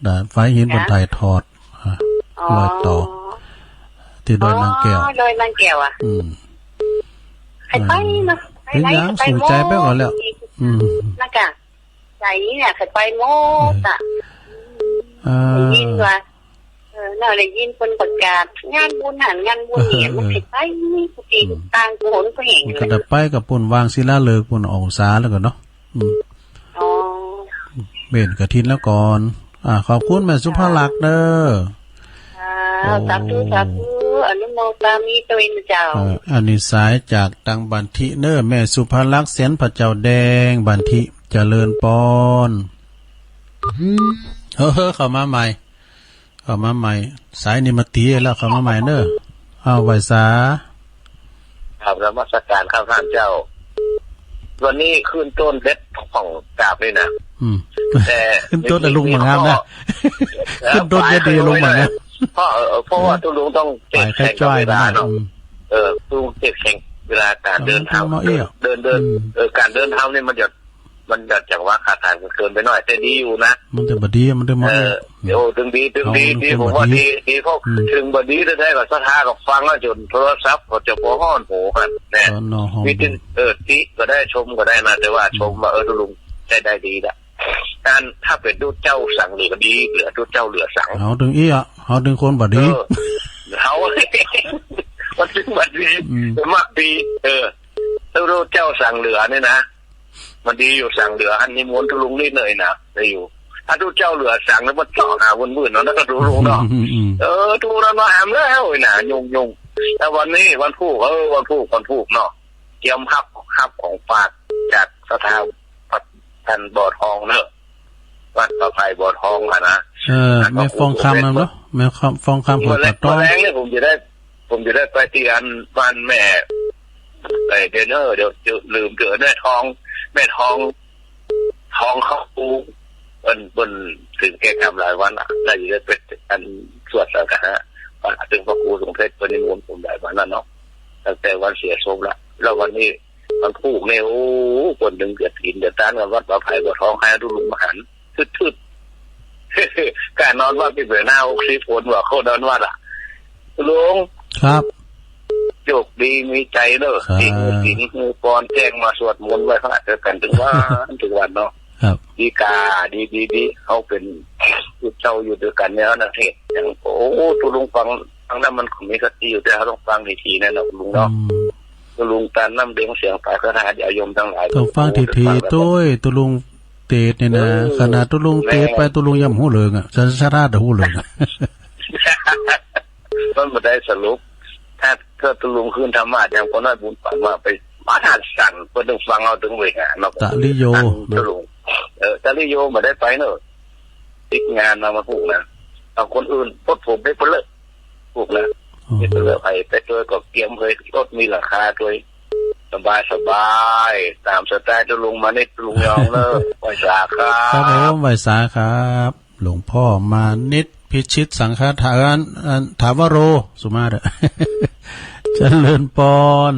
แต่ฝ่ายหินเปิ้น จ้ะ ถ่ายทอด อ่ะ อ๋อ รอยต่อ ที่ดอยนางแก้ว อ๋อ ดอยนางแก้วอะ อืม ใครไปเนาะ เออ ไปไหน เป็นหยัง ใครไป สูงใจไปก่อนแล้ว โม้ อืม นั่นกะ ใจเนี่ย ใครไปโม้ เออ กะ เออ ได้ยินว่า เออ เราได้ยินเปิ้นประกาศงานบุญหั้นงานบุญนี่ เออ มันสิไป เออ กูติด อืม ตางกูหนกูแหง มันก็ได้ไปกับปุ้นวางศิลาฤกษ์ปุ้นออกพรรษาแล้วกันเนาะ อืม อ๋อ เบญจกฐินแล้วก่อน อ่า ขอบคุณแม่สุภลักษณ์เด้อ อ่า โอ้ สาธุ สาธุ อนุโมทนามิตวยนะเจ้า เอ่อ อันนี้สายจากตังบันทิเนอะ แม่สุภลักษณ์ เสียนพระเจ้าแดง บันทิ เจริญปอน เฮ้อ เข้ามาใหม่ เข้ามาใหม่ สายนี่มาตี๋แล้ว เข้ามาใหม่เนอะ เอา ไหว้สา ครับ นมัสการครับท่านเจ้า วันนี้ขึ้นต้นเด็ดของกราบนี่นะ อืม แต่ ขึ้นต้นอะลุงหมางามนะ เอ่อ ขึ้นต้นเด็ดดีลุงหมางาม เพราะ เอ่อ เพราะว่า เออ ตุลุงต้องเตรียมแข่งกับเวลาเนาะ อืม เออ ตุลุงเตรียมแข่งเวลาการเดินทาง เอามาเอี้ย เดิน เดิน อืม เออ การเดินทางนี่มันจะ มันจะจังหวะขาดหายเกินไปหน่อย แต่ดีอยู่นะ มันจะบ่ดี มันจะมา เออ เดี๋ยวถึงดี ถึงดี เอา ดี ผมว่าดี ดี เพราะ อืม ถึงบ่ดีแท้ๆ ก็ศรัทธาก็ฟังแล้วจนโทรศัพท์ก็จะบ่ฮ้อนหูกันแน่ ตอนนอนห้อง มีติ เออ ติก็ได้ ชมก็ได้นะ แต่ว่า อืม ชมว่า เออ ตุลุงใช้ได้ดีละ อัน ถ้าเป๋นตุ๊เจ้าสังเหลือดี เหลือตุ๊เจ้าเหลือสัง เอาตึงอี้อะ เอาตึงคนบ่ดี เออ เอา มันตึงบ่ดี อืม มันดี เออ ตุ๊เจ้าสังเหลือนี่นะ มันดีอยู่สังเหลือ อันนิมนต์ตุ๊ลุงนิดหน่อยนะ ได้อยู่ ถ้าตุ๊เจ้าเหลือสังแล้วมันเจาะหาวุ่นๆ เนาะ แล้วก็ตุ๊ลุงเนาะ อืม อืม เออ ตุ๊ลุงเนาะ แอมแล้วนะ ยุ่งๆ แต่วันนี้วันพูก เออ วันพูก วันพูกเนาะ เตรียมฮับ ฮับของฝากจากศรัทธา วัดท่านบ่อทองเนอะ วัดป่าไผ่บ่อทองอะนะ เออ แม่ฟองคำนั่นเนาะ แม่ฟองคำ หัวป่าตอง แรงๆ เนี่ยผมจะได้ ผมจะได้ไปที่อันบ้านแม่ เอ้ย เดี๋ยวเนอะ เดี๋ยวจะลืม เดี๋ยวแม่ทอง แม่ทอง ทองเขาปู เปิ้น เปิ้นถึงแก่กรรมหลายวันละ น่าจะได้ไปอันสวดสังฆะ พระถึงพระครูสมเด็จเปิ้นนิมนต์ผมหลายวันแล้วเนาะ ตั้งแต่วันเสียศพละ แล้ววันนี้วันพูกเนี่ย โอ้ คนหนึ่งเดือดกินเดือดตานกันวัดป่าไผ่บ่อทอง ให้ตุ๊ลุงมาหัน ทึดๆ การนอนวัดที่เป๋นหน้าหกสิบคนว่าเขานอนวัดอะ ลุง ครับ โชคดีมีชัยเนอะ ครับ ที่หื้อศีลหื้อปอน แจ้งมาสวดมนต์ไหว้พระเจอกันทุกวัน ทุกวันเนาะ ครับ ดีกา ดี ดี ดี เขาเป๋นผู้เจ้าอยู่ตวยกั๋นเนี่ยนะ เทศน์อย่าง โอ้ ตุ๊ลุงฟัง ฟังแล้วมันก็มีสติอยู่ แต่เฮาต้องฟังดีๆ นะเนาะลุงเนาะ อืม ตุ๊ลุงตานน้ำเลี้ยงเสียงปากคาถา ญาติโยมตังหลาย ต้องฟังดีๆ ตวย ตุ๊ลุงเตศน์เนี่ยนะ เออ ขนาดตุ๊ลุงเตศน์ไป แม่ ตุ๊ลุงยังบ่ฮู้เรื่องอะ ศรัทธาแต่ฮู้เรื่องอะ มันบ่ได้สรุป ถ้า ถ้าตุ๊ลุงขึ้นธรรมะ อย่างคนน้อยบุญปันว่าไป มาหัดสั่น เปิ้นต้องฟังเอาตึงเวงอะเนาะ ตะลิโย ตุ๊ลุง เออ ตะลิโยบ่ได้ไปเนอะ ติดงานมา มาพูกนะ เอาคนอื่นปลดผมไปเปิ้นเลย พูกนะ อ๋อ ไปเปิ้นเลย ไป ไปตวยก็เกียมเลย รถมีหลังคาตวย สบาย สบาย ต๋ามสไตล์ตุ๊ลุงมานิด ตุ๊ลุงยองเนอะ ไหว้สาครับ ครับผม ไหว้สาครับ หลวงพ่อมานิด พิชิตสังฆทาน อัน ถาวโร สุมาเถอะ เจริญปอน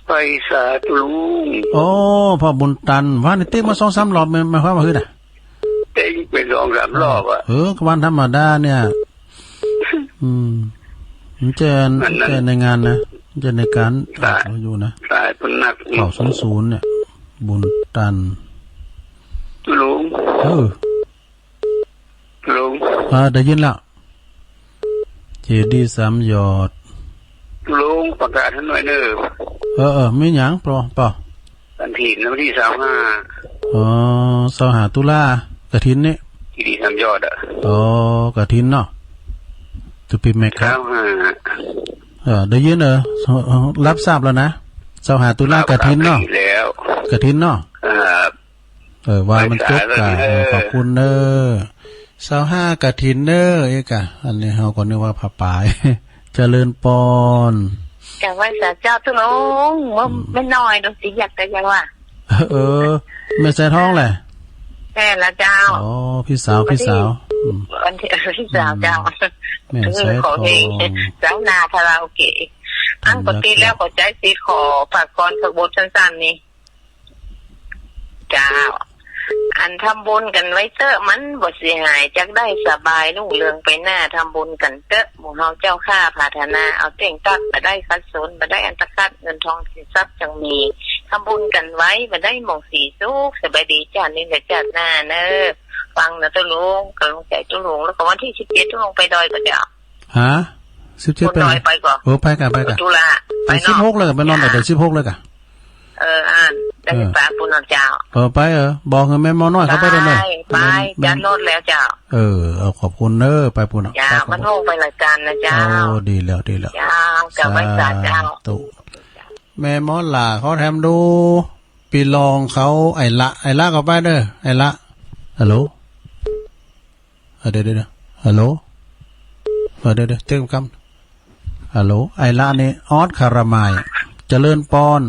ไหว้สาตุ๊ลุง โอ้ พ่อบุญตัน ว่านี่เต๊ะมาสองสามรอบ มัน มันความว่าหื้อน่ะ เต๊งไปสองสามรอบอะ เออ วันธรรมดาเนี่ย อืม มันจะ มันนั่น จะในงานนะ มันจะในการ สาย อยู่นะ สายพนัก เก้าศูนย์ศูนย์เนี่ย บุญตัน ลุง เออ ลุง อ่า ได้ยินละ เจดีย์สามยอด ลุง ประกาศหื้อหน่อยเน่อ เออ เออ มีหยังเปล่า เปล่า กฐินวันตี้ซาวห้า อ๋อ ซาวห้าตุลา กฐินนี่ เจดีย์สามยอดอะ อ๋อ กฐินเนาะ ตุปีแม็กครับ ซาวห้า เออ ได้ยิน เออ รับทราบแล้วนะ ซาวห้าตุลา ครับ กฐินเนาะ ครับ แล้ว กฐินเนาะ ครับ เออ ว่ามันจบกะ ไปสายแล้วเนอะ เออ ขอบคุณเนอะ ซาวห้ากฐินเนอะ เอ๊ะกะ อันนี้เฮาก็นึกว่าผ้าป่าย เจริญปอน กราบไหว้สาเจ้าตุ๊ลุง เมื่อ อืม แม่น้อยดวงศรีอยากจะยังว่า เออ แม่สายทองแหละ แม่นละเจ้า อ๋อ พี่สาว วันตี้ พี่สาว อืม วันตี้ เออ พี่สาวเจ้า อืม แม่สายทอง เออ ขอเพลง เจ้านาคาราโอเกะ อันปกติแล้วก็ใจ๊สิทธิ์ขอฝากกลอนสักบทสั้นๆ นี่ เจ้า อันทำบุญกั๋นไว้เต๊อะ มันบ่เสียหาย จักได้สบายรุ่งเรืองไปหน้า ทำบุญกั๋นเต๊อะ หมู่เฮาเจ้าข้า ผาถนาเอาเต้งตั๊ก บ่ได้ขัดสน บ่ได้อันตคัด เงินทองสินทรัพย์จั่งมี ทำบุญกั๋นไว้ บ่ได้หม่องสีสุข สบายดีจ้า นี่แหละจ้า หน้าเนอะ ฟังนะตุ๊ลุง ก๋ำลังใจ๋ตุ๊ลุง แล้วก็วันตี้สิบเจ็ดตุ๊ลุงไปดอยก่อเจ้า ฮะ สิบเจ็ด บนดอยไปก่อ ไปก่อ เออ ไปก่ะ ไปก่ะ ตุลา ไป ไปเนาะ สิบหกเลยก่ะ ไปนอน จ้า แต่สิบหกเลยก่ะ เออ อัน ได้ เออ ไปปูนเนาะเจ้า เออ ไป เออ บอกหื้อแม่หมอน้อยเข้าไปได้เลย ไป ไป แม่ แม่ จัดรถแล้วเจ้า เออ เอา ขอบคุณเนอะ ไปปูนเนาะ เจ้า ไป ขอบคุณ มันห้องไปรายการนะเจ้า โอ้ ดีแล้ว ดีแล้ว เจ้า กราบไหว้สาเจ้า สาธุ แม่หมอหล่าเขาแถมดู ปีรองเขา ไอ้ละ ไอ้ละเข้าไปเด้อ ไอ้ละ ฮัลโหล เออ เดี๋ยว เดี๋ยว เดี๋ยว ฮัลโหล เออ เดี๋ยว เดี๋ยว เต้นกำ ฮัลโหล ไอ้ละนี่ ออสคารามาย เจริญปอน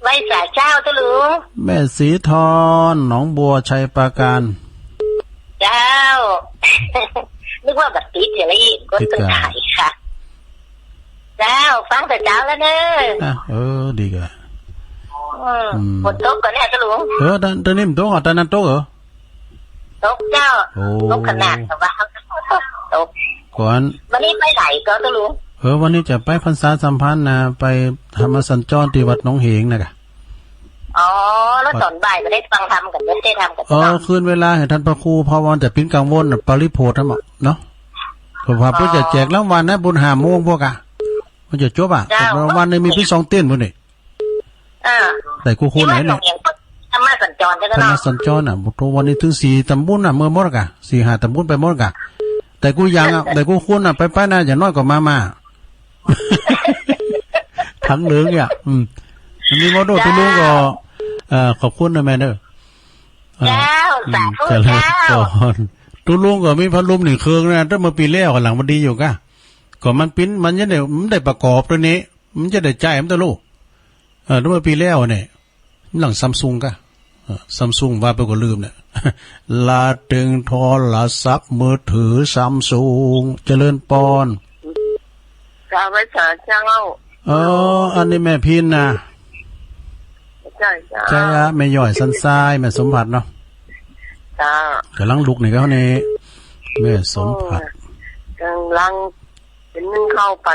ไหว้สาเจ้าตุ๊ลุง แม่สีทอง หนองบัว ชัยปราการ เจ้า นึกว่าบ่ติดอย่างนี้ ก็ ติด ตึง กะ ถ่ายค่ะ เจ้า ฟังแต่เจ๊าแล้วเนอะ อ่ะ เออ ดีก่ะ อืม อืม ฝนตกก่อเนี่ยตุ๊ลุง เออ ตอน ตอนนี้มันตกเหรอ ตอนนั้นตกเหรอ ตกเจ้า โอ้ ตกขนาดแบบว่า ตก ก่อน วันนี้ไปไหนก่อตุ๊ลุง เออ วันนี้จะไปพรรษาสัมพันธ์นะ ไปธรรมสัญจรที่วัดหนองเหงนะก่ะ อ๋อ แล้วตอนบ่ายก็ได้ฟังธรรมกั๋น ได้ธรรมกั๋น เออ เนาะ คืนเวลาหื้อต้านพระครู เพราะว่ามันจะปิ้นกังวลน่ะ ปริโภทธรรมะเนาะ เพราะว่า อ๋อ เปิ้นจะแจกรางวัลนะ บุญห้าโมงพวกอะ มันจะจบอะ เจ้า รางวัลนี่มีปิ้นสองเต้นพุ้นนี่ เออ แต่กู้คนไหนเนี่ย ธรรมะสัญจรใจ้ก่ะ ธรรมะ เนาะ สัญจรน่ะ โอ้โห วันนี้ถึงสี่ต๋ำบุญน่ะ เมื่อหมดก่ะ สี่ห้าต๋ำบุญไปหมดก่ะ แต่กู้อย่างอะ แต่กู้คนน่ะ ไปๆ นะ อย่างน้อยก็มาๆ ทั้งเหลืองเนี่ย อืม วันนี้หมอโดตุ๊ลุงก็ เจ้า เอ่อ ขอบคุณนะแม่เนอะ เอ่อ เจ้า อืม สาธุ เจริญ เจ้า ปอน ตุ๊ลุงก็มีพัดลมหนึ่งเครื่องนะ ตั้งเมื่อปี๋แล้วก่ะ หลังมันดีอยู่ก่ะ ก็มันปิ้น มันยังได้ มันได้ประกอบตวยนี้ มันจะได้ใจ๊มันตวยลูก เออ ตั้งเมื่อปี๋แล้วเนี่ย หลังซัมซุงก่ะ เออ ซัมซุงว่าไปก็ลืมเนี่ย ละเต็งโทรศัพท์มือถือซัมซุง เจริญปอน กราบไหว้สาเจ้า เออ อันนี้แม่พินนะ ใจ้เจ้า ใจ้อะ แม่ย้อยสันทราย แม่สมผัสเนาะ เจ้า ก๋ำลังลุกนี่ก่ะนี่ แม่สมผัส โอ้ ก๋ำลัง เป๋นนึ่งข้าวไป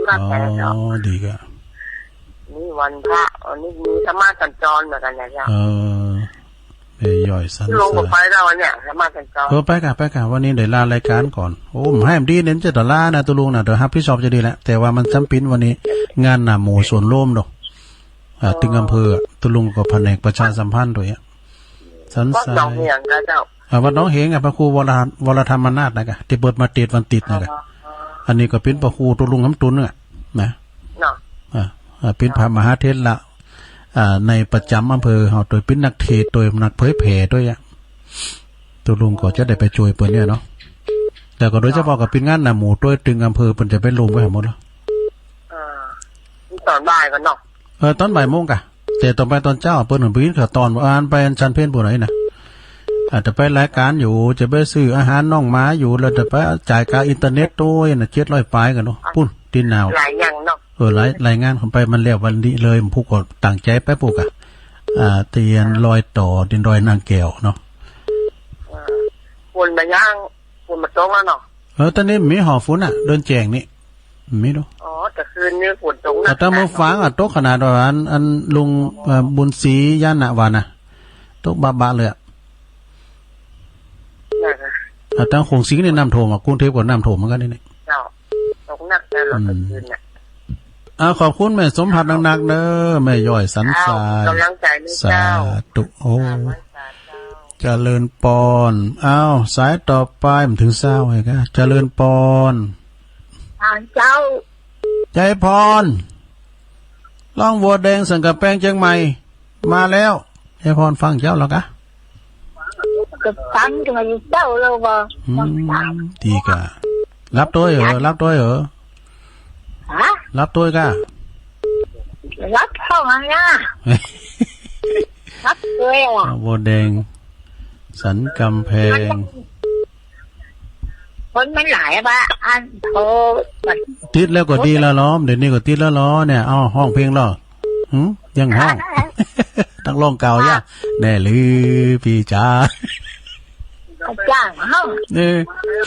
วัด อ๋อ แล้วเจ้า ดีก่ะ นี่วันพระ อันนี้มีธรรมะสัญจรเหมือนกั๋นนะเจ้า เออ แม่ย้อยสันทราย ตุ๊ลุงก็ไปแล้ววันเนี้ย ธรรมะสัญจร เออ ไปก่ะ ไปก่ะ วันนี้ได้ลารายการก่อน โอ้ บ่หื้อมันดีเนี่ย จะต้องลานะตุ๊ลุงนะ เดี๋ยวฮับผิดชอบจะดีแหละ แต่ว่ามันจำเป๋นวันนี้ งานหน้าหมู่สวนโลมเนาะ อ่า ตึงอำเภอ ตุ๊ลุงก็แผนกประชาสัมพันธ์ตวยอะ สันทราย วัดหนองเหงก่ะเจ้า อ่า วัดหนองเหงอะ พระครูวร วรธรรมนาถนะก่ะ ตี้เปิ้นมาเตศน์วันติดนะก่ะ อ๋อ อันนี้ก็เป๋นพระครูตุ๊ลุงหำตุนน่ะ นะ เนาะ อ่า อ่า เป๋นพระมหาเถระ อ่า ในประจ๋ำอำเภอเฮา ตวยเป๋นนักเตศน์ ตวยนักเผยแผ่ตวยอะ ตุ๊ลุงก็จะได้ไปจ้วยเปิ้นเนี่ยเนาะ แต่ก็โดยเฉพาะก็เป๋นงานหน้าหมู่ตวย ตึงอำเภอเปิ้นจะไปรวมไว้หมดแล้ว อ่า นี่ตอนบ่ายก่อนเนาะ เออ ตอนบ่ายโมงก่ะ แต่ต้องไปตอนเจ๊า เปิ้นหื้อไปกิ๋นข้าวตอน อ่านไปอันฉันเพลปู้นน่ะ อาจจะไปรายก๋านอยู่ จะไปซื้ออาหารน้องหมาอยู่ แล้วจะไปจ่ายค่าอินเทอร์เน็ตตวยน่ะ เจ็ดร้อยป๋ายก่ะเนาะ ปู๊น ตี้หนาว หลายอย่างเนาะ เออ หลาย หลายงานเข้าไป มันแล้ววันนี้เลย ผู้ก็ตั้งใจ๋ไปปู๊นก่ะ อ่า ตี้อันรอยต่อ ตี้ดอยนางแก้วเนาะ อ่า ฝนบ่ายัง ฝนบ่าตกแล้วเนาะ เออ ต๋อนนี้มีห่อฝนน่ะ เดินแจ้งนี่ มีดู อ๋อ แต่คืนนี้ฝนตกหนัก แต่ต๋อนเมื่อฝางอะ ตกขนาดว่าอัน อันลุง เอ่อ บุญศรียานะว่าน่ะ ตกบะๆ เลยอะ นั่นน่ะ อ่ะ ตางโขงสิงห์นี่น้ำท่วมอ่ะ กรุงเทพฯก็น้ำท่วมเหมือนกั๋นนี่ เจ้า ตกหนักแต่ละ อืม ตอนคืนน่ะ อ่า ขอบคุณแม่สมภัทรนักๆ เด้อ แม่ย้อยสันทราย เจ้า ก๋ำลังใจ๋นี่ สา เจ้า ธุ โอ้ เจ้า เจริญปอน อ้าว สายต่อไป มันถึงเศร้าไงกะ เจริญปอน อ่า เจ้า ยายพร ร้องบัวแดงสันก๋ำแปงเจียงใหม่ มาแล้ว ยายพรฟังเจ้าแล้วกะ ก็ฟังจะมาเจ้าแล้วบ่ อืม ดีกะ รับตวยเหรอ รับตวยเหรอ ฮะ รับตวยกะ รับห้องนะ รับตวยอะ บัวแดง สันก๋ำแปง คนมันหลายอะปะ อันโทร ติดแล้วก็ดีแล้วลอ เดี๋ยวนี้ก็ติดแล้วลอเนี่ย เอาฮ้องเพลงลอ หึ ยังฮ้อง นักร้องเก่าย่ะ แน่ลือพี่จ๋า จ้างฮ้อง เออ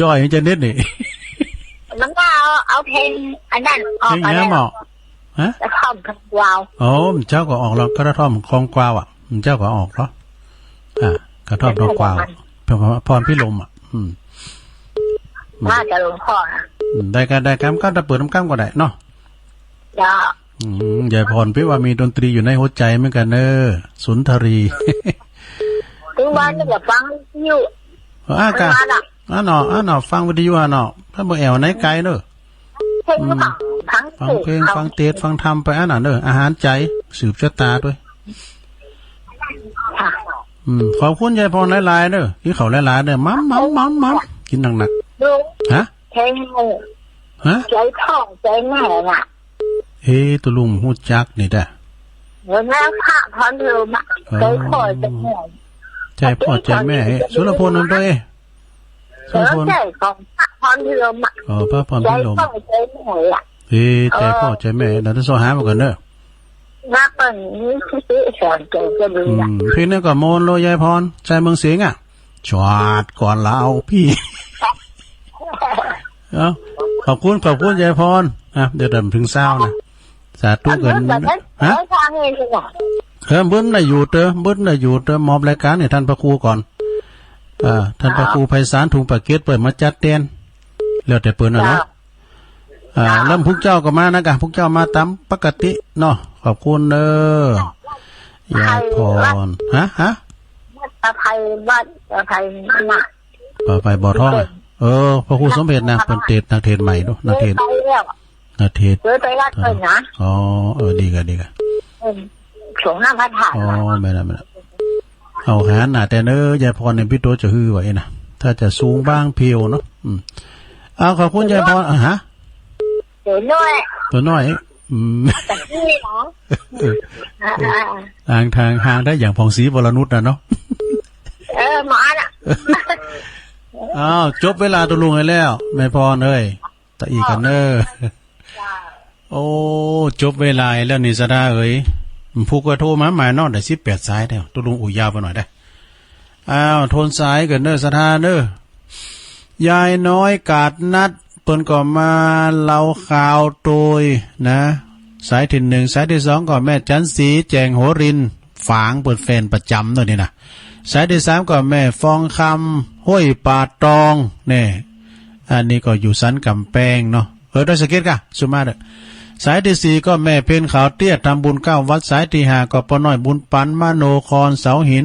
จ้อยจะนิดนี่ มันก็เอา เอาเพลงอันนั้นออก เพลง มา เนี้ย แล้ว เหมาะ ฮะ กระท่อมทองกวาว โอ้ เจ้าก็ออกแล้ว กระท่อมทองกวาวอ่ะ เจ้าก็ออกแล้ว อ่ะ กระท่อมทองกวาว เป็นเพลงของมัน พรพิรมย์อ่ะ อืม ว่าแต่หลวงพ่อนะ อืม ได้กะ ได้กะ กำ กำ ตะเปิดกำ กำก็ได้เนาะ เจ้า อืม ยายพร เปิ้นว่ามีดนตรีอยู่ในหัวใจ๋เหมือนกั๋นเน้อ สุนทรี ถึงวันนี้ก็ฟังอยู่ เออ อ่ะกะ ถึงวันอะ อ่ะเนาะ อ่ะเนาะ ฟังวิทยุอ่ะเนาะ ถ้าบ่แอ่วไหนไกลเน้อ เพิ่นก็ฟัง อืม ฟังเพลง ฟังเตสน์ ฟังธรรมไปอันนั้นเน้อ อาหารใจ๋ สืบชะตาตวย ค่ะ อืม ขอบคุณยายพรหลายๆ เน้อ กิ๋นข้าวหลายๆ เน้อ หม่ำ หม่ำ หม่ำ หม่ำ กิ๋นหนักๆ ลุง ฮะ เพลง ฮะ ใจ๋พ่อใจ๋แม่น่ะ เอ๊ะ ตุ๊ลุงฮู้จักนี่แต๊ เหมือนแม่พระพรพิรมย์อะ อ๋อ ใจ๋พ่อใจ๋แม่ ใจ๋พ่อใจ๋แม่ เอ๊ะ สุรพลนั่นตวย เอ๊ะ สุรพล เออ ใจ๋ของพระพรพิรมย์อะ อ๋อ พระพรพิรมย์ ใจ๋พ่อใจ๋แม่อะ เอ๊ะ ใจ๋พ่อใจ๋แม่ เดี๋ยวจะโทรหามันก่อนเน้อ นักเปิ้นมีสติสอนใจ๋จะดี อื ละ ม เพลงนั้นก็ม่วนโลยยายพร ใจ๋เมืองสิงห์อะ ชาติก่อนลาวพี่ เอ้า ขอบคุณ ขอบคุณยายพร อ่ะ เดี๋ยวเดินถึงเศร้านะ สาธุกั๋น อันนั้นแบบนั้น ฮะ ไม่ฟังเลยสิวะ เออ เปิ้นได้อยู่เต๊อะ เปิ้นได้อยู่เต๊อะ มอบรายก๋านหื้อต้านพระครูก่อน อ่า ต้านพระครูไพศาล ทุ่งปากเกร็ด เปิ้นมาจัดแตน แล้วแต่เปิ้นน่ะเนาะ เจ้า อ่า แล้วพุกเจ้าก็มานะกะ พุกเจ้ามาต๋ามปกติเนาะ ขอบคุณเน้อ ยายพร ฮะ ฮะ วัดอภัย วัดอภัยนั่นน่ะ ไป ไปบ่อทองอะ เออ พระครูสมเด็จนะ เปิ้นเตสน์นักเตสน์ใหม่ดู นักเตสน์ เคยไปแล้ว นักเตสน์ เคยไปวัดเปิ้นนะ อ๋อ เออ ดีกะ ดีกะ เออ สงฆ์หน้าพระธาตุ อ๋อ แม่นละ แม่นละ เอาหาหน้าแต่เน้อ ยายพรเนี่ย ปี้โตจะหื้อไหวนะ ถ้าจะสูงบ้างเพียวเนาะ อืม เอา ขอบคุณยายพร อ่ะฮะ ตั๋วน้อย ตั๋วน้อย อืม แต่นี่เหรอ เออ อ่า ห่าง ห่าง ห่างได้อย่างผ่องศรีวรนุชน่ะเนาะ เออ หมอน่ะ อ้าว จบเวลาตุ๊ลุงไปแล้ว แม่พรเอ้ย ตะอี้กั๋นเน้อ เจ้า โอ้ จบเวลาแล้วนี่ ศรัทธาเอ๋ย ผู้ก็โทรมาใหม่เนาะ ได้สิบแปดสายแล้ว ตุ๊ลุงอู้ยาวไปหน่อยได้ อ้าว โทนสายกั๋นเน้อ ศรัทธาเน้อ ยายน้อยกาดนัด เปิ้นก็มาเล่าข่าวตวยนะ สายตี้หนึ่ง สายตี้สองก็แม่จันทร์ศรี แจ่งโหรินทร์ ฝาง เปิ้นแฟนประจ๋ำเน้อนี่นะ สายตี้สามก็แม่ฟองคำ ห้วยป่าตอง แน่ อันนี้ก็อยู่สันก๋ำแปงเนาะ เออ ดอยสะเก็ดกะ สุมาเด้อ สายตี้สี่ก็แม่เพ็ญขาวเตี้ย ทำบุญเก้าวัด สายตี้ห้าก็ป้อน้อยบุญปัน มโนคร เสาหิน